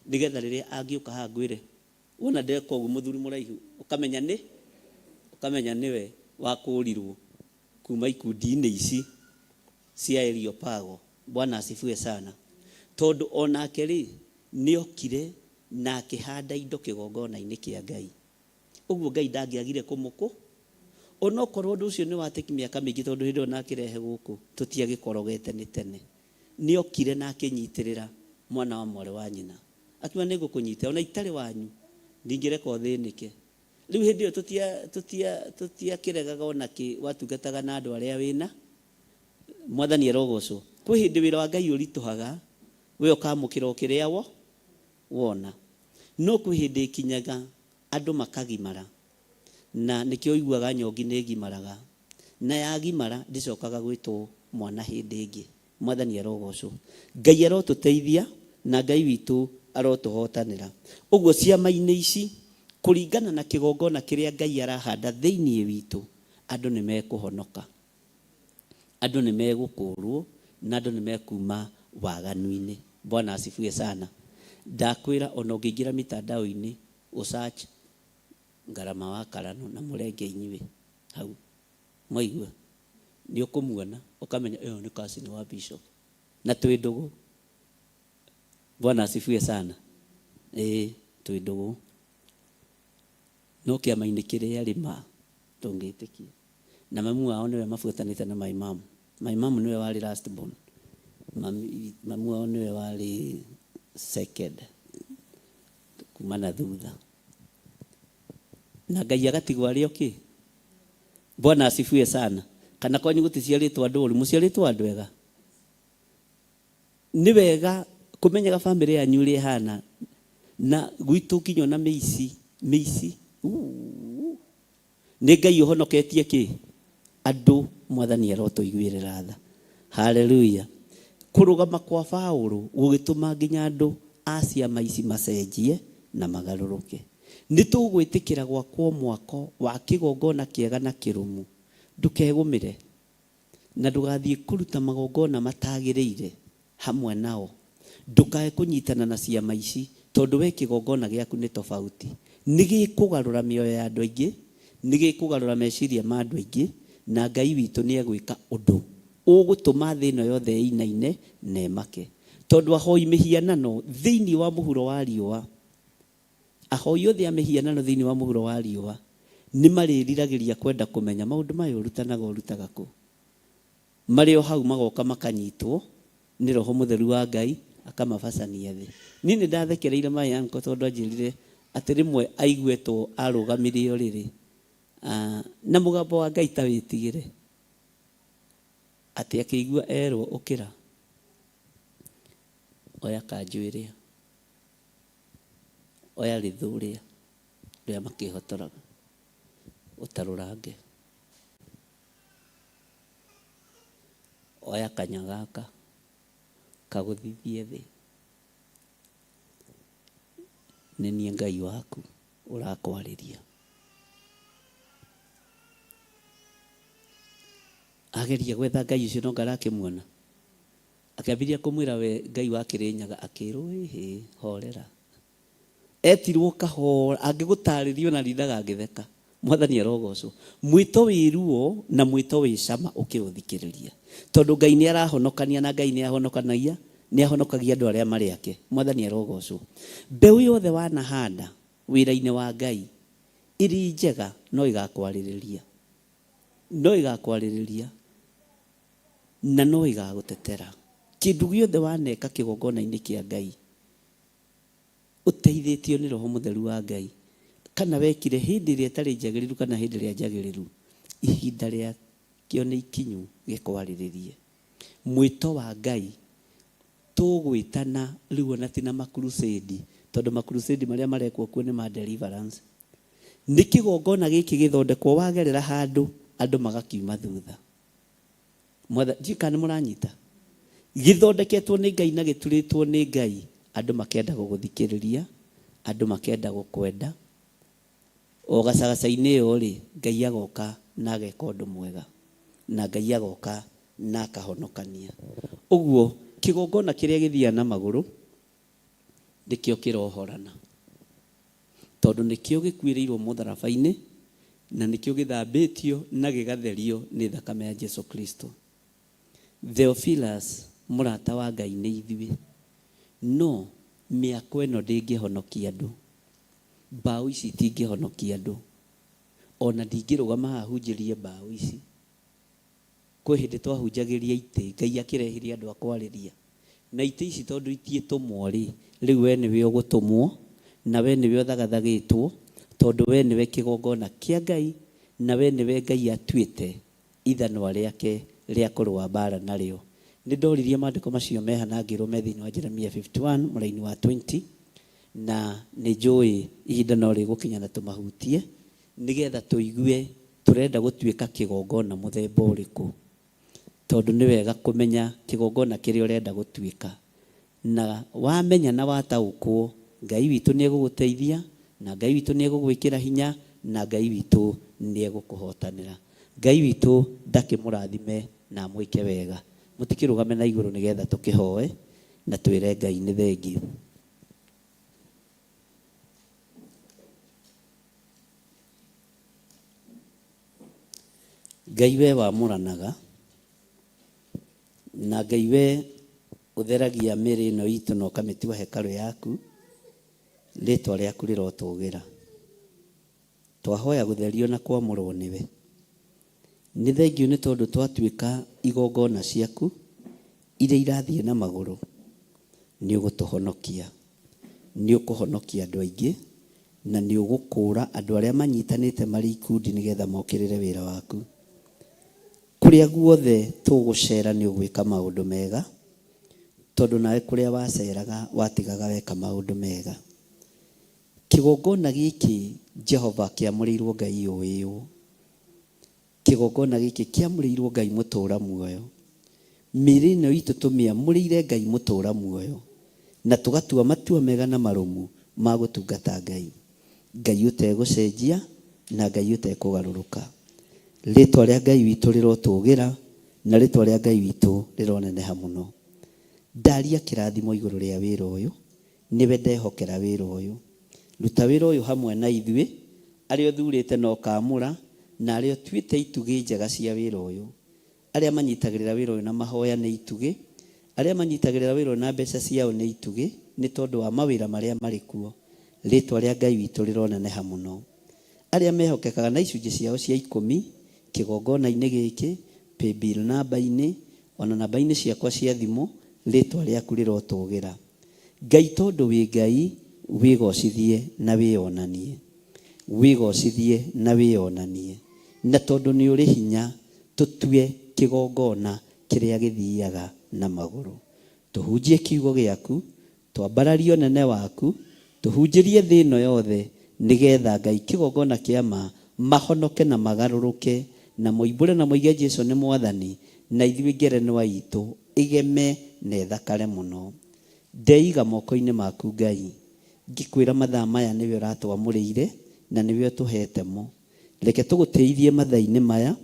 [SPEAKER 5] nĩgetha rĩrĩa angĩũka haha ngwĩre wona ndeka ũguo mũthuri mũraihu ũkamenya nĩ ũkamenya nĩwe wakũrirwo kuma ikundi-inĩ ici cia Areopago. Bwana asifiwe sana. Tondũ onake rĩ nĩokire na akĩhanda indo kĩgongona-inĩ kĩa Ngai. Ũguo Ngai ndangĩagire kũmũkũ onokorwo ũndũ ũcio nĩ wa take mĩaka mĩingĩ tondũ hĩndĩ ĩyo nakĩrehe gũkũ tũtiagĩkorogete nĩ tene. Nĩokire na akĩnyitĩrĩra mwana wa mwarĩ wa nyina. Akiuga nĩngũkũnyitĩrĩra ona itarĩ wanyu ndingĩreka ũthĩnĩke. Rĩu hĩndĩ ĩyo tũtia tũtia tũtiakĩregaga ona kĩ watungataga na andũ arĩa wĩna Mwathani arogocwo. Kwĩ hĩndĩ wĩra wa Ngai ũritũhaga we ũkamũkĩra o kĩrĩa wo wona. No kwĩ hĩndĩ ĩkinyaga andũ makagimara na nĩkĩo ũiguaga nyongi nĩ ĩgimaraga na yagimara ndĩcokaga gwĩtwo mwana hĩndĩ ĩngĩ. Mwathani arogocwo. Ngai arotũteithia na Ngai witũ arotũhotanĩra. Ũguo ciama-inĩ ici kũringana na kĩgongona kĩrĩa Ngai arahanda thĩinĩ witũ andũ nĩ mekũhonoka. Andũ nĩ megũkũrwo na andũ nĩ mekuma waganu-inĩ. Bwana asifiwe sana. Ndakwĩra ona ũngĩingĩra mitandao-inĩ ũ search Ngarama wa Karano na mũrenge inyuĩ hau mwaigua nĩ ũkũmuona ũkamenya ũyũ nĩ cousin wa bishop na twĩ ndũgũ. Bwana asifiwe sana. Ĩĩ twĩ ndũgũ. No kĩama-inĩ kĩrĩa rĩ ma ndũngĩtĩkia. Na mamu wao nĩwe mabuatanĩte na my mum. My mum nĩwe warĩ last born. Mami, mamu wao nĩwe warĩ second kuma na thutha. Na Ngai agatigwo arĩ o kĩ? Bwana asifiwe sana. Kana kwanyu gũticiarĩtwo andũ oru, mũciarĩtwo andũ ega. Nĩ wega kũmenyaga famĩlĩ yanyu ũrĩa ĩhana na gwitũ nginya ona mĩici mĩici uu nĩ Ngai ũhonoketie kĩ andũ mwathani arotũiguĩrĩra tha haleluya kũrũgama kwa Paũlũ gũgĩtũma nginya andũ a ciama ici macenjie na magarũrũke nĩ tũgwĩtĩkĩra gwakwo mwako wa kĩgongona kĩega na kĩrũmu ndũkegũmĩre Na ndũgathiĩ kũruta magongona matagĩrĩire hamwe nao. Ndũkae kũnyitana na ciama ici, tondũ wee kĩgongona gĩaku nĩ tofauti. Nĩ gĩkũgarũra mĩoyo ya andũ aingĩ, nĩ gĩkũgarũra meciria ma andũ aingĩ, na Ngai witũ nĩ egwĩka ũndũ ũgũtũma thĩ ĩno yothe ĩinaine na ĩmake. Tondũ ahoi mĩhianano thĩinĩ wa mũhuro wa riũa Ahoi othe a mĩhianano thĩinĩ wa mũhuro wa riũa nĩ marĩĩriragĩria kwenda kũmenya maũndũ maya ũrutanaga ũrutaga kũ. Marĩ o hau magoka makanyitwo nĩ Roho Mũtheru wa Ngai akamabacania thĩ. Niĩ nĩ ndathekereire my uncle tondũ anjĩrire atĩ rĩmwe aiguĩtwo arũgamirie ũrĩrĩ na mũgambo wa Ngai ta wĩtigĩre atĩ akĩigua erwo ũkĩra oya kanjũ ĩrĩa. Oya rĩthũ rĩa rĩa makĩhotoraga ũtarũrange. Oya kanya gaka kagũthithie thĩ. Nĩ niĩ Ngai waku ũrakwarĩria. Ageria gwetha Ngai ũcio no anga arakĩmuona. Akĩambĩrĩria kũmwĩra we Ngai wa Kĩrĩnyaga akĩrwo ĩhĩ horera. Etirwo kahora angĩgũtarĩria ona ndindaga ngĩtheka. Mwathani arogocwo. Mwĩto wĩ ruo na mwĩto wĩ cama ũkĩũthikĩrĩria. Tondũ Ngai nĩ arahonokania na Ngai nĩ ahonokanagia, nĩ ahonokagia andũ arĩa marĩ ake. Mwathani arogocwo. Mbeũ yothe wanahanda wĩra-inĩ wa Ngai ĩrĩ njega no ĩgakwarĩrĩria. No ĩgakwarĩrĩria. Na no ĩgagũtetera. Kĩndũ gĩothe waneka kĩgongona-inĩ kĩa Ngai, ũteithĩtio nĩ Roho Mũtheru wa Ngai, kana wekire hĩndĩ ĩrĩa ĩtarĩ njagĩrĩru kana hĩndĩ ĩrĩa njagĩrĩru, ihinda rĩakĩo nĩ ikinyu gĩkwarĩrĩrie. Mwĩto wa Ngai tũgwĩtana rĩu ona ti na makrusedi, tondũ makrusedi marĩa marekwo kuo nĩ ma deliverance. Nĩ kĩgongona gĩkĩ gĩthondekwo wagerera handũ andũ magakiuma thutha. Mwatha, ndiũĩ kana nĩ mũranyita. Gĩthondeketwo nĩ Ngai na gĩturĩtwo nĩ Ngai, andũ makenda gũgũthikĩrĩria, andũ makenda gũkwenda. O gacagaca-inĩ ĩyo rĩ, Ngai agoka na ageka ũndũ mwega, na Ngai agoka na akahonokania. Ũguo kĩgongona kĩrĩa gĩthiaga na magũrũ nĩkĩo kĩrohorana, tondũ nĩkĩo gĩkuĩrĩirwo mũtharaba-inĩ na nĩkĩo gĩthambĩtio na gĩgatherio nĩ thakame ya Jesu Kristo. Theophilus, mũrata wa Ngai nĩ ithuĩ, no mĩako ĩno ndĩngĩhonokia andũ. Mbaũ ici itingĩhonokia andũ. Ona ndingĩrũgama haha hunjĩrie mbaũ ici. Kwĩ hĩndĩ twahunjagĩria itĩ, Ngai akĩrehire andũ a kwarĩria. Na itĩ ici tondũ itiĩtũmwo rĩ, rĩu we nĩwe ũgũtũmwo, na we nĩwe ũthagathagĩtwo, tondũ we nĩwe kĩgongona kĩa Ngai, na we nĩwe Ngai atuĩte ithanwa rĩake rĩa kũrũa mbaara narĩo. Nĩ ndoririe maandĩko macio meha na ngĩrwo me thĩinĩ wa Jeremia 51 mũraini wa 20, na nĩ njũĩ ihinda no rĩgũkinya na tũmahutie, nĩ getha tũigue tũrenda gũtuĩka kĩgongona mũthemba ũrĩkũ. Tondũ nĩ wega kũmenya kĩgongona kĩrĩa ũrenda gũtuĩka. Na wamenya na wataũkwo, Ngai witũ nĩ egũgũteithia, na Ngai witũ nĩ egũgwĩkĩra hinya, na Ngai witũ nĩ egũkũhotanĩra. Ngai witũ ndakĩmũrathime na amwĩke wega. Mũtikĩrũgame na igũrũ nĩgetha tũkĩhoe na twĩre Ngai nĩ thengiũ. Ngai we wamũranaga, na Ngai we ũtheragia mĩĩrĩ ĩno itũ na ũkamĩtua hekarũ yaku, rĩtwa rĩaku rĩrotũgĩra. Twahoya gũtherio na kwamũrwo nĩwe. Nĩ thengiũ nĩ tondũ twatuĩka igongona ciaku iria irathiĩ na magũrũ, nĩ ũgũtũhonokia. Nĩ ũkũhonokia andũ aingĩ na nĩ ũgũkũũra andũ arĩa manyitanĩte marĩ ikundi nĩgetha mokĩrĩre wĩra waku. Kũrĩa guothe tũgũcera nĩ ũgwĩka maũndũ mega, tondũ nawe kũrĩa waceraga watigaga weka maũndũ mega. Kĩgongona gĩkĩ Jehova kĩamũrĩirwo Ngai ũĩũ. Kĩgongona gĩkĩ kĩamũrĩirwo Ngai mũtũũra muoyo. Mĩĩrĩ ĩno itũ tũmĩamũrĩire Ngai mũtũũra muoyo, na tũgatua matua mega na marũmu ma gũtungata Ngai. Ngai ũtegũcenjia na Ngai ũtekũgarũrũka. Rĩtwa rĩa Ngai witũ rĩrotũgĩra na rĩtwa rĩa Ngai witũ rĩroneneha mũno. Ndaria kĩrathimo igũrũ rĩa wĩra ũyũ, nĩwe ndehokera wĩra ũyũ. Ruta wĩra ũyũ hamwe na ithuĩ, arĩa ũthurĩte na ũkaamũra, na arĩa ũtuĩte itugĩ njega cia wĩra ũyũ. Arĩa manyitagĩrĩra wĩra ũyũ na mahoya nĩ itugĩ, arĩa manyitagĩrĩra wĩra ũyũ na mbeca ciao nĩ itugĩ, nĩ tondũ wa mawĩra marĩa marĩ kuo. Rĩĩtwa rĩa Ngai witũ rĩroneneha mũno. Arĩa mehokekaga na icunjĩ ciao cia ikũmi kĩgongona-inĩ gĩkĩ, paybill namba-inĩ, o na namba-inĩ ciakwa cia thimũ, rĩĩtwa rĩaku rĩrotũgĩra. Ngai tondũ wĩ Ngai, wĩgocithie na wĩonanie. Wĩgocithie na wĩonanie. Na tondũ nĩ ũrĩ hinya, tũtue kĩgongona kĩrĩa gĩthiaga na magũrũ. Tũhunjie kiugo gĩaku, twambararie ũnene waku, tũhunjĩrie thĩ ĩno yothe, nĩgetha Ngai kĩgongona kĩa ma mahonoke na magarũrũke, na moimbũre na moige Jesu nĩ Mwathani, na ithuĩ ngerenwa itũ ĩgeme na ĩthakare mũno. Ndeiga moko-inĩ maku Ngai, ngĩkwĩra mathaa maya nĩwe ũratwamũrĩire na nĩwe ũtũhete mo. Reke tũgũtĩithie mathaa-inĩ maya,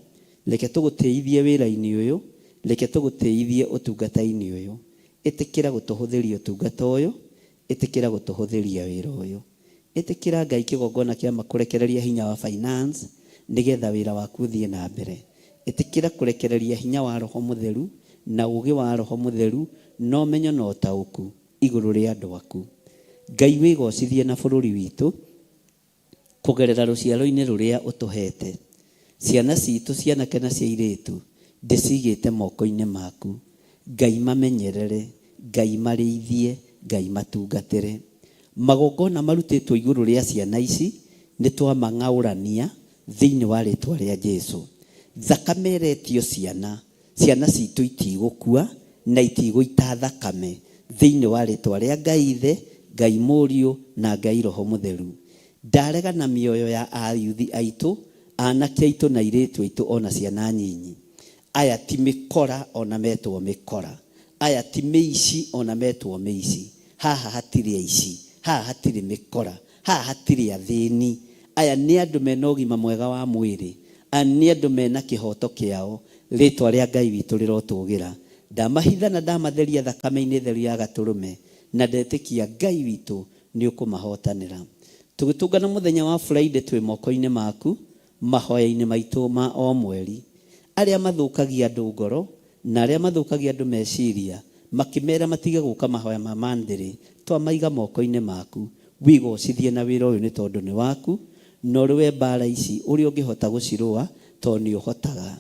[SPEAKER 5] reke tũgũtĩithie wĩra-inĩ ũyũ, reke tũgũtĩithie ũtungata-inĩ ũyũ. Ĩtĩkĩra gũtũhũthĩria ũtungata ũyũ, ĩtĩkĩra gũtũhũthĩria wĩra ũyũ. Ĩtĩkĩra Ngai kĩgongona kĩa ma kũrekereria hinya wa finance nĩgetha wĩra waku ũthiĩ na mbere. Ĩtĩkĩra kũrekereria hinya wa Roho Mũtheru na ũgĩ wa Roho Mũtheru na ũmenyo na ũtaũku igũrũ rĩa andũ aku. Ngai wĩgocithie na bũrũri witũ kũgerera rũciaro-inĩ rũrĩa ũtũhete. Ciana citũ cia anake na cia airĩtu Ndĩcigĩte moko-inĩ maku. Ngai mamenyerere, Ngai marĩithie, Ngai matungatĩre. Magongona marutĩtwo igũrũ rĩa ciana ici nĩ twamang'aũrania thĩinĩ wa rĩtwa rĩa Jesu. Thakame ĩretio ciana, ciana citũ itigũkua na itigũita thakame thĩinĩ wa rĩtwa rĩa Ngai Ithe, Ngai Mũriũ na Ngai Roho Mũtheru. Ndarega na mĩoyo ya ayuthi aitũ, anake aitũ na airĩtu aitũ ona ciana nyinyi. Aya ti mĩkora ona metwo mĩkora. Aya ti mĩici ona metwo mĩici. Haha hatirĩ aici, haha hatirĩ mĩkora, haha hatirĩ athĩni. Aya nĩ andũ mena ũgima mwega wa mwĩrĩ. Aya nĩ andũ mena kĩhoto kĩao. Rĩtwa rĩa Ngai witũ rĩrotũgĩra. Ndamahitha na ndamatheria thakame-inĩ theru ya gatũrũme, na ndetĩkia Ngai witũ nĩ ũkũmahotanĩra. Tũgĩtũngana mũthenya wa Friday twĩ moko-inĩ maku, mahoya-inĩ maitũ ma o mweri. Arĩa mathũkagia andũ ngoro na arĩa mathũkagia andũ meciria, makĩmera matige gũka mahoya ma monthly, twamaiga moko-inĩ maku. Wĩgocithie na wĩra ũyũ nĩ tondũ nĩ waku, na ũrũe mbara ici ũrĩa ũngĩhota gũcirũa tondũ nĩ ũhotaga.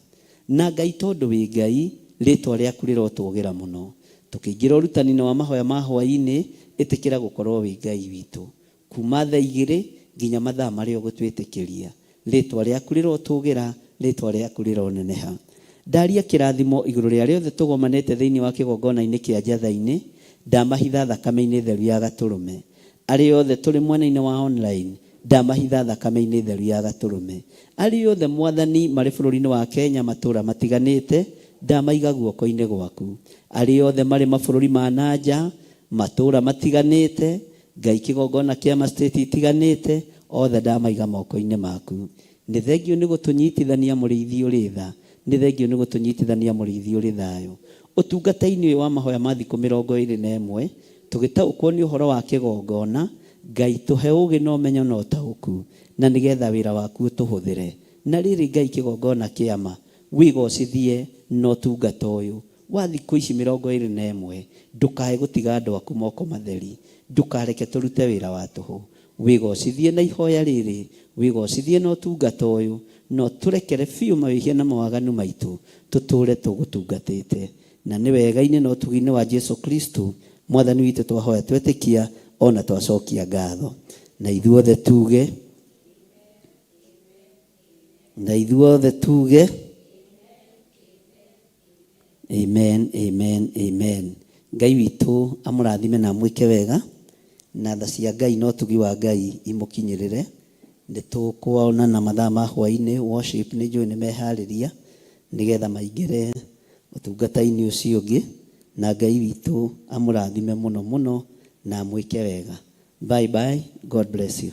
[SPEAKER 5] Na Ngai tondũ wĩ Ngai, rĩtwa rĩaku rĩrotũgĩra mũno. Tũkĩingĩra ũrutani-inĩ wa mahoya ma hwaĩ-inĩ, ĩtĩkĩra gũkorwo wĩ Ngai witũ. Kuma thaa igĩrĩ nginya mathaa marĩa ũgũtwĩtĩkĩria. Rĩtwa rĩaku rĩrotũgĩra, rĩtwa rĩaku rĩroneneha. Ndaria kĩrathimo igũrũ rĩa arĩa othe tũgomanĩte thĩinĩ wa kĩgongona-inĩ kĩa Njatha-inĩ, ndamahitha thakame-inĩ theru ya gatũrũme. Arĩa othe tũrĩ mwena-inĩ wa online, ndamahitha thakame-inĩ theru ya gatũrũme. Arĩa othe Mwathani marĩ bũrũri-inĩ wa Kenya matũũra matiganĩte, ndamaiga guoko-inĩ gwaku. Arĩa othe marĩ mabũrũri ma na nja, matũũra matiganĩte, Ngai kĩgongona kĩa ma state itiganĩte, othe ndamaiga moko-inĩ maku. Nĩ thengiũ nĩ gũtũnyitithania mũrĩithi ũrĩ tha, nĩ thengiũ nĩ gũtũnyitithania mũrĩithi ũrĩ thayũ. Ũtungata-inĩ ũyũ wa mahoya ma thikũ 21, tũgĩtaũkwo nĩ ũhoro wa kĩgongona, Ngai tũhe ũgĩ na ũmenyo na ũtaũku, na nĩgetha wĩra waku ũtũhũthĩre. Na rĩrĩ Ngai kĩgongona kĩa ma, wĩgocithie na ũtungata ũyũ wa thikũ ici 21, ndũkae gũtiga andũ aku moko matheri, ndũkareke tũrute wĩra wa tũhũ. Wĩgocithie na ihoya rĩrĩ, wĩgocithie na ũtungata ũyũ, na ũtũrekere biũ mawĩhia na mawaganu maitũ, tũtũũre tũgũtungatĩte. Na nĩ wega-inĩ na ũtugi-inĩ wa Jesu Kristo, Mwathani witũ twahoya twetĩkia ona twacokia ngatho. Na ithuothe tuge, na ithuothe tuge, amen, amen, amen. Ngai witũ amũrathime na amwĩke wega, na tha cia Ngai na ũtugi wa Ngai imũkinyĩrĩre. Nĩ tũkuonana mathaa ma hwaĩ-inĩ, worship nĩ njũĩ nĩ meharĩria nĩgetha maingĩre ũtungata-inĩ ũcio ũngĩ, na Ngai witũ amũrathime mũno mũno na amwĩke wega. Bye bye, God bless you.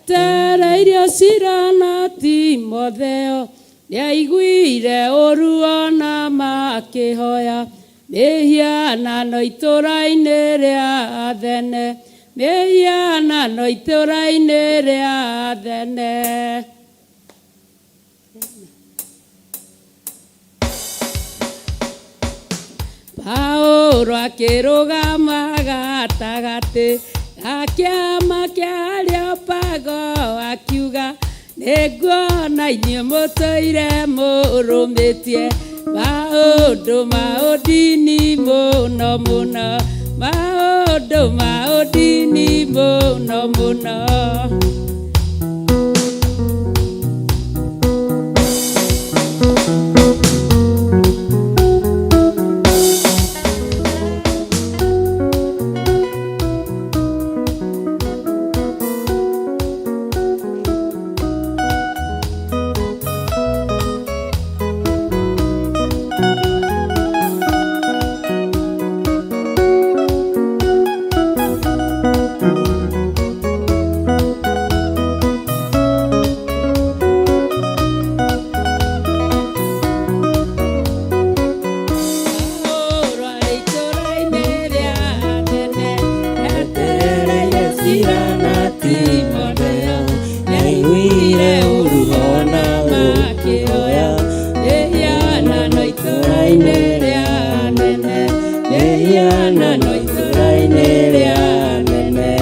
[SPEAKER 2] Tereirio Sila na Timotheo nĩaiguire ũru ona makĩhoya mĩhianano itũũra-inĩ rĩa Athene, mĩhianano itũũra-inĩ rĩa Athene. Paulo akĩrũgama gatagatĩ ga kĩama kĩa Areopago akiuga, nĩnguona inyuĩ mũtũire mũrũmĩtie maũndũ ma ũndini mũno mũno, maũndũ ma ũndini mũno mũno. Paulo arĩ itũũra-inĩ rĩa Athene, etereire Sila na Timotheo, nĩaiguire ũru ona makĩhoya mĩhianano itũũra-inĩ rĩa Athene, mĩhianano itũũra-inĩ rĩa Athene.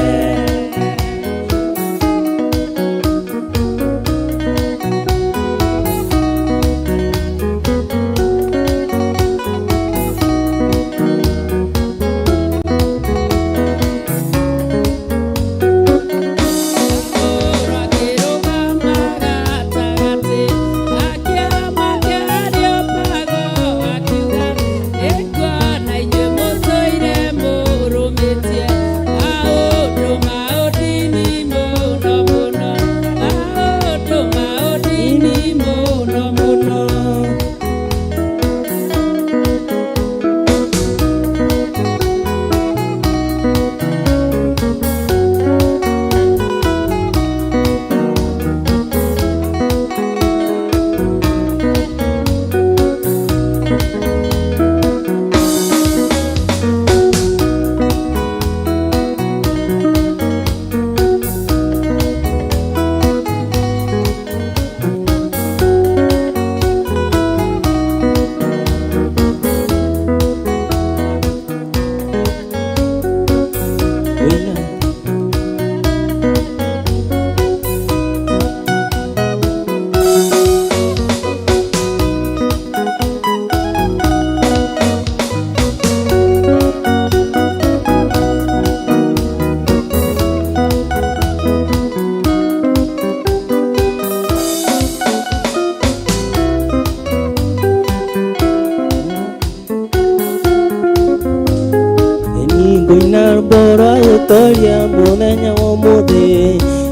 [SPEAKER 3] Ngũina rwĩmbo rwa gũtoria mũthenya wa ũmũthĩ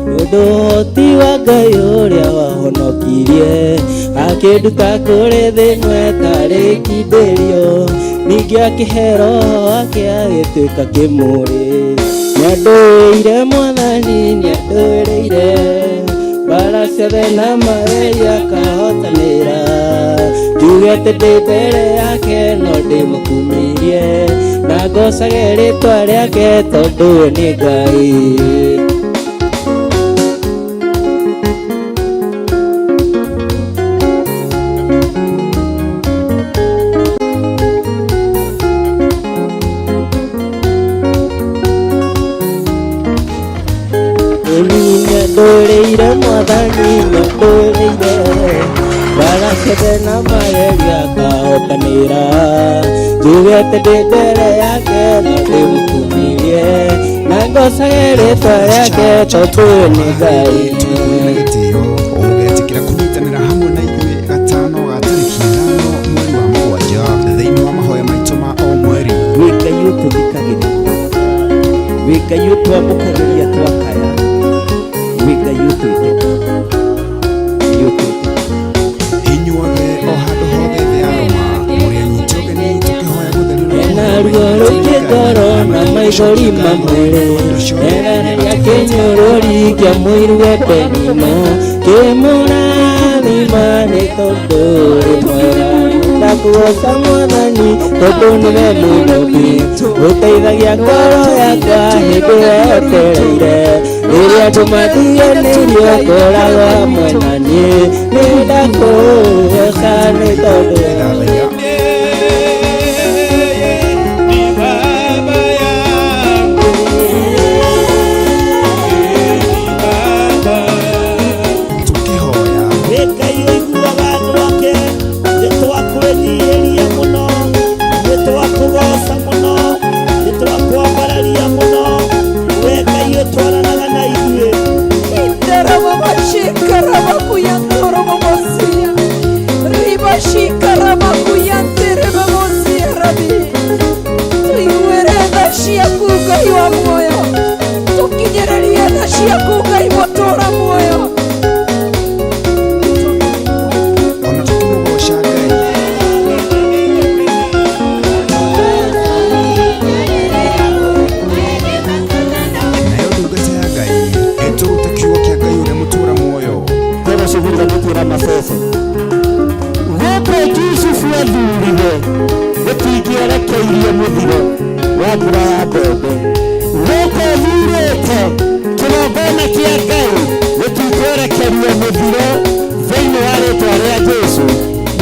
[SPEAKER 3] nĩ ũndũ ũhoti wa Ngai ũrĩa wahonokirie akĩnduta kũrĩ thĩna ĩtarĩ kindĩrio ningĩ akĩhe roho wake agĩtuĩka kĩmũrĩ nĩandũĩire mwathani nĩandũĩrĩire mbara ciothe na magerio akahotanĩra njuge atĩ ndĩ mbere yake no ndĩmũkumirie na ngocage rĩtwa rĩake tondũ we nĩ Ngai. Nĩandũĩrĩire mwathani nĩandũĩrĩire mbara ciothe na magerio akahotanĩra njuge atĩ ndĩ mbere yake no ndĩmũkumirie na ngocage rĩtwa rĩake tondũ we nĩ Ngai.
[SPEAKER 1] Na gĩtĩo ũgetĩkĩra kũnyitanĩra hamwe na ithuĩ gatano ga tarĩki 5 mweri wa 7 thĩinĩ wa mahoya maitũ ma o mweri.
[SPEAKER 6] Wĩ Ngai ũtũthikagĩrĩria, wĩ Ngai ũtwamũkagĩria twakaya, wĩ Ngai ũtwĩtĩka, nĩ ũtwĩtĩka.
[SPEAKER 1] Inyuothe o handũ hothe thĩ ya Roma mũrĩ anyite ũgeni tũkĩhoya gũtherio na
[SPEAKER 3] Ena ruo rũingĩ ngoro na maithori mamwĩrĩ Eranagia kĩnyũrũri kĩa mũiru Penina kĩmũrathima nĩ tondũ ũrĩ mwega ndakugoca mwathani tondũ nĩwe mũnyũmbi ũteithagia ngoro yakwa hĩndĩ ĩrĩa yetereire rĩrĩa andũ mathianĩirie ũkoragwo hamwe na niĩ nĩ ndakũgoca nĩ tondũ
[SPEAKER 1] Thathaiya
[SPEAKER 4] Ni baba yangu, ni baba.
[SPEAKER 1] Tũkĩhoya
[SPEAKER 7] Wĩ Ngai ũiguaga andũ ake, nĩ twakwĩnyihĩria mũno, nĩ twakũgoca mũno, nĩ twakwambararia mũno. We Ngai ũtwaranaga na ithuĩ.
[SPEAKER 8] Ciaku Ngai wa muoyo tũkinyĩrĩrie tha ciaku Ngai mũtũra muoyo.
[SPEAKER 1] Ona tũkĩmũgoca Ngai. Nayo ndungata ya Ngai ĩtũrute kiugo kĩa Ngai ũrĩa mũtũra muoyo.
[SPEAKER 6] Kwĩgũcugurira gũtwĩra macece gũkũ Jusufu athurire gũtingĩerekeirie mũthiro wa mbura ya mbembe gũkũ thurĩte kĩgongona kĩa Ngai gũtikwerekerio mũthiro thĩinĩ wa rĩtwa rĩa Jesũ.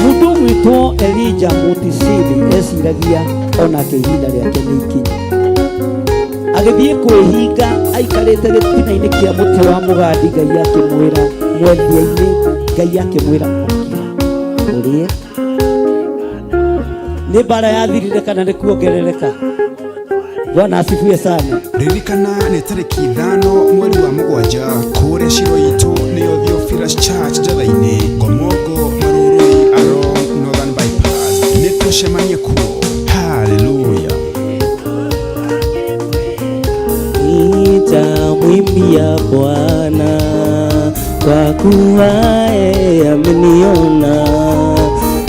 [SPEAKER 6] Mũndũ ũgwĩtwo Elija Mũtisili eciragia onake ihinda rĩake nĩ ikinyu agĩthiĩ kwĩhinga aikarĩte gĩtina-inĩ kĩa mũtĩ wa mũgandi Ngai akĩmwĩra mwendia-inĩ Ngai akĩmwĩra ũkĩra ũrĩe nĩ mbara yathirire kana nĩ kuongerereka. Bwana asifiwe sana.
[SPEAKER 1] Ririkana nĩ tarĩki 5 mweri wa 7 kũrĩa ciro itũ nĩyo Theophilus Church Njatha-inĩ Ngomongo Marurui along Northern Bypass nĩ tũcemanie kuo. Haleluya.
[SPEAKER 3] Nitamwimbia Bwana kwa kuwa yeye ameniona.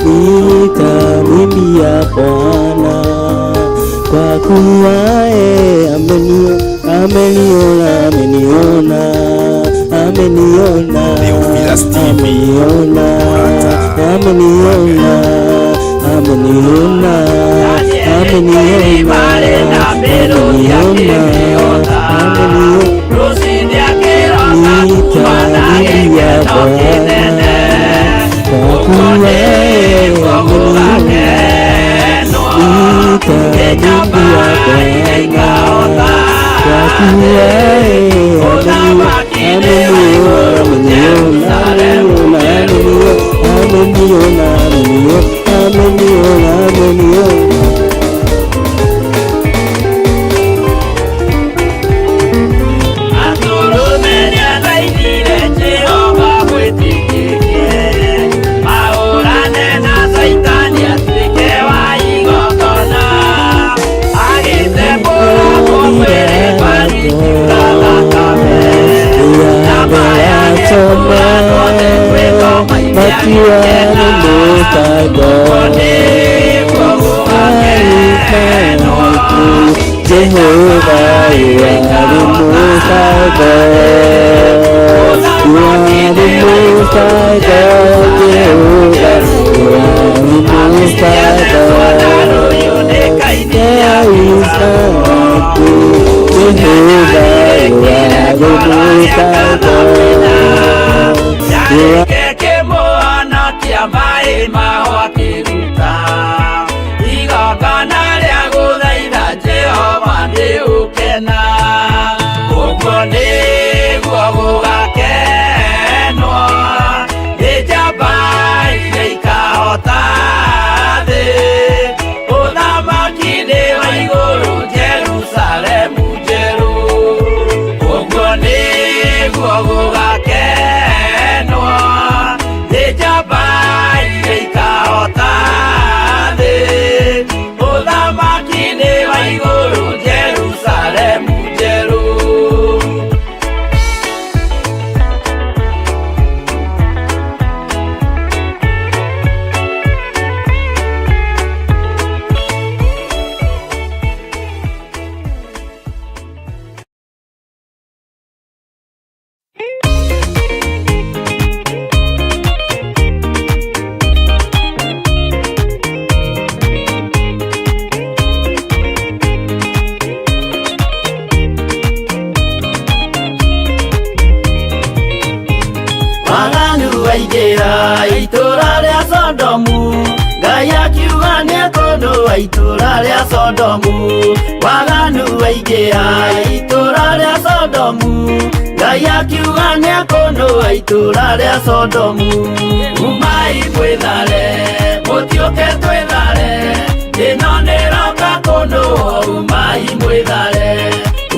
[SPEAKER 3] Nitamwimbia Bwana kwa kuwa yeye ameniona, ameniona, ameniona,
[SPEAKER 1] Theophilus TV,
[SPEAKER 3] ameniona,
[SPEAKER 1] Murata
[SPEAKER 3] ameniona, ameniona, ameniona, ameniona, ameniona. Nitamwimbia Bwana kwa kuwa yeye ameniona. Nitamwimbia Bwana kwa kuwa yeye ameniona, ameniona, ameniona, ameniona, ameniona, ameniona. Jehovah, you are the Most High God. You are the Most High God, Jehovah. You are the Most High God. There is none like you, Jehovah. You are the Most High God. You are
[SPEAKER 9] kĩmũhonokia maĩ maho akĩruta igongona rĩa gũthaitha Jehova nĩ ũkena ũguo nĩguo gũgakenwo nĩ njamba iria ikahota thĩ ũthamaki nĩ wa igũrũ Jerusalemu njerũ ũguo nĩguo gũgakenwo nĩ njamba iria ikahota thĩ ũthamaki nĩ wa igũrũ Jerusalemu njerũ.
[SPEAKER 7] Waganu waingĩra itũra rĩa Sodomu, Ngai akiuga nĩekũnũa itũra rĩa Sodomu. Waganu waingĩra itũra rĩa Sodomu, Ngai akiuga nĩekũnũa itũra rĩa Sodomu.
[SPEAKER 9] Umai mwĩthare, mũtiũke twĩthare, ĩno nĩroka kũnũo. Umai mwĩthare,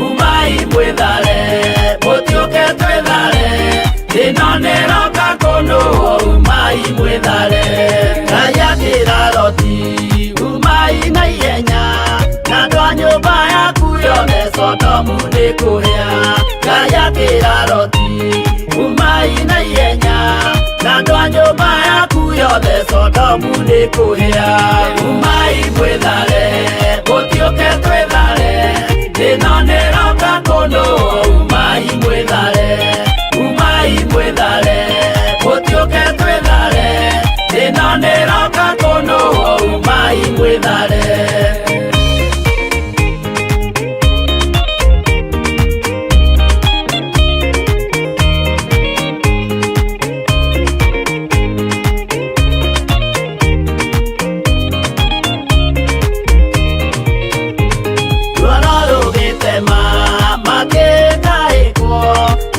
[SPEAKER 9] umai mwĩthare, mũtiũke twĩthare, ĩno nĩroka kũnũo. Umai mwĩthare.
[SPEAKER 7] Ngai akĩra Loti, umai na ihenya, na andũ a nyũmba yaku yothe Sodomu nĩkũhĩa. Ngai akĩra Loti, umai na ihenya, na andũ a nyũmba yaku yothe Sodomu nĩkũhĩa.
[SPEAKER 9] Umai mwĩthare, mũtiũke twĩthare, ĩno nĩroka kũnũo. Umai mwĩthare, umai mwĩthare, mũtiũke twĩthare, ĩno nĩroka kũnũo. Umai mwĩthare.
[SPEAKER 7] Ruoro rũgĩtema makĩtaĩkwo,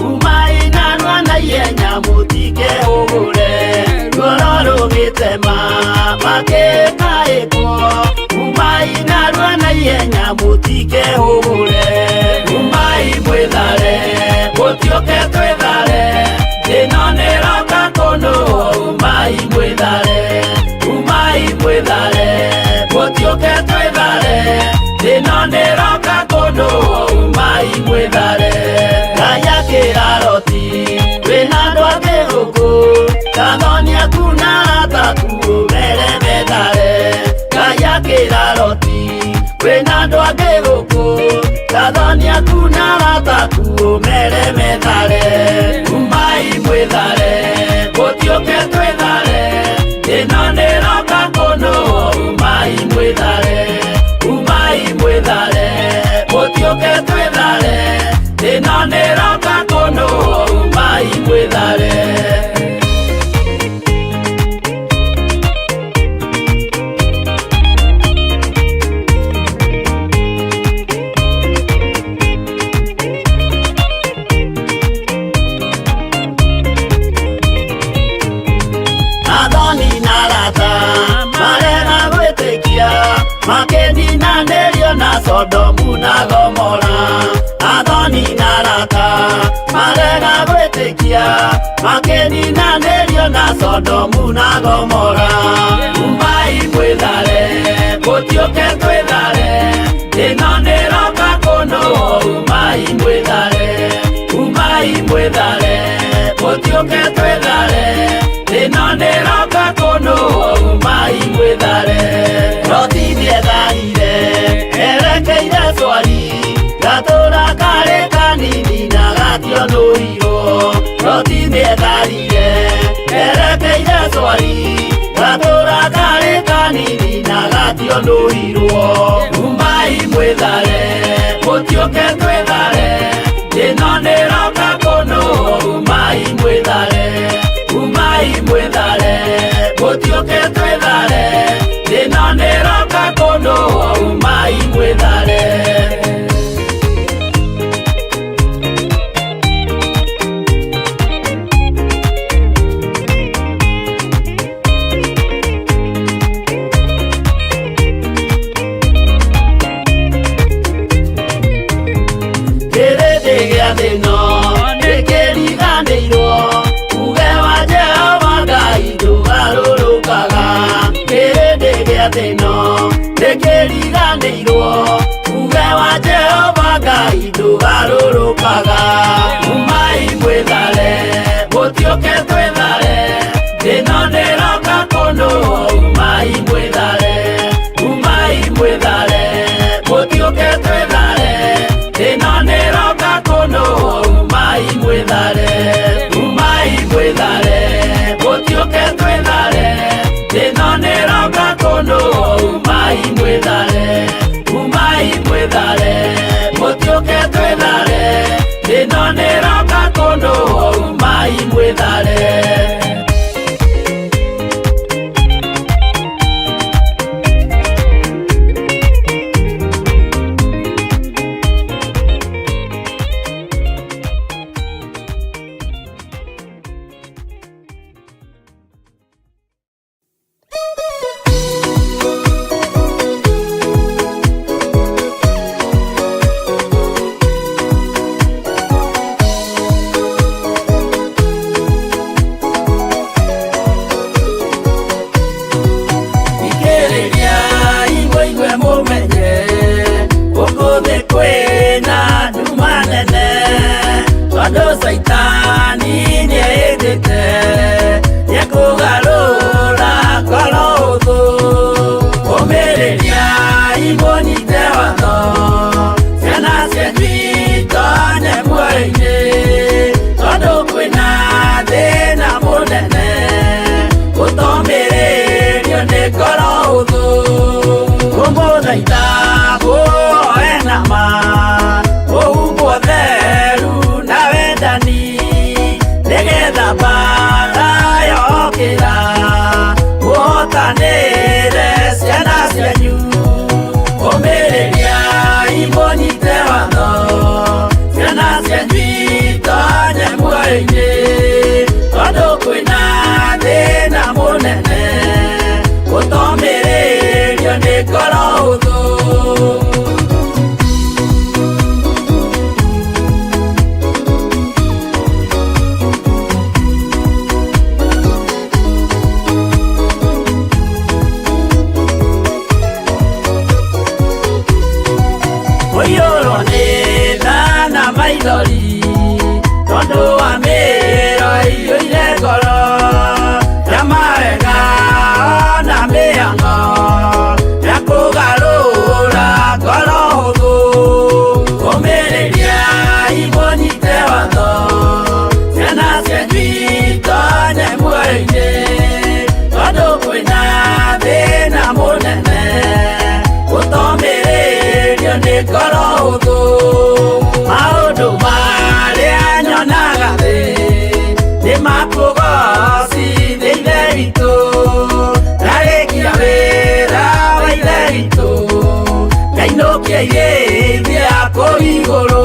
[SPEAKER 7] umai narua na ihenya mũtikehũgũre. Ruoro rũgĩtema makĩtaĩkwo, umai narua na ihenya mũtikehũgũre.
[SPEAKER 9] Umai mwĩthare, mũtiũke twĩthare, ĩno nĩroka kũnũo. Umai mwĩthare, umai mwĩthare, mũtiũke twĩthare, ĩno nĩroka kũnũo. Umai mwĩthare.
[SPEAKER 7] Ngai akĩra Loti, wĩna andũ angĩ gũkũ, kathoni aku na arata aku ũmere methare. Ngai akĩra Loti, wĩna andũ angĩ gũkũ, kathoni aku na arata aku ũmere methare.
[SPEAKER 9] Umai mwĩthare, mũtiũke twĩthare, ĩno nĩroka kũnũo. Umai mwĩthare, umai mwĩthare, mũtiũke twĩthare, ĩno nĩroka kũnũo. Umai mwĩthare.
[SPEAKER 7] Athoni na arata marega gwĩtĩkia, makĩninanĩrio na Sodomu na Gomora. Athoni na arata marega gwĩtĩkia, makĩninanĩrio na Sodomu na Gomora.
[SPEAKER 9] Umai mwĩthare, mũtiũke twĩthare, ĩno nĩroka kũnũo. Umai mwĩthare, umai mwĩthare, mũtiũke twĩthare, ĩno nĩroka kũnũo. Umai mwĩthare.
[SPEAKER 7] Loti nĩetharire erekeire Swari,
[SPEAKER 9] gationũirwo Loti nĩetharire erekeire Swari gatũra karĩ kanini na gationũirwo Umai mwĩthare mũtiũke twĩthare ĩno nĩroka kũnũ Umai mwĩthare Umai mwĩthare mũtiũke twĩthare ĩno nĩroka kũnũ Umai mwĩthare. Kĩrĩndĩ gĩa thĩ ĩno nĩkĩriganĩirwo uge wa Jehova Ngai ndũgarũrũkaga. Kĩrĩndĩ gĩa thĩ ĩno nĩkĩriganĩirwo uge wa Jehova Ngai ndũgarũrũkaga. Umai mwĩthare mũtiũke twĩthare ĩno nĩroka kũnũ Umai mwĩthare Umai mwĩthare mũtiũke twĩthare ĩno nĩroka kũnũ Umai mwĩthare Umai mwĩthare mũtiũke twĩthare ĩno nĩroka kũnũ Umai mwĩthare Umai mwĩthare mũtiũke twĩthare ĩno nĩroka kũnũ Umai mwĩthare. Ikĩrĩria mũigue mũmenye gũkũ thĩ kwĩna nduma nene tondũ Caitani nĩehĩtĩte nĩekũgarũra ngoro ũthũ. Ũmĩrĩria mũnyite watho ciana cianyu itonye muoyo-inĩ tondũ kwĩna thĩna mũnene gũtomĩrĩrio nĩ ngoro ũthũ. Kũmũthaitha muoe na ma mũhumbwo theru na wendani nĩgetha mbaara yokĩra mũhotanĩre ciana cianyu. Ũmĩrĩria mũnyite watho ciana cianyu itonye muoyo-inĩ tondũ kwĩna thĩna mũnene gũtomĩrĩrio nĩ ngoro ũthũ. Mũiyũrwo nĩ tha na maithori tondũ wa mĩĩro ĩiyũire ngoro ya mawega na mĩhang'o ya kũgarũra ngoro hũthũ. Ũmĩrĩria mũnyite watho ciana cianyu itonye muoyo-inĩ tondũ kwĩna thĩna mũnene gũtomĩrĩrio nĩ ngoro hũthũ. Maũndũ marĩa nyonaga thĩ nĩ makũgocithia Ithe witũ ndarĩkia wĩra wa Ithe witũ ngainũkia irĩithia kũu igũrũ.